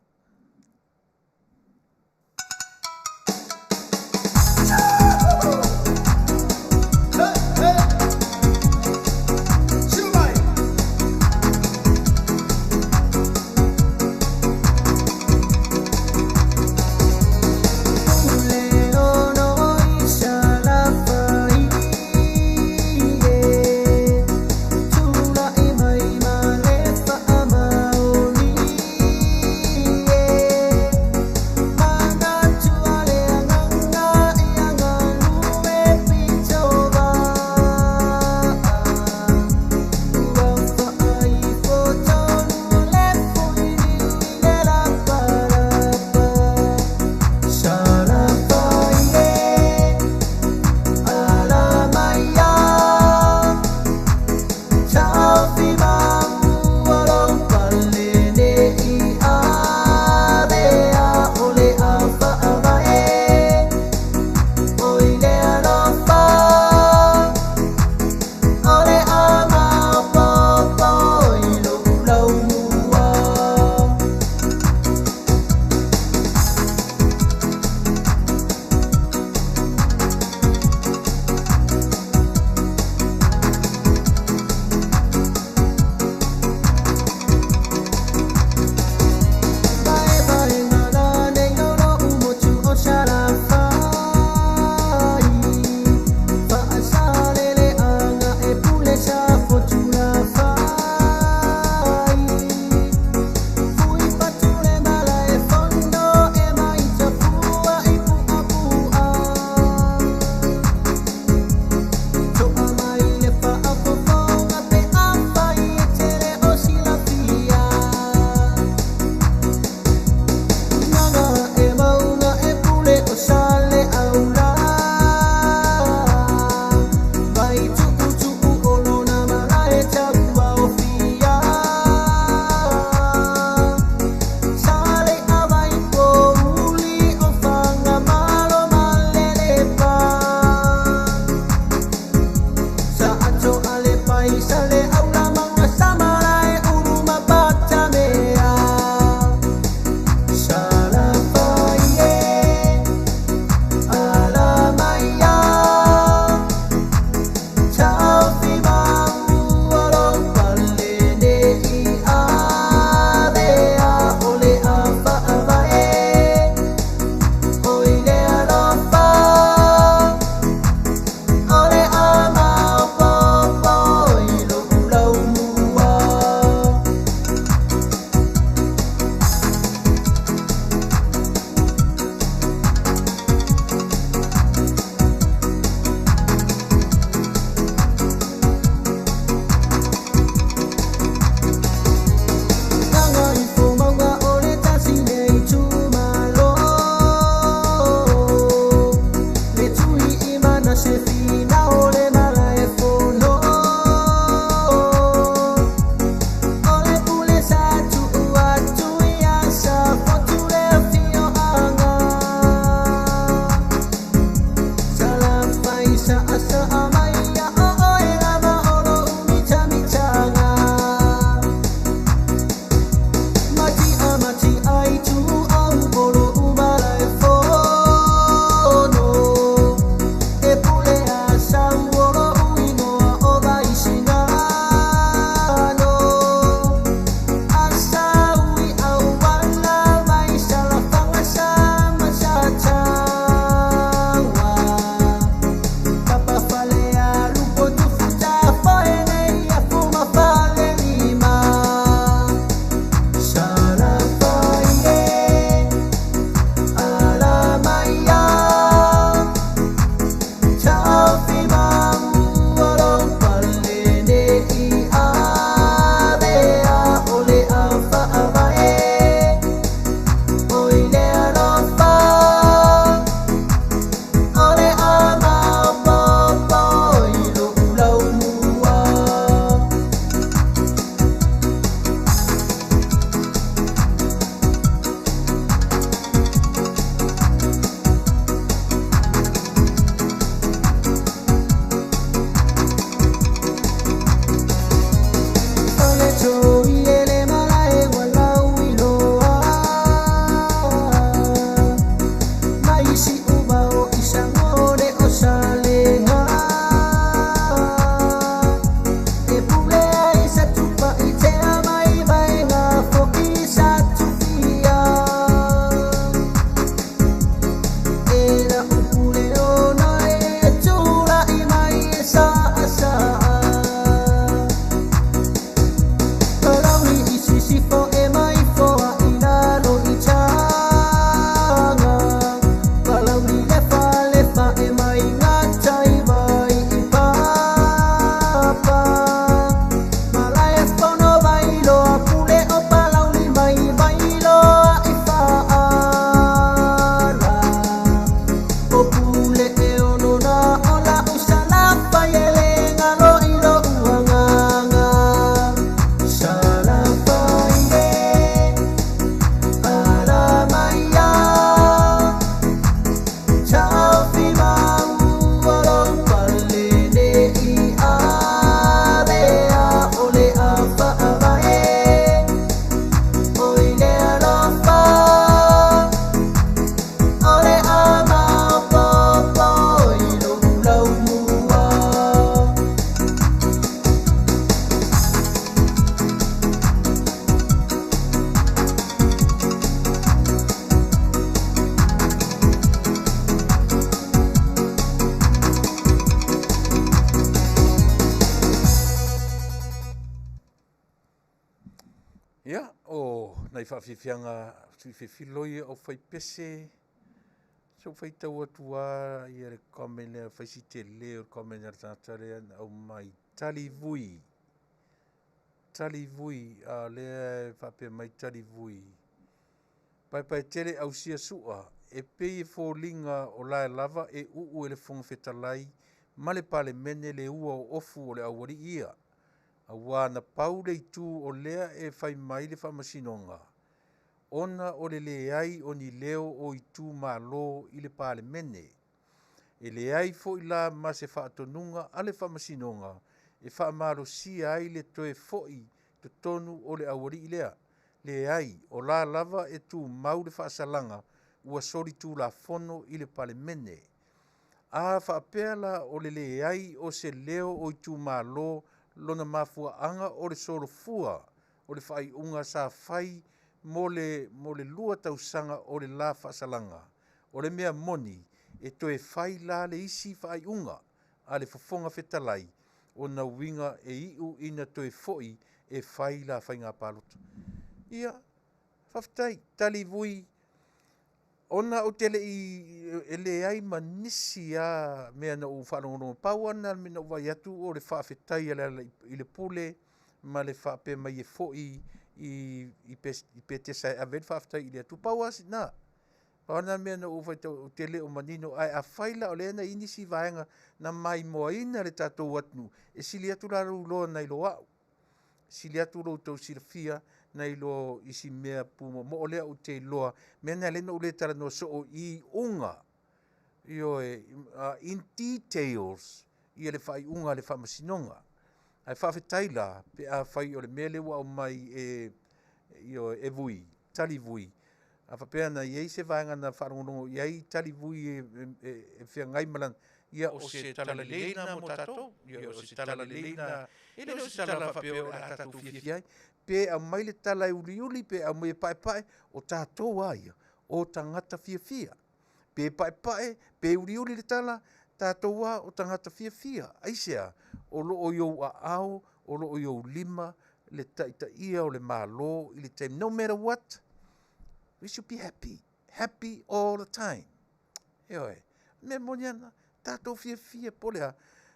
nai faafiafiaga filofilo ia o aufaipese, se i ou faitau atu lava le comment lea, fai si tele o le comment a le tagata lea na aumai, Tali Vui, Tali Vui, a o lea e faapea mai Tali Vui, paepae tele ausia sua, e pei e foliga o la e lava e uu e le Fofoga Fetalai ma le Palemene le ua o ofu o le aualii ia, auā na pau le itu o lea e fai mai le Faamasinoga, ona o le leai o ni leo o itumalo i le Palemene. E leai foi la ma se faatonuga a le Faamasinoga e faamalosia ai le toe foi totonu o le aualii lea. Leai, o la lava e tumau le faasalaga ua solitulafono i le Palemene. A faapea la o le leai o se leo o itumalo lona mafuaaga o le solofua o le faaiuga sa fai mo le 2 tausaga o le la faasalaga, o le mea moni e toe fai la le isi faaiuga a le Fofoga Fetalai ona uiga e iu ina toe foi e fai la faiga palota. Ia, faafetai, tali vui, ona ou te le i, e leai ma nisi lava mea na ou faalogologo, pau lava lena o le mea na ou vaai atu o le faafetai a Lealailepule i le Pule ma le faapea mai e foi i Petesa e ave ai le faafetai i le Atua. Pau lava sina, pau lava lena mea na ou faitau, ou te le o manino, ae afai la o lea na i ai nisi vaega na maimoaina le tatou atunuu, e sili atu la lou iloa nai lo au, sili atu lo outou silafia nai lo isi mea pumoomoo lea ou te iloa. Mea na e ala ai ona ou le talanoa soo i iuga, ioe, in details ia le faaiuga a le Faamasinoga. Ae faafetai la pe afai o le mea lea ua aumai e, ioe, e Vui, Tali Vui, a faapea na i ai se vaega na faalogologo i ai Tali Vui e feagai ma lana, ia o se tala lelei lena mo tatou, ia o se tala lelei lena, e le o se tala faapea o le a tatou fiafia ai, pe aumai le tala e uliuli pe aumai e paepae, o tatou lava ia, o tagata fiafia. Pe paepae, pe uliuli le tala, tatou lava o tagata fiafia. Aisea? O lo o i ou aao, o lo o i ou lima le taitaia o le Malo i le taimi, no matter what, we should be happy, happy all the time. Ioe, o le mea moni lava lena, tatou fiafia po o le a,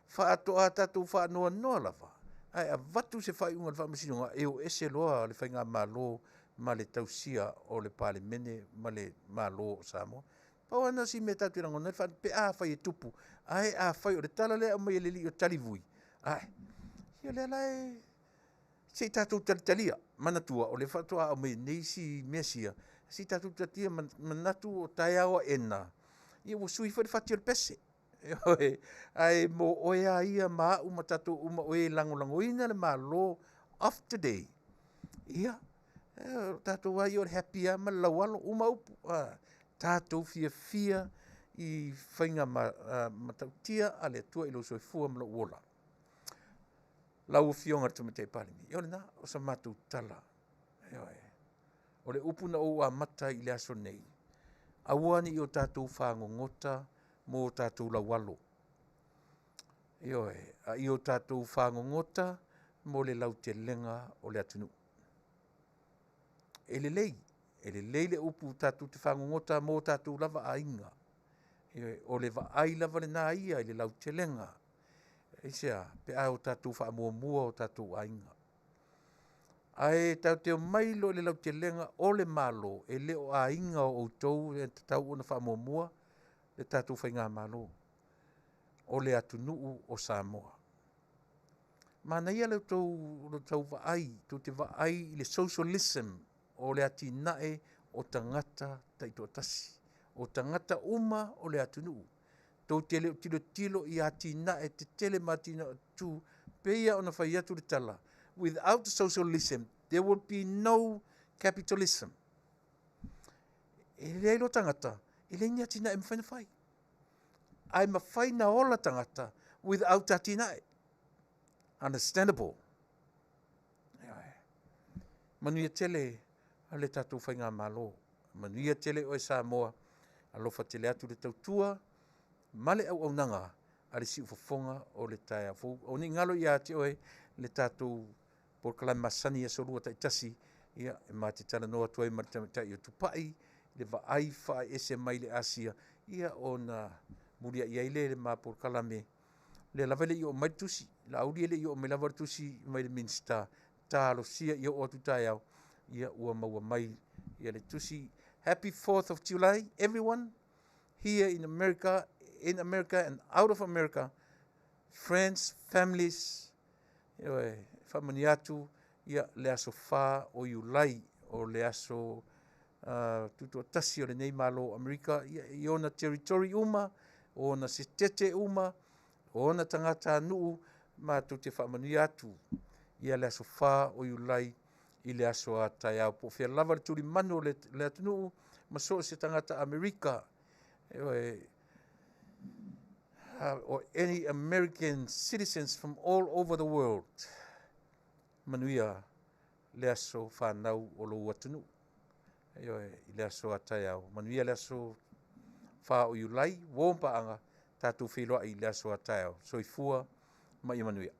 faatoa tatou faanoanoa lava ae avatu se faaiuga a le Faamasinoga e o ese loa le Faigamalo ma le tausia o le Palemene ma le Malo o Samoa. Pau lava lena o si mea tatou te lagona ai le pe afai e tupu, ae afai o le tala lea e aumai e le alii o Talivui, ae, ia o lea la e se i tatou talitalia, manatua o lea faatoa aumai nei isi mea sia, se i tatou talitalia manatu o taeao aena, ia ua sui foi le fati o le pese. Ioe, ae mo oe lava ia ma au ma tatou uma o e lagolagoina le Malo of today, ia, o tatou lava ia o le happy lava ma le laualo, uma upu. Tatou fiafia i faiga matautia a le Atua i lou soifua ma lou ola. Lau Afioga i le Tamaitai Palemia, ia o lena, o sa matou tala. Ioe. O le upu na ou amata ai i le aso nei, aua ne i o tatou fagogota mo o tatou laualo. Ioe, a ia o tatou fagogota mo le lautelega o le atunuu. E lelei, e lelei le upu tatou te fagogota mo tatou lava aiga. Ioe, o le vaai lava lena ia i le lautelega. Aisea? Pe a o tatou faamuamua o tatou aiga. Ae tatou te omai loa i le lautelega o le Malo, e le o aiga o outou e tatau ona faamuamua le tatou faigamalo, o le atunuu o Samoa. Manaia le tou vaai, tou te vaai i le socialism o le atinae o tagata taitoatasi, o tagata uma o le atunuu. Tou te le o tilotilo i atinae tetele ma atinae tu, pei lava ona fai atu le tala, without socialism there will be no capitalism. E leai loa tagata, e leai ni atinae e mafai ona fai. Ae mafai ona ola tagata without atinae. Understandable. Ioe. Manuia tele le tatou faigamalo. Manuia tele oe Samoa. Alofa tele atu le tautua ma le auaunaga a le siufofoga o le taeao fou. Aua ne i galo ia te oe le tatou polokalame masani i aso Lua taitasi. Ia, e ma te talanoa atu ai ma le tamaitai o Tupai, le vaai faaese mai le Asia, ia ona muliai ai lea i le ma polokalame, lea lava e le i oo mai le tusi. Laauli e le i oo mai lava le tusi mai le Minisita, talosia ia oo atu taeao, ia ua maua mai ia le tusi. Happy 4th of July, everyone here in America and out of America, friends, families, ioe, faamanuia atu ia le aso 4 o Iulai o le aso tutoatasi o lenei Malo o Amerika ia, i ona territory uma, o ona setete uma, o ona tagatanuu, matou te faamanuia atu ia le aso 4 o Iulai i le aso a taeao. Po o fea lava le tulimanu o le atunuu ma so o se tagata Amerika, ioe, or any American citizens from all over the world. Manuia le aso whanau o lou atunuu. Ioe, i le aso a taeao. Manuia le aso 4 o Iulai, uo ma paaga, tatou feiloai i le aso a taeao. Soifua ma ia manuia.